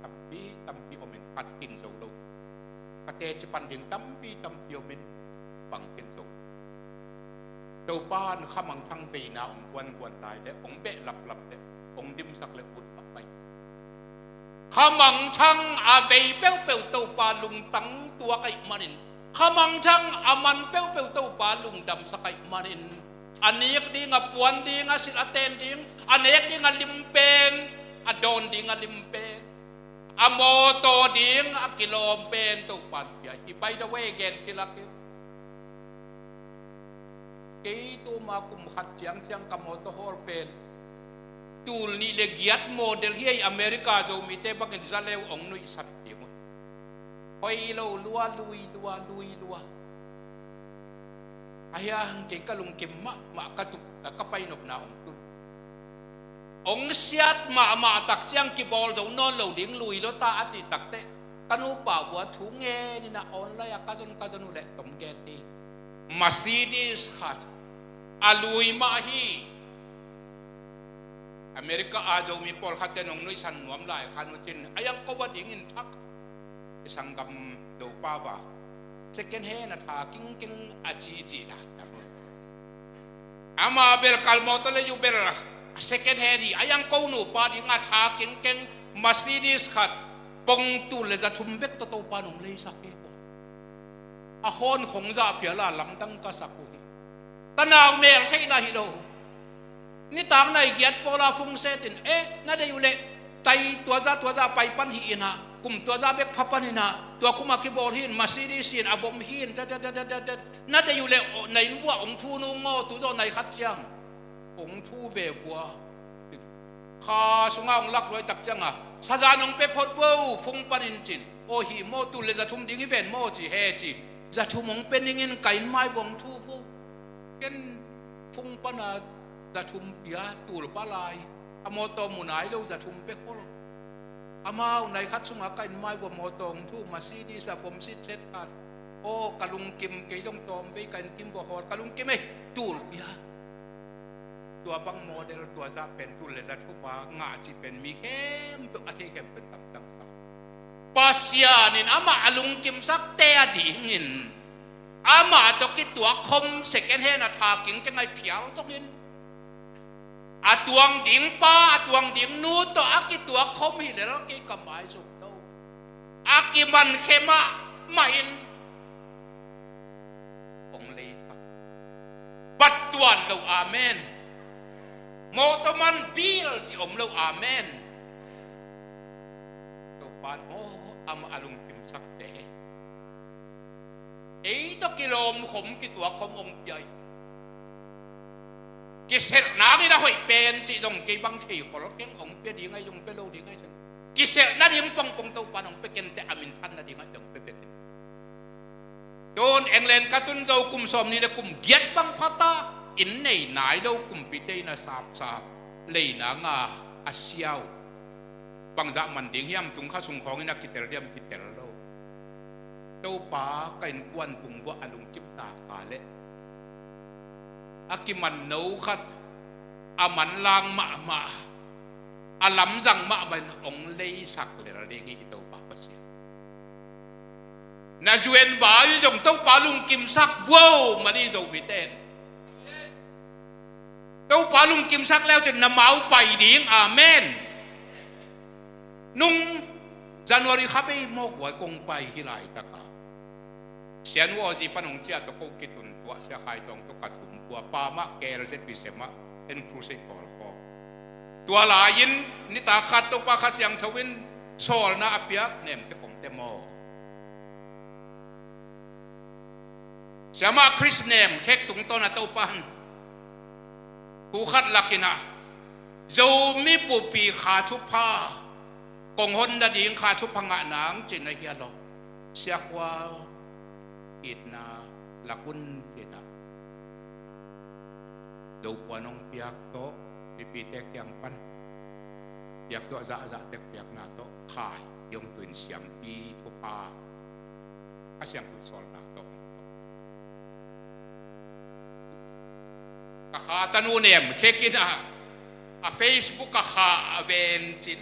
tampi tampi om in, phat khin zo lo. Ka teci pan ding tampi tampi om in, bang khin zo. Topa in khamangthang veina hong guanguan lai le, hong behlaplap le, hong dimsak le ut mahmah hi. Khamangthang a vei peuhpeuh Topa lungtang tuak ahih manin, khamangthang a man peuhpeuh Topa lungdamsak ahih manin, a nik ding, a puan ding, a silh a ten ding, a nek ding a lim pen, a dawn ding a lim pen, a mawtaw ding a kilawm pen Topa in pia hi. By the way, gen kilak hi. Kei tuma kum khat ciangciang ka mawtaw hawl pen tul nih le giat model hi. Ei America Zomite bangin za leu hong nuihsan ding uh. Hoi lo lua, lui lua, lui lua. Ahi hang kei ka lungkim mahmah, ka tuk, ka painopna hong tun. Hong siat mahmah tak ciang kibawl zo nawn lo ding, lui lo ta a cih takteh, ka nupa vua thu ngen in a online ah ka zon ka zon uh leh tom gen ding. Mercedes khat a lui mah hi. America a Zomi pawlkhatte nong nuihsan nuam lai khan uh cin, a yang ko a dingin thak. I sanggam dopa va second hand a tha kingkeng a cici la. Ama bel kal mawtaw le, uh bel second hand hi, a yang ko nupa ding a tha kingkeng Mercedes khat, pong tul le za thum bek tawh Topa nong leisak hi. A hawn khong zah phial a lamdang ka sak uh hi. Tanau mel theihna hi lo. Nitak nai giat pawla fungset in, eh, na deih uh leh, tai tuaza tuaza pai pan hi in ah, kum tuaza bek pha pan in ah, tua kum a kibawl hi in, Mercedes hi in, a vom hi in, tet, tet, tet, tet, tet. Na deih uh leh, oh, na inn vuah hong thu nung aw, tu zawh nai khat ciang hong thu ve vua. Kha sungah hong lak luai tak ciang a, sazan hong pe phot vo, fung pan in cin. Aw, hih maw, tul le za thum ding hi ven maw ci, he ci. Za thum hong pe ning in ka inn mai vua hong thu vo. Ken fung pan a za thum pia, tul pah lai. A mawtaw mu nai lo, za thum pe khol. Amau nai khat sungah ka inn mai vua mawtaw hong thu, Mercedes a vom sitset khat. Aw, ka lungkim, kei zong tawm vei ka inn kim vua hawl, ka lungkim ei, tul pia. Tua bang model, tua zah pen tul le za thum a ngah cih pen mi khempeuh, a thei khempeuh in tamtam sa. Pasian in amah a lungkimsakte a dingin amah tawh kituak khom second hand a tha kingkeng a i phial zongin, a tuang ding pa, a tuang ding nu tawh a kituak khom hi lel kei ka maizum lo. A kiman khe mahmah in hong leisak. Bat tuan lo, amen. Mawtaw man bil ci om lo, amen. Topa in, aw, amah a lungkimsakte, ei tawh kilawm khom, kituak khom hong pia hi. Kiselh nangin a hoih pen cih zong kei bang thei khol keng, hong pia ding ahi zong, pia lo ding ahi zong, kiselh nading pongpong Topa in hong pia kei inteh, a minthan nading ahi zong pia bek in. Tun England ka tun zo kum sawmnih le kum giat bang pha ta, inn nei nai lo, kumpite in a sapsap, leina nga a siau. Bangzah man ding hiam, tung kha sung khawngin a kitel diam, kitel lo. Topa, ka innkuan tung vuah a lungkim taka leh a kimanno khat, a manlang mahmah, a lamzang mahmah in hong leisak lel ding hi, i Topa Pasian. Na zuan vai zong Topa lungkimsak vuah mah ni, Zomite in. Topa lungkimsak leu cin na mau pai ding, amen. Nung January kha bei mawk guai kong pai hi laitaka, Sian Waw Zi pan hong ciah tawh ko kitun tuah, Sia Khai Tawng tawh ka thum vua, pa mah K L Z Pi Sem ah en crusade pawl khawng. Tua lai-in nitak khat Topa Kha Siangtho in sawlna a piak nemte kongte maw, Siamah Chris Nem Khek tungtawn a Topa'n thu khat lakin ah, Zomi pumpi kha thupha, kong hon nading kha thupha ngah nang ci-in a hi a lo. Sia Khual itna lak un ci-in ah, Zopuan hong piak tawh, mipite kiang pan piak tawh, zahzah tek piakna tawh, kha hi hong tuin siampi thupha, a siangtho sawlna tawh, ka kha tanu Nem Khek in ah, a Facebook ah kha a ven cin,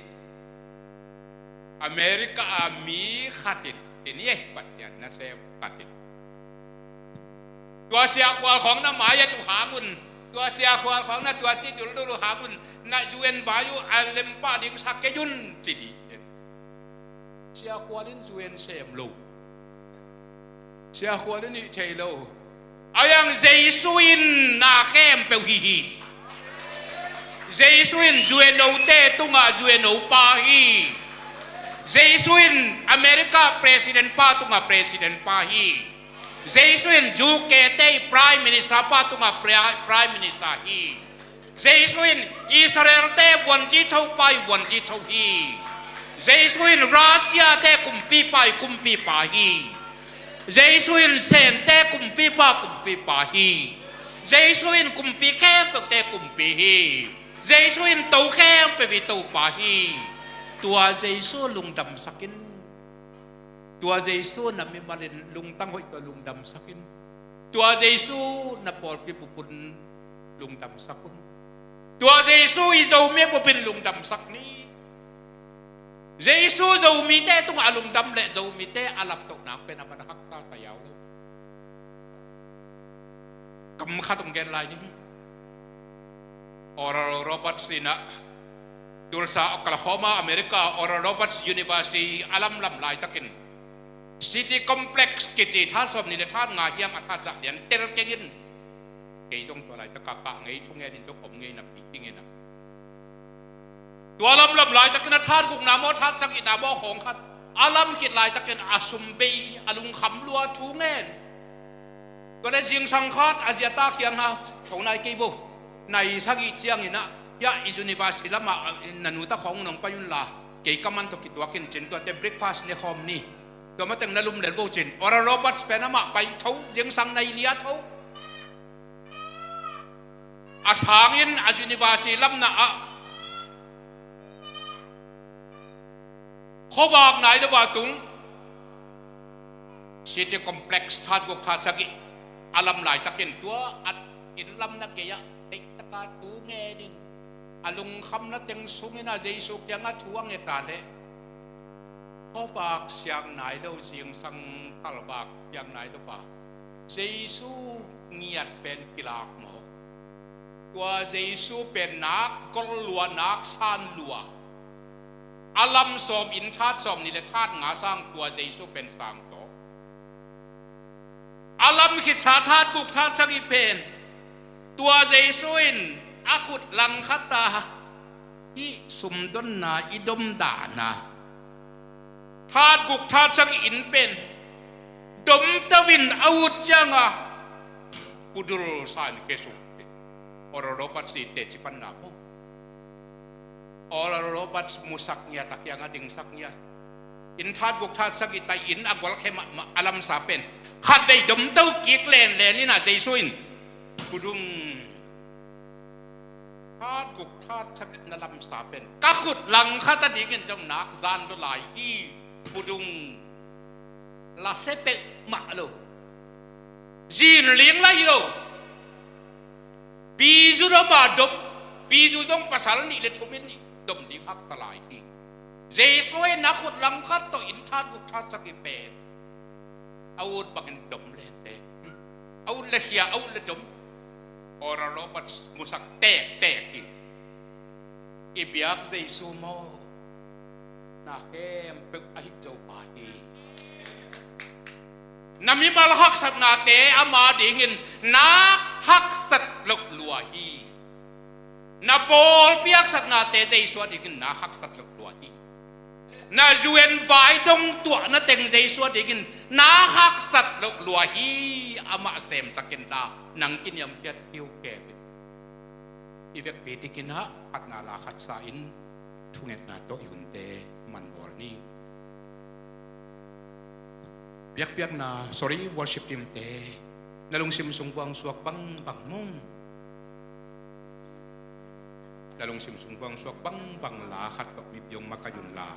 America a mi khat in, in ye, Pasian nasem khat in, tua Sia Khual khawng na mai-ah tu hang un, tua Sia Khual khawng na tua ci duldul uh hang un, na U N vai uh a lempa ding sa kei un ci dih. Sia Khual in U N sem lo. Sia Khual in ih thei lo. A yang Jesu in na khempeuh hih hi. Jesu in U N-te tungah U N-pa hi. Jesu in America president pa tungah president pa hi. Jesu in U K te Prime Minister pa tungah Pri-, Prime Minister hi. Jesu in Israel te vuanci tho pa ih vuanci tho hi. Jesu in Russia te kumpipa ih kumpipa hi. Jesu in Sen te kumpipa kumpipa hi. Jesu in kumpi khempeuh te kumpi hi. Jesu in to khempeuh ih Topa hi. Tua Jesu lungdamsak in. Tua Jesu na mimal in lungtang hoih tawh lungdamsak in. Tua Jesu na pawlpi bup un lungdamsak un. Tua Jesu ih Zomi bup in lungdamsak ni. Jesu Zomite tungah a lungdam leh Zomite a laptoh nang pen a man a haksa sa ziau lo. Kam khat hong gen lai ning. Oral Roberts in ah, Tulsa, Oklahoma, America, Oral Roberts University a lamlam laitakin, City Complex kici that sawm nih le that nga hiam a that zah lian tel keng in. Kei zong tua laitak ah ka kah ngei, thungen in zong om ngei napi hi ing in ah. Tua lamlam laitakin a that gukna maw, that sagihna maw khawng khat a lam khit laitakin a sum bei, a lungkham lua, thu ngen. Tua leh zingsang khat a zi a ta khiang a, tho nai kei vo. Nai sagih ciangin ah, hiah i university lamah, ah, na nu ta khawng un hong pai un la, kei ka man tawh kituak in cin, tuate breakfast ne khawm ni. Tua mateng na lum lel vo cin. Oral Roberts pen amah pai tho, zingsang nai li a tho. A sangin a university lamna ah khuavak nai lo a tung, City Complex that guk that sagih a lam laitakin tua a inn lamna gei-ah deihtak a thu ngen in, a lungkhamna teng sungin a Jesu kiangah thu a nget a leh, khuavak siang nai lo, zingsang thalvak siang nai lo a Jesu ngiat pen kilak mawk. Tua Jesu pen nak gol lua, nak san lua. A lam sawm, inn that sawm nih le that nga sang tua Jesu pen sang tawh. A lam khitsa that guk that sagih pen tua Jesu in a khut langkhat ah, hih sumdonna i domdahna that guk that sagih inn pen domto in a ut ciangah pudul sa in khesuk. Oral Roberts ii teci panna maw? Oral Roberts musak ngiat, a kiangah dingsak ngiat. Inn that guk that sagih tai, inn a gual khe mahmah a lamsa pen khatvei domto kik lenlen in a Jesu in pudum. That guk that sagih na lamsa pen ka khut langkhat a dingin zong nak zan lo lai hi. Pudum. Lase peuhmah lo. Zinling lai hi lo. Pizu dom a dom. Pizu zong pasal nih le thum in nih dom ding haksa lai hi. Jesu in a khut langkhat tawh inn that guk that sagih pen a ut bangin dom lente. A ut le khia, a ut le dom. Oral Roberts musak tektek hi. I biak Jesu maw? Na khempeuh a hih Topa hi. Na mimal haksatnate ama dingin na haksat loh lua hi. Na pawlpi haksatnate Jesu a dingin na haksat loh lua hi. Na U N vai dong tuahna teng Jesu a dingin na haksat loh lua hi. Amah semsak in la, nang kiniamkhiat hi uh, Kevin. I vekpi dikin ah khatna la khat sa-in thungetna tawh i hunte man bawl ni. Biakpiakna, sorry, worship team te, na lungsim sung vuangsuak bangbang mung. Na lungsim sung vuangsuak bangbang la khat tawh mipi hong makaih un la.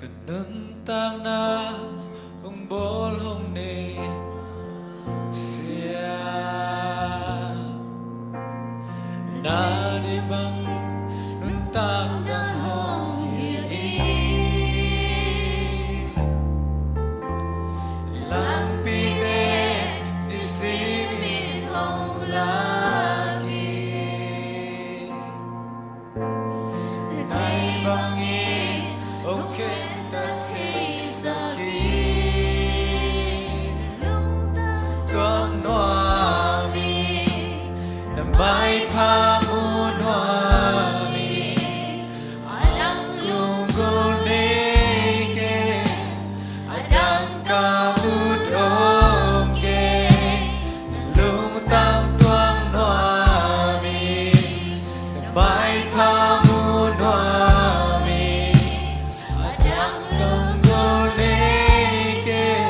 Ka nuntakna hong bawl hong nei sia, na deih bang nuntak dang hong hilh in, lampite nisimin hong lak in. Na deih bangin hong khemta theisak in, lungtang tuak nuam in, na maipha mu nuam in, a dang lunggulh nei kei, a dang ka ut om kei, na lungtang tuak nuam in, na maipha mu nuam in, a dang lunggulh nei kei,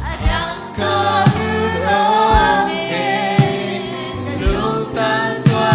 a dang ka ut om kei, na lungtang tuak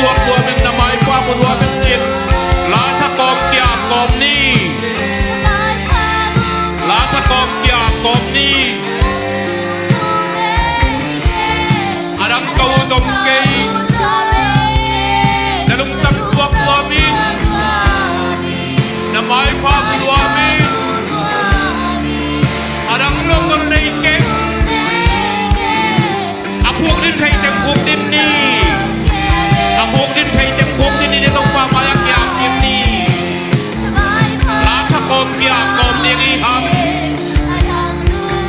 Tuak lua ming, na maipha mu lua ming cin. Lasa kawm kia kawm ni. Lasa kawm kia kawm ni. A dang ka ut om kei. Na lungtang tuak lua ming. Na maipha mu lua ming. A dang lawmngawl nei keng. A phuk din thei teng phuk din ni. A phuk din thei teng phuk din ni, Topa mai-ah kiam din ni. Lasa kawm kia kawm ding i hi hang.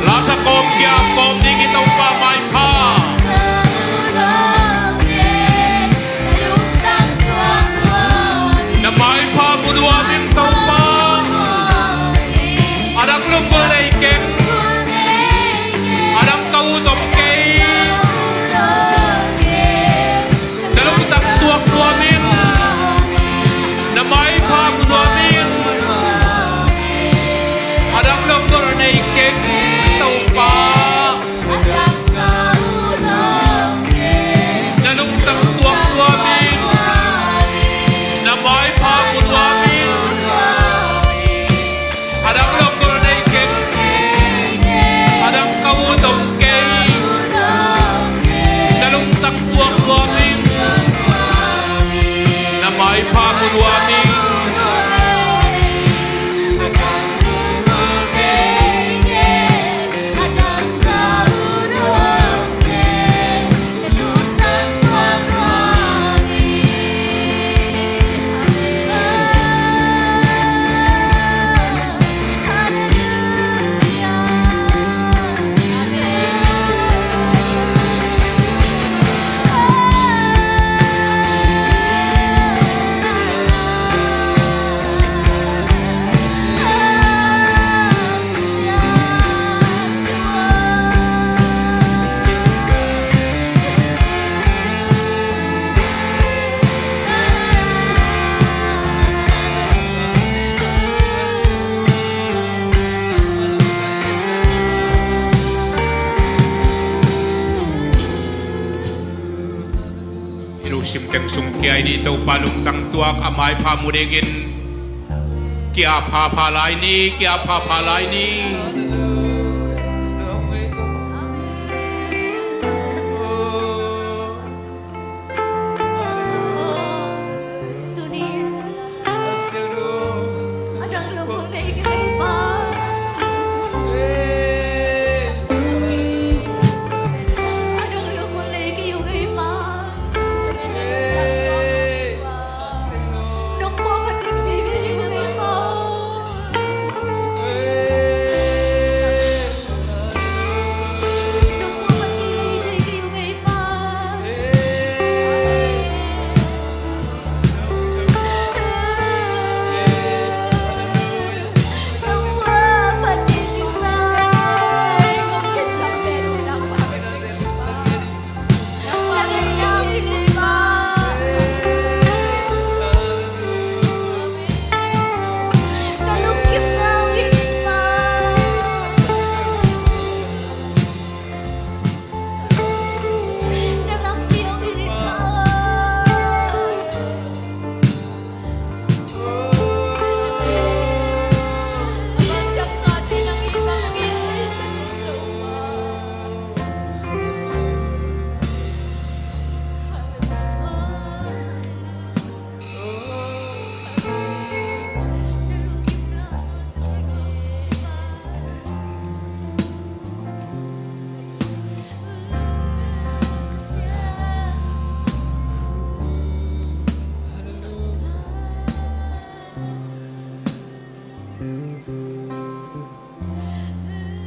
Lasa kawm kia kawm ding i, Topa maipha. Na maipha mu lua ming, Topa. A dang lawmngawl nei keng. A dang ka ut om kei. Na lungtang tuak lua ming. Na maipha mu lua ming. A dang lawmngawl nei keng, Topa. Na lungtang tuak lua ming. Na maipha mu lua ming. A dang lawmngawl nei keng. A dang ka ut om kei. Na lungtang tuak lua ming. Na maipha mu lua ming. Hih lungsim teng sung kia i ni, Topa lungtang tuak, a maipha mu dingin. Kia phapha lai ni, kia phapha lai ni.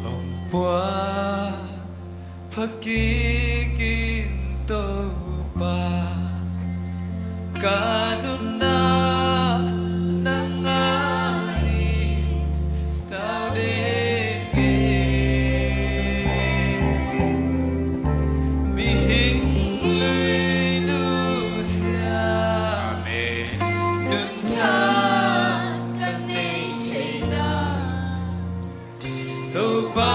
Hong puak pha kik in Topa, ka nunna nang a hi tau ding hi. Mihing lui nusia, amen, nuntak ka nei theihna. Topa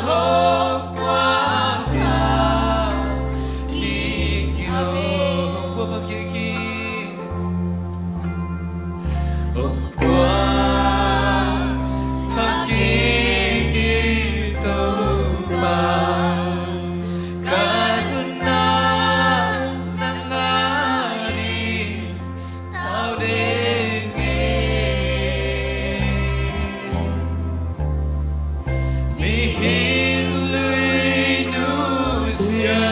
hong puak pha Topa, ka kik in Topa, ka nunna nang ading tawh den ing. Mihing lui nusia,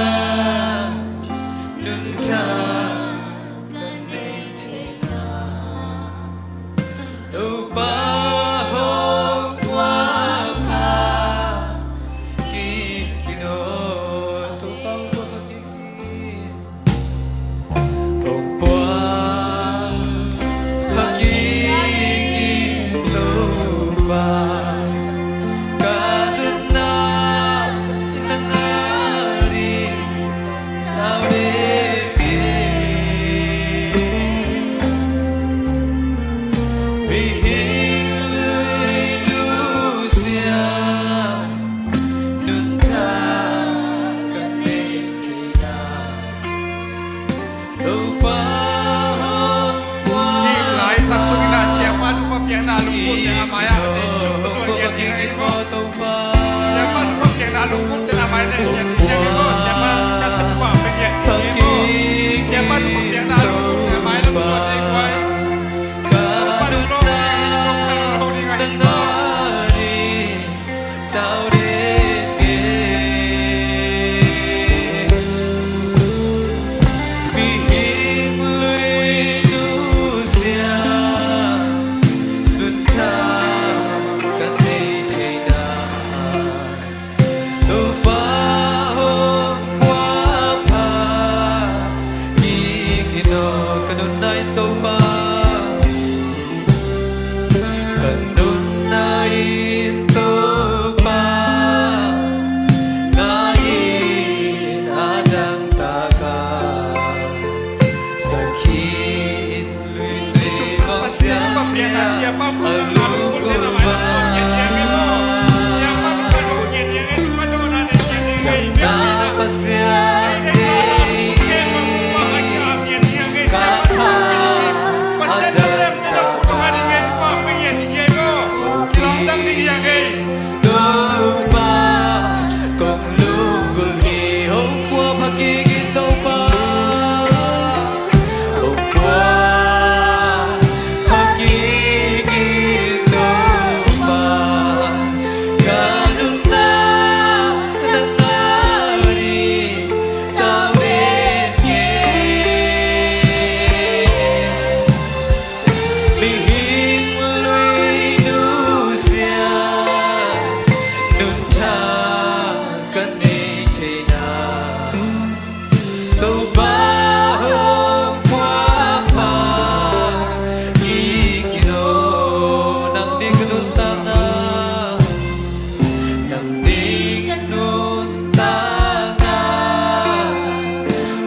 nuntak ka neih theihna, Topa hong puahpha kik in aw. Topa hong puahpha kik in. Hong puahpha kik in Topa, ka nunna nang ading tawh den ing. Mihing lui nusia, nuntak ka neih theihna, Topa hong puahpha. Hih laisak sungin ah siapa thupha piakna lungput teh a mai-ah Jesu Khazih in ngiat ding ahi maw? Siapa thupha piakna lungput teh a mai-ah ngiat ding ahi maw? Siapa, siapa thupha piakna lungput teh a mai-ah ngiat ding ahi maw? Siapa thupha piakna lungput teh a mai-ah ngiat ding ahi maw? Topa lungput teh a mai-ah ngiat ding ahi maw? Mihing lui nusia, nuntak ka neih theihna, Topa hong puahpha kik in aw. Ka nunna in Topa, ka nunna in Topa, ngai in a dangtak a sakhi in lui tui mawk siang siang a lungkul va. Dangtak Pasian in ka a a dangtak. Topa, kong lunggulh hi. Hong puahpha kik in Topa, hong puahpha kik in Topa, ka nunna nang ading tawh den ing. Mihing lui nusia, nuntak ka neih theihna, Topa hong puahpha kik in aw. Nang ding ka nuntakna, nang ding ka nuntakna,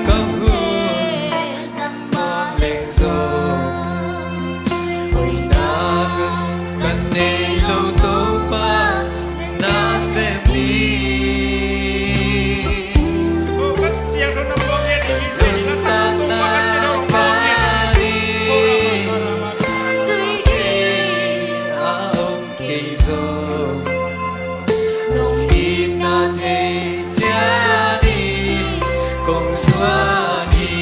ka hun zang mah leng zong, hoihna ka nei lo Topa, na sem ni. Kei zong nong itna thei sia ding kong zuan hi.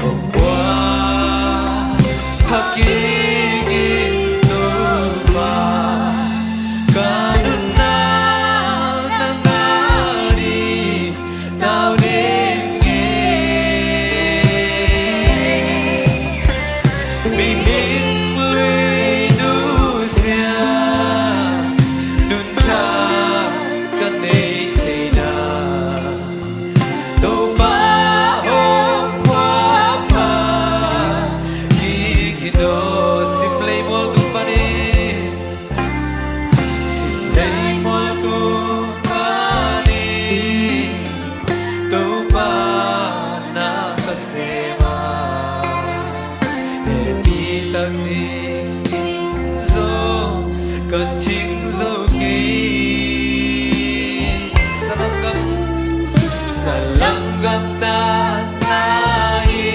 Kong puahpha kik in Topa, ka nunna nang ading tawh den ing. Mihing lui nusia, nuntak ka neih theihna, Topa hong puahpha kik in aw. Sim lei mual tung panin, sim lei mual tung panin, Topa na ka sem a, hehpihtak ding zong ka cing zo kei. Salam gam, salam gam tatna hi.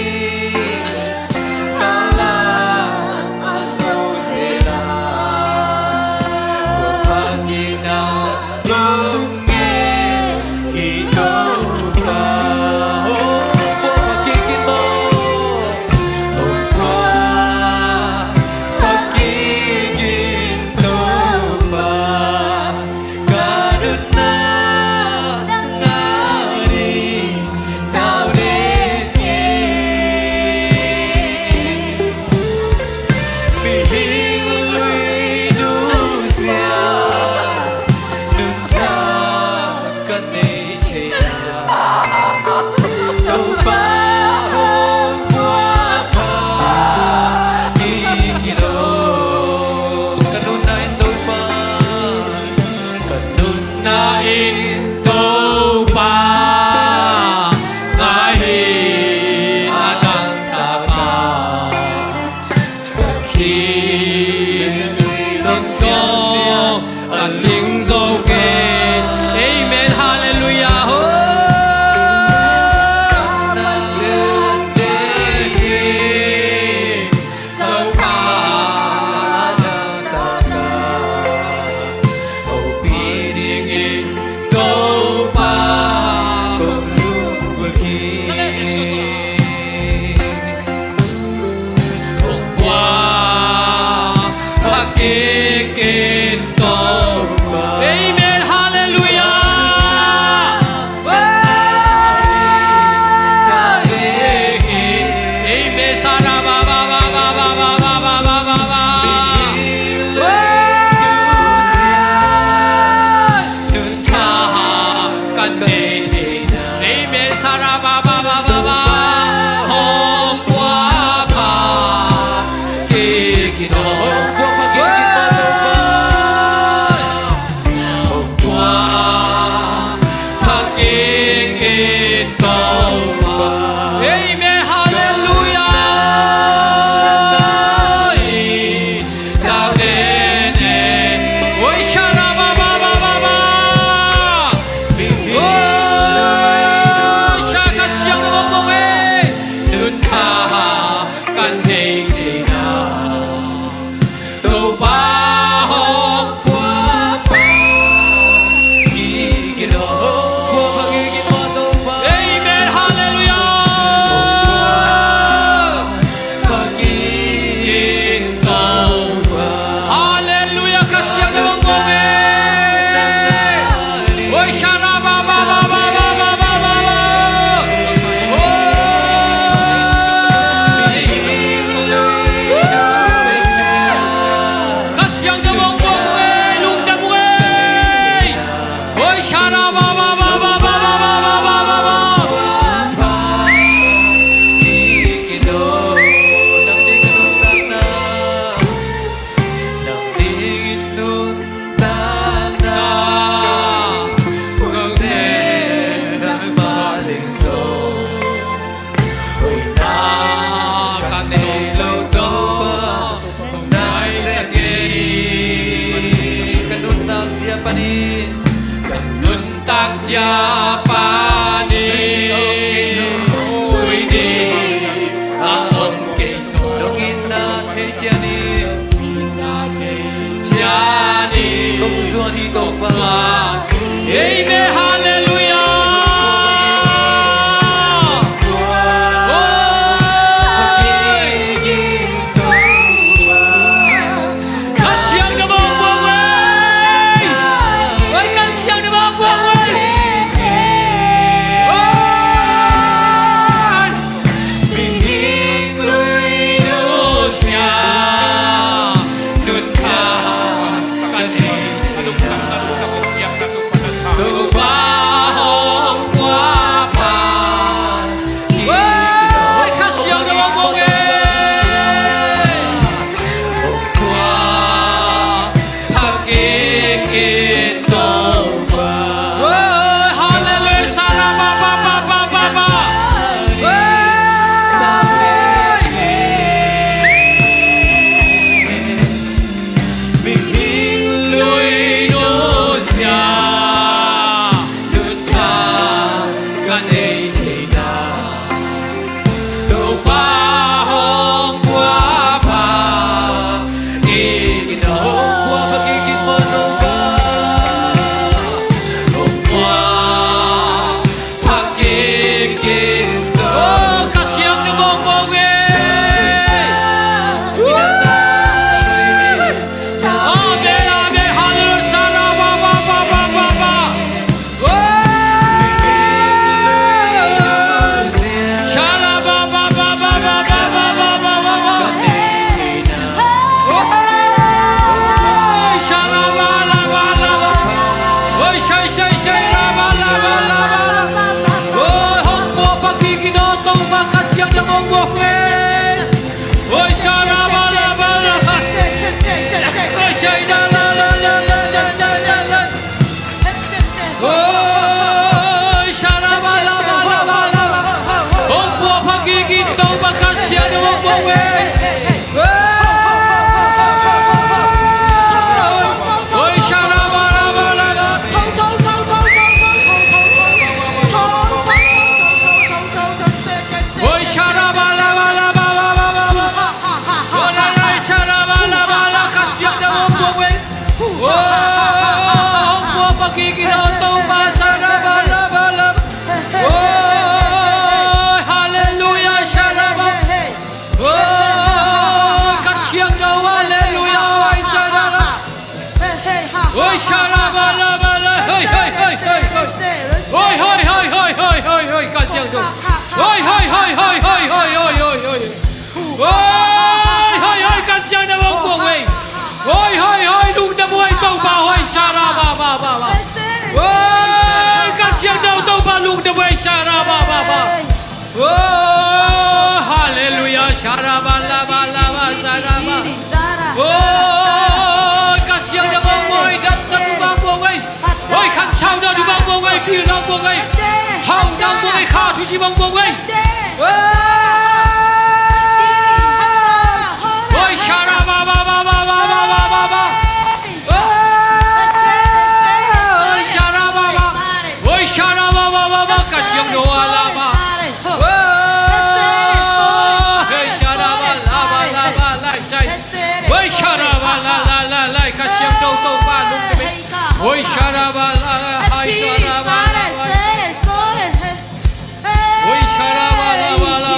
Pa ni, zui ni, a om kei zo. Nong itna thei ciang ni, ciang ni. Kong zuan hi Topa. Amen. Halleluiah. Oi. Kha Siangtho hong muang ei. Oi, Kha Siangtho hong muang ei. Oi. Mihing lui nusia, nuntak ka nei. Topa hong pua pha. Oi, Kha Siangtho hong muang ei. Hong pua pha kik in Topa. Oi, halleluiah, sha la ba ba ba ba ba ba. Oi. Mihing lui nusia, nuntak ka nei theihna. Topa hong pua pha kik in, hong pua pha kik in maw Topa. Hong pua pha kik in Topa. Oh, Kha Siangtho hong muang ei. Amen, amen, halleluiah, sha la ba ba ba ba ba ba. Oi, sha la ba la ba la ba la ba. Hong pua pha kik in Topa Kha Siangtho hong muang ei. Oi, sha la ba la ba la ba. Oi, sha la ba la ba la ba ba ba ba ba. Oi, sha la ba la ba la, Kha Siangtho hong muang ei. Oh, hong pua pha kik in aw Topa, sha la ba la ba la. Oh, halleluiah, sha la ba. Oh, Kha Siangtho, halleluiah, oi, sha la la. Oi, sha la ba la ba la. Hei, hei, hei, hei, hei. Oi, hei, hei, hei, hei, hei, hei, Kha Siangtho. Oi, hei, hei, hei, hei, hei, hei, hei, hei. Oi, hoi, hoi, Kha Siangtho hong muang ei. Hoi, hoi, hoi, lungdam ei Topa, hoi, sha la ba ba ba ba. Oi, Kha Siangtho Topa lungdam ei, sha la ba ba ba. Oi, halleluiah, sha la ba la ba la ba, sha la ba. Oi, Kha Siangtho hong muang ei, damna Topa hong muang ei. Oi, khan sau na Topa hong muang ei, pil na hong muang ei. Hau na hong muang ei, kha thusim hong muang ei. Oi, sha la ba ba ba. Oi, sha la ba ba. Oi, sha la ba ba ba ba, Kha Siangtho a la ba. Oi, sha la ba la ba la ba la, sai. Oi, sha la ba la la la la, Kha Siangtho Topa lungdam ei. Oi, sha la ba la la, hai, sha la ba la ba. Oi, sha la ba la ba la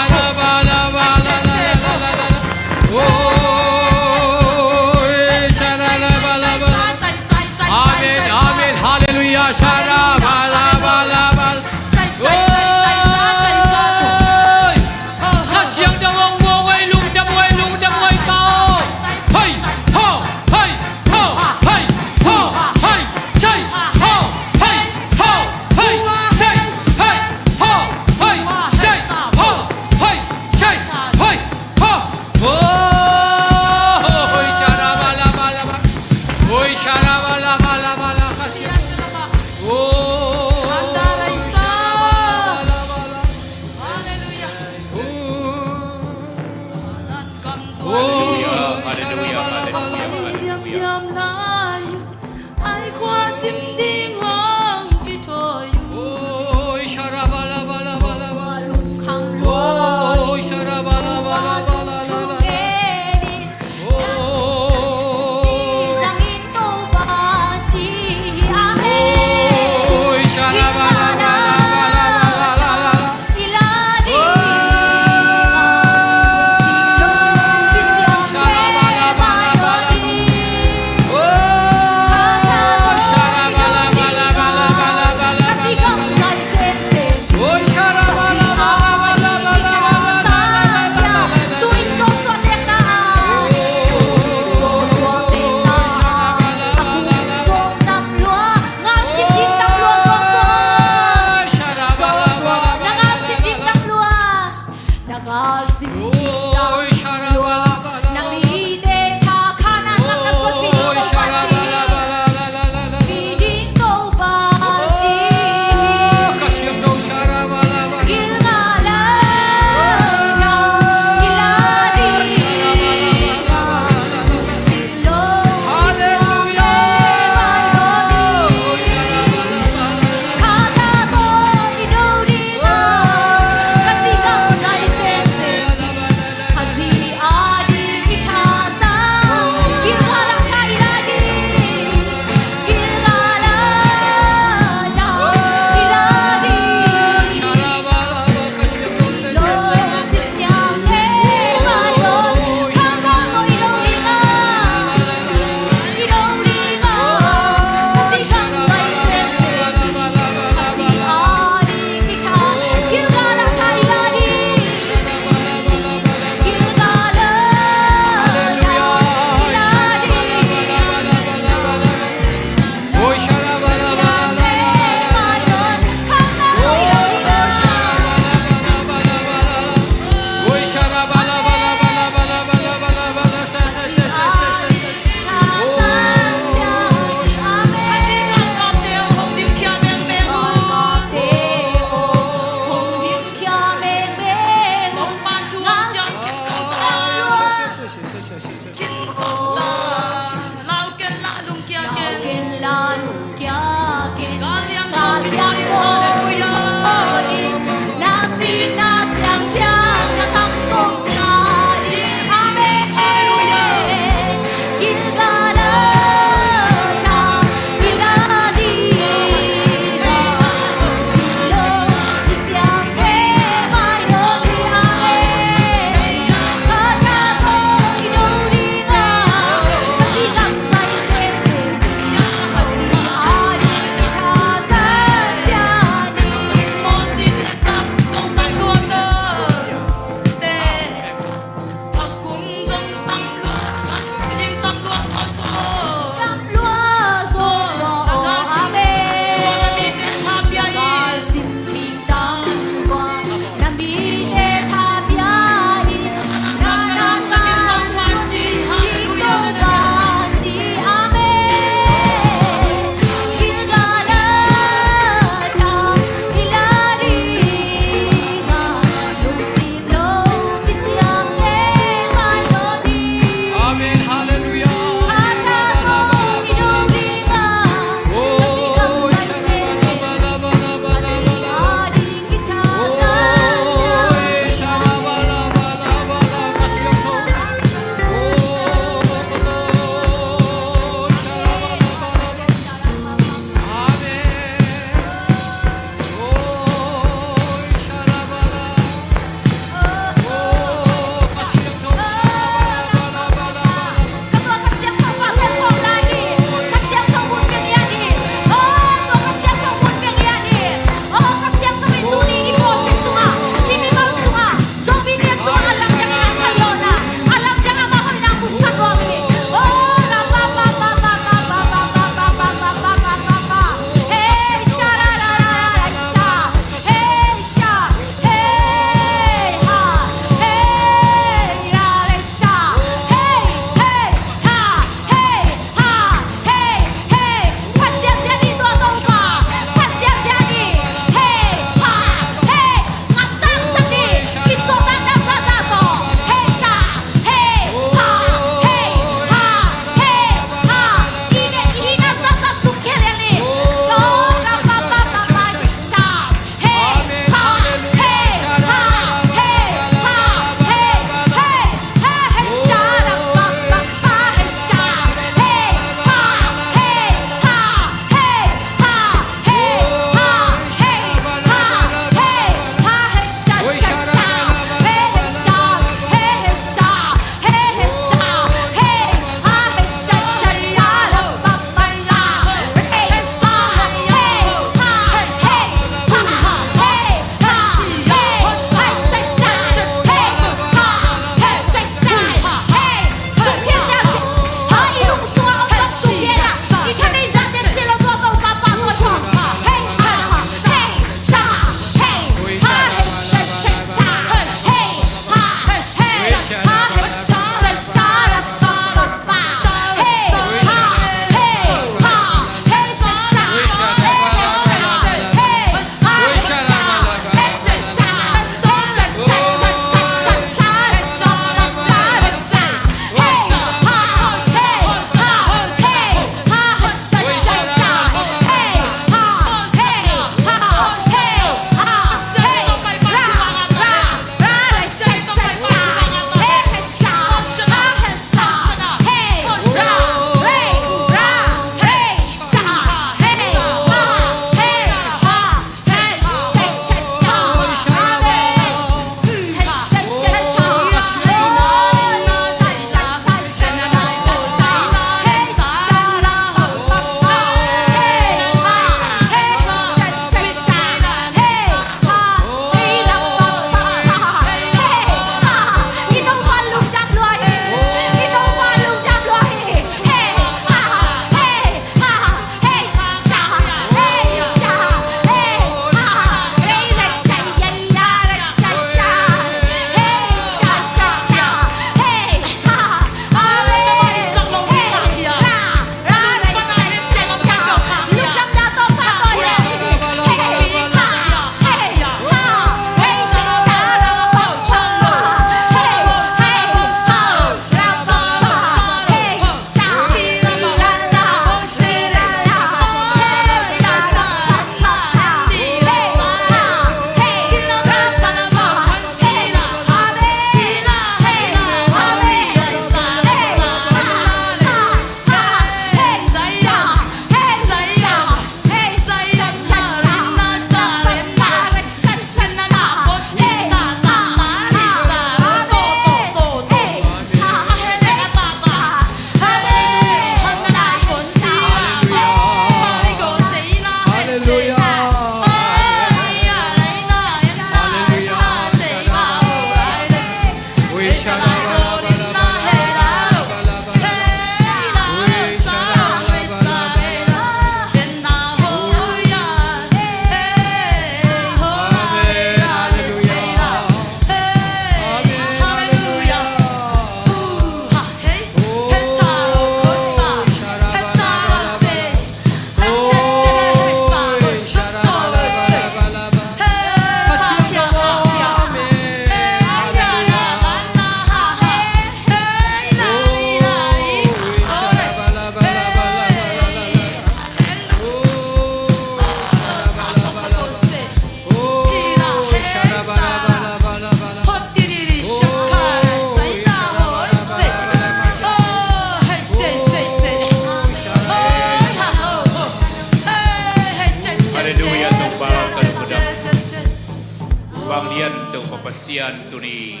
Pasian, tuni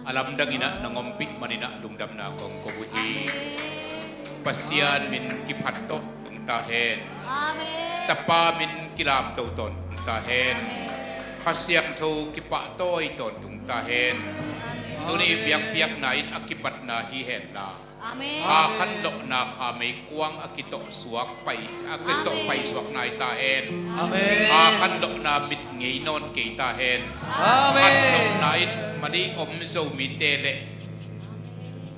a lamdang in ah nong ompih manin ah lungdamna kong ko uh hi. Pasian min kiphat tawh tung ta hen. Tapa min kilamto tawntung ta hen. Kha Siangtho kipahtawi tawntung ta hen. Tuni biakpiakna in a kipatna hi henla, kha khanlawhna kha meikuang a kitawh suak pai, a kitawh paisuak nai ta hen. Kha khanlawhna mit ngei nawn kei ta hen. Khanlawhna in Malay om Zomite le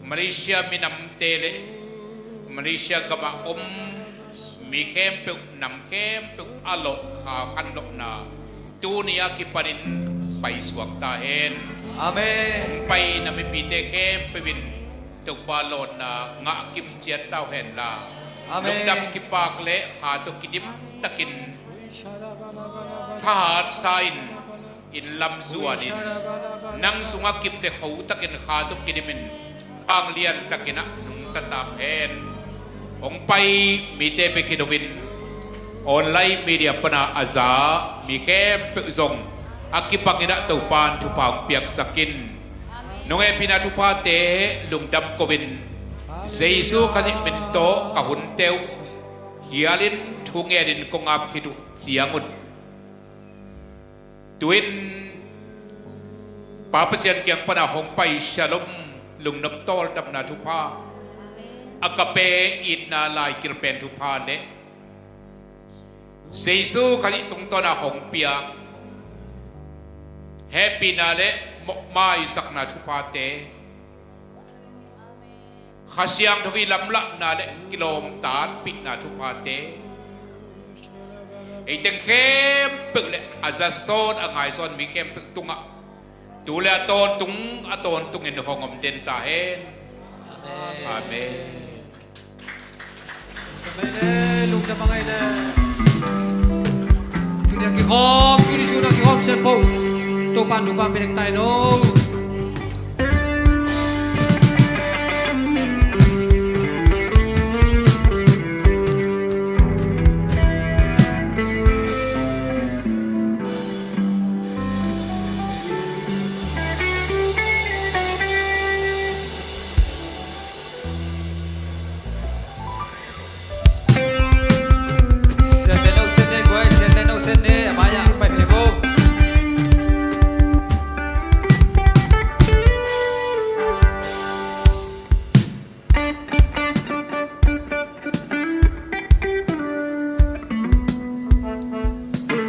Malaysia minamte le Malaysia gamah om mi khempeuh, nam khempeuh a lawh kha khanlawhna tuni a kipanin paisuak ta hen. Hong pai na mipite khempeuh in Topa lawnna ngah kimciat ta uh henla, lungdam kipak le kha tawh kidim takin thahatsa in inn lam zuanin, nang sungah kip le kho takin kha tawh kidimin, vanglian takin ah nungta ta hen. Hong pai mite bek hi loin online media pana a za mi khempeuh zong a kibangin ah Topa'n thupha hong piaksak in. Nong hehpihna thuphate lungdam ko-in, Jesu Khazih min tawh ka hunte uh hialin thungenin kong ap khit uh ciangun, tu-in Pa Pasian kiang pana hong pai Shalom, lungnop tawldamna thupha, Agape itna laikilhpen thupha le Jesu Khazih tungtawna hong piak hehpihna le mawhmaisakna thuphate, Kha Siangtho i lamlahna le kilawmtatpihna thuphate, ei teng khempeuh le a zasawn a ngaisawn mi khempeuh tungah tu le a tawntung a tawntungin hong om den ta hen. Amen. Amen. Lungdam a ngai le. Tuni a kikhawm, tuni sun a kikhawm sian po, Topa'n thupha pia dek ta hen aw.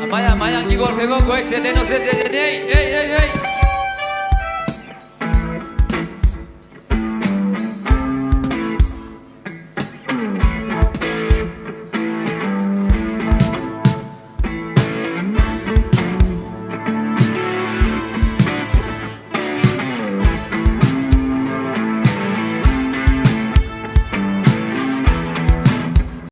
A mai-ah, a mai-ah kigol phei vo guai, siate no, siate, siate, ei, ei, ei, ei.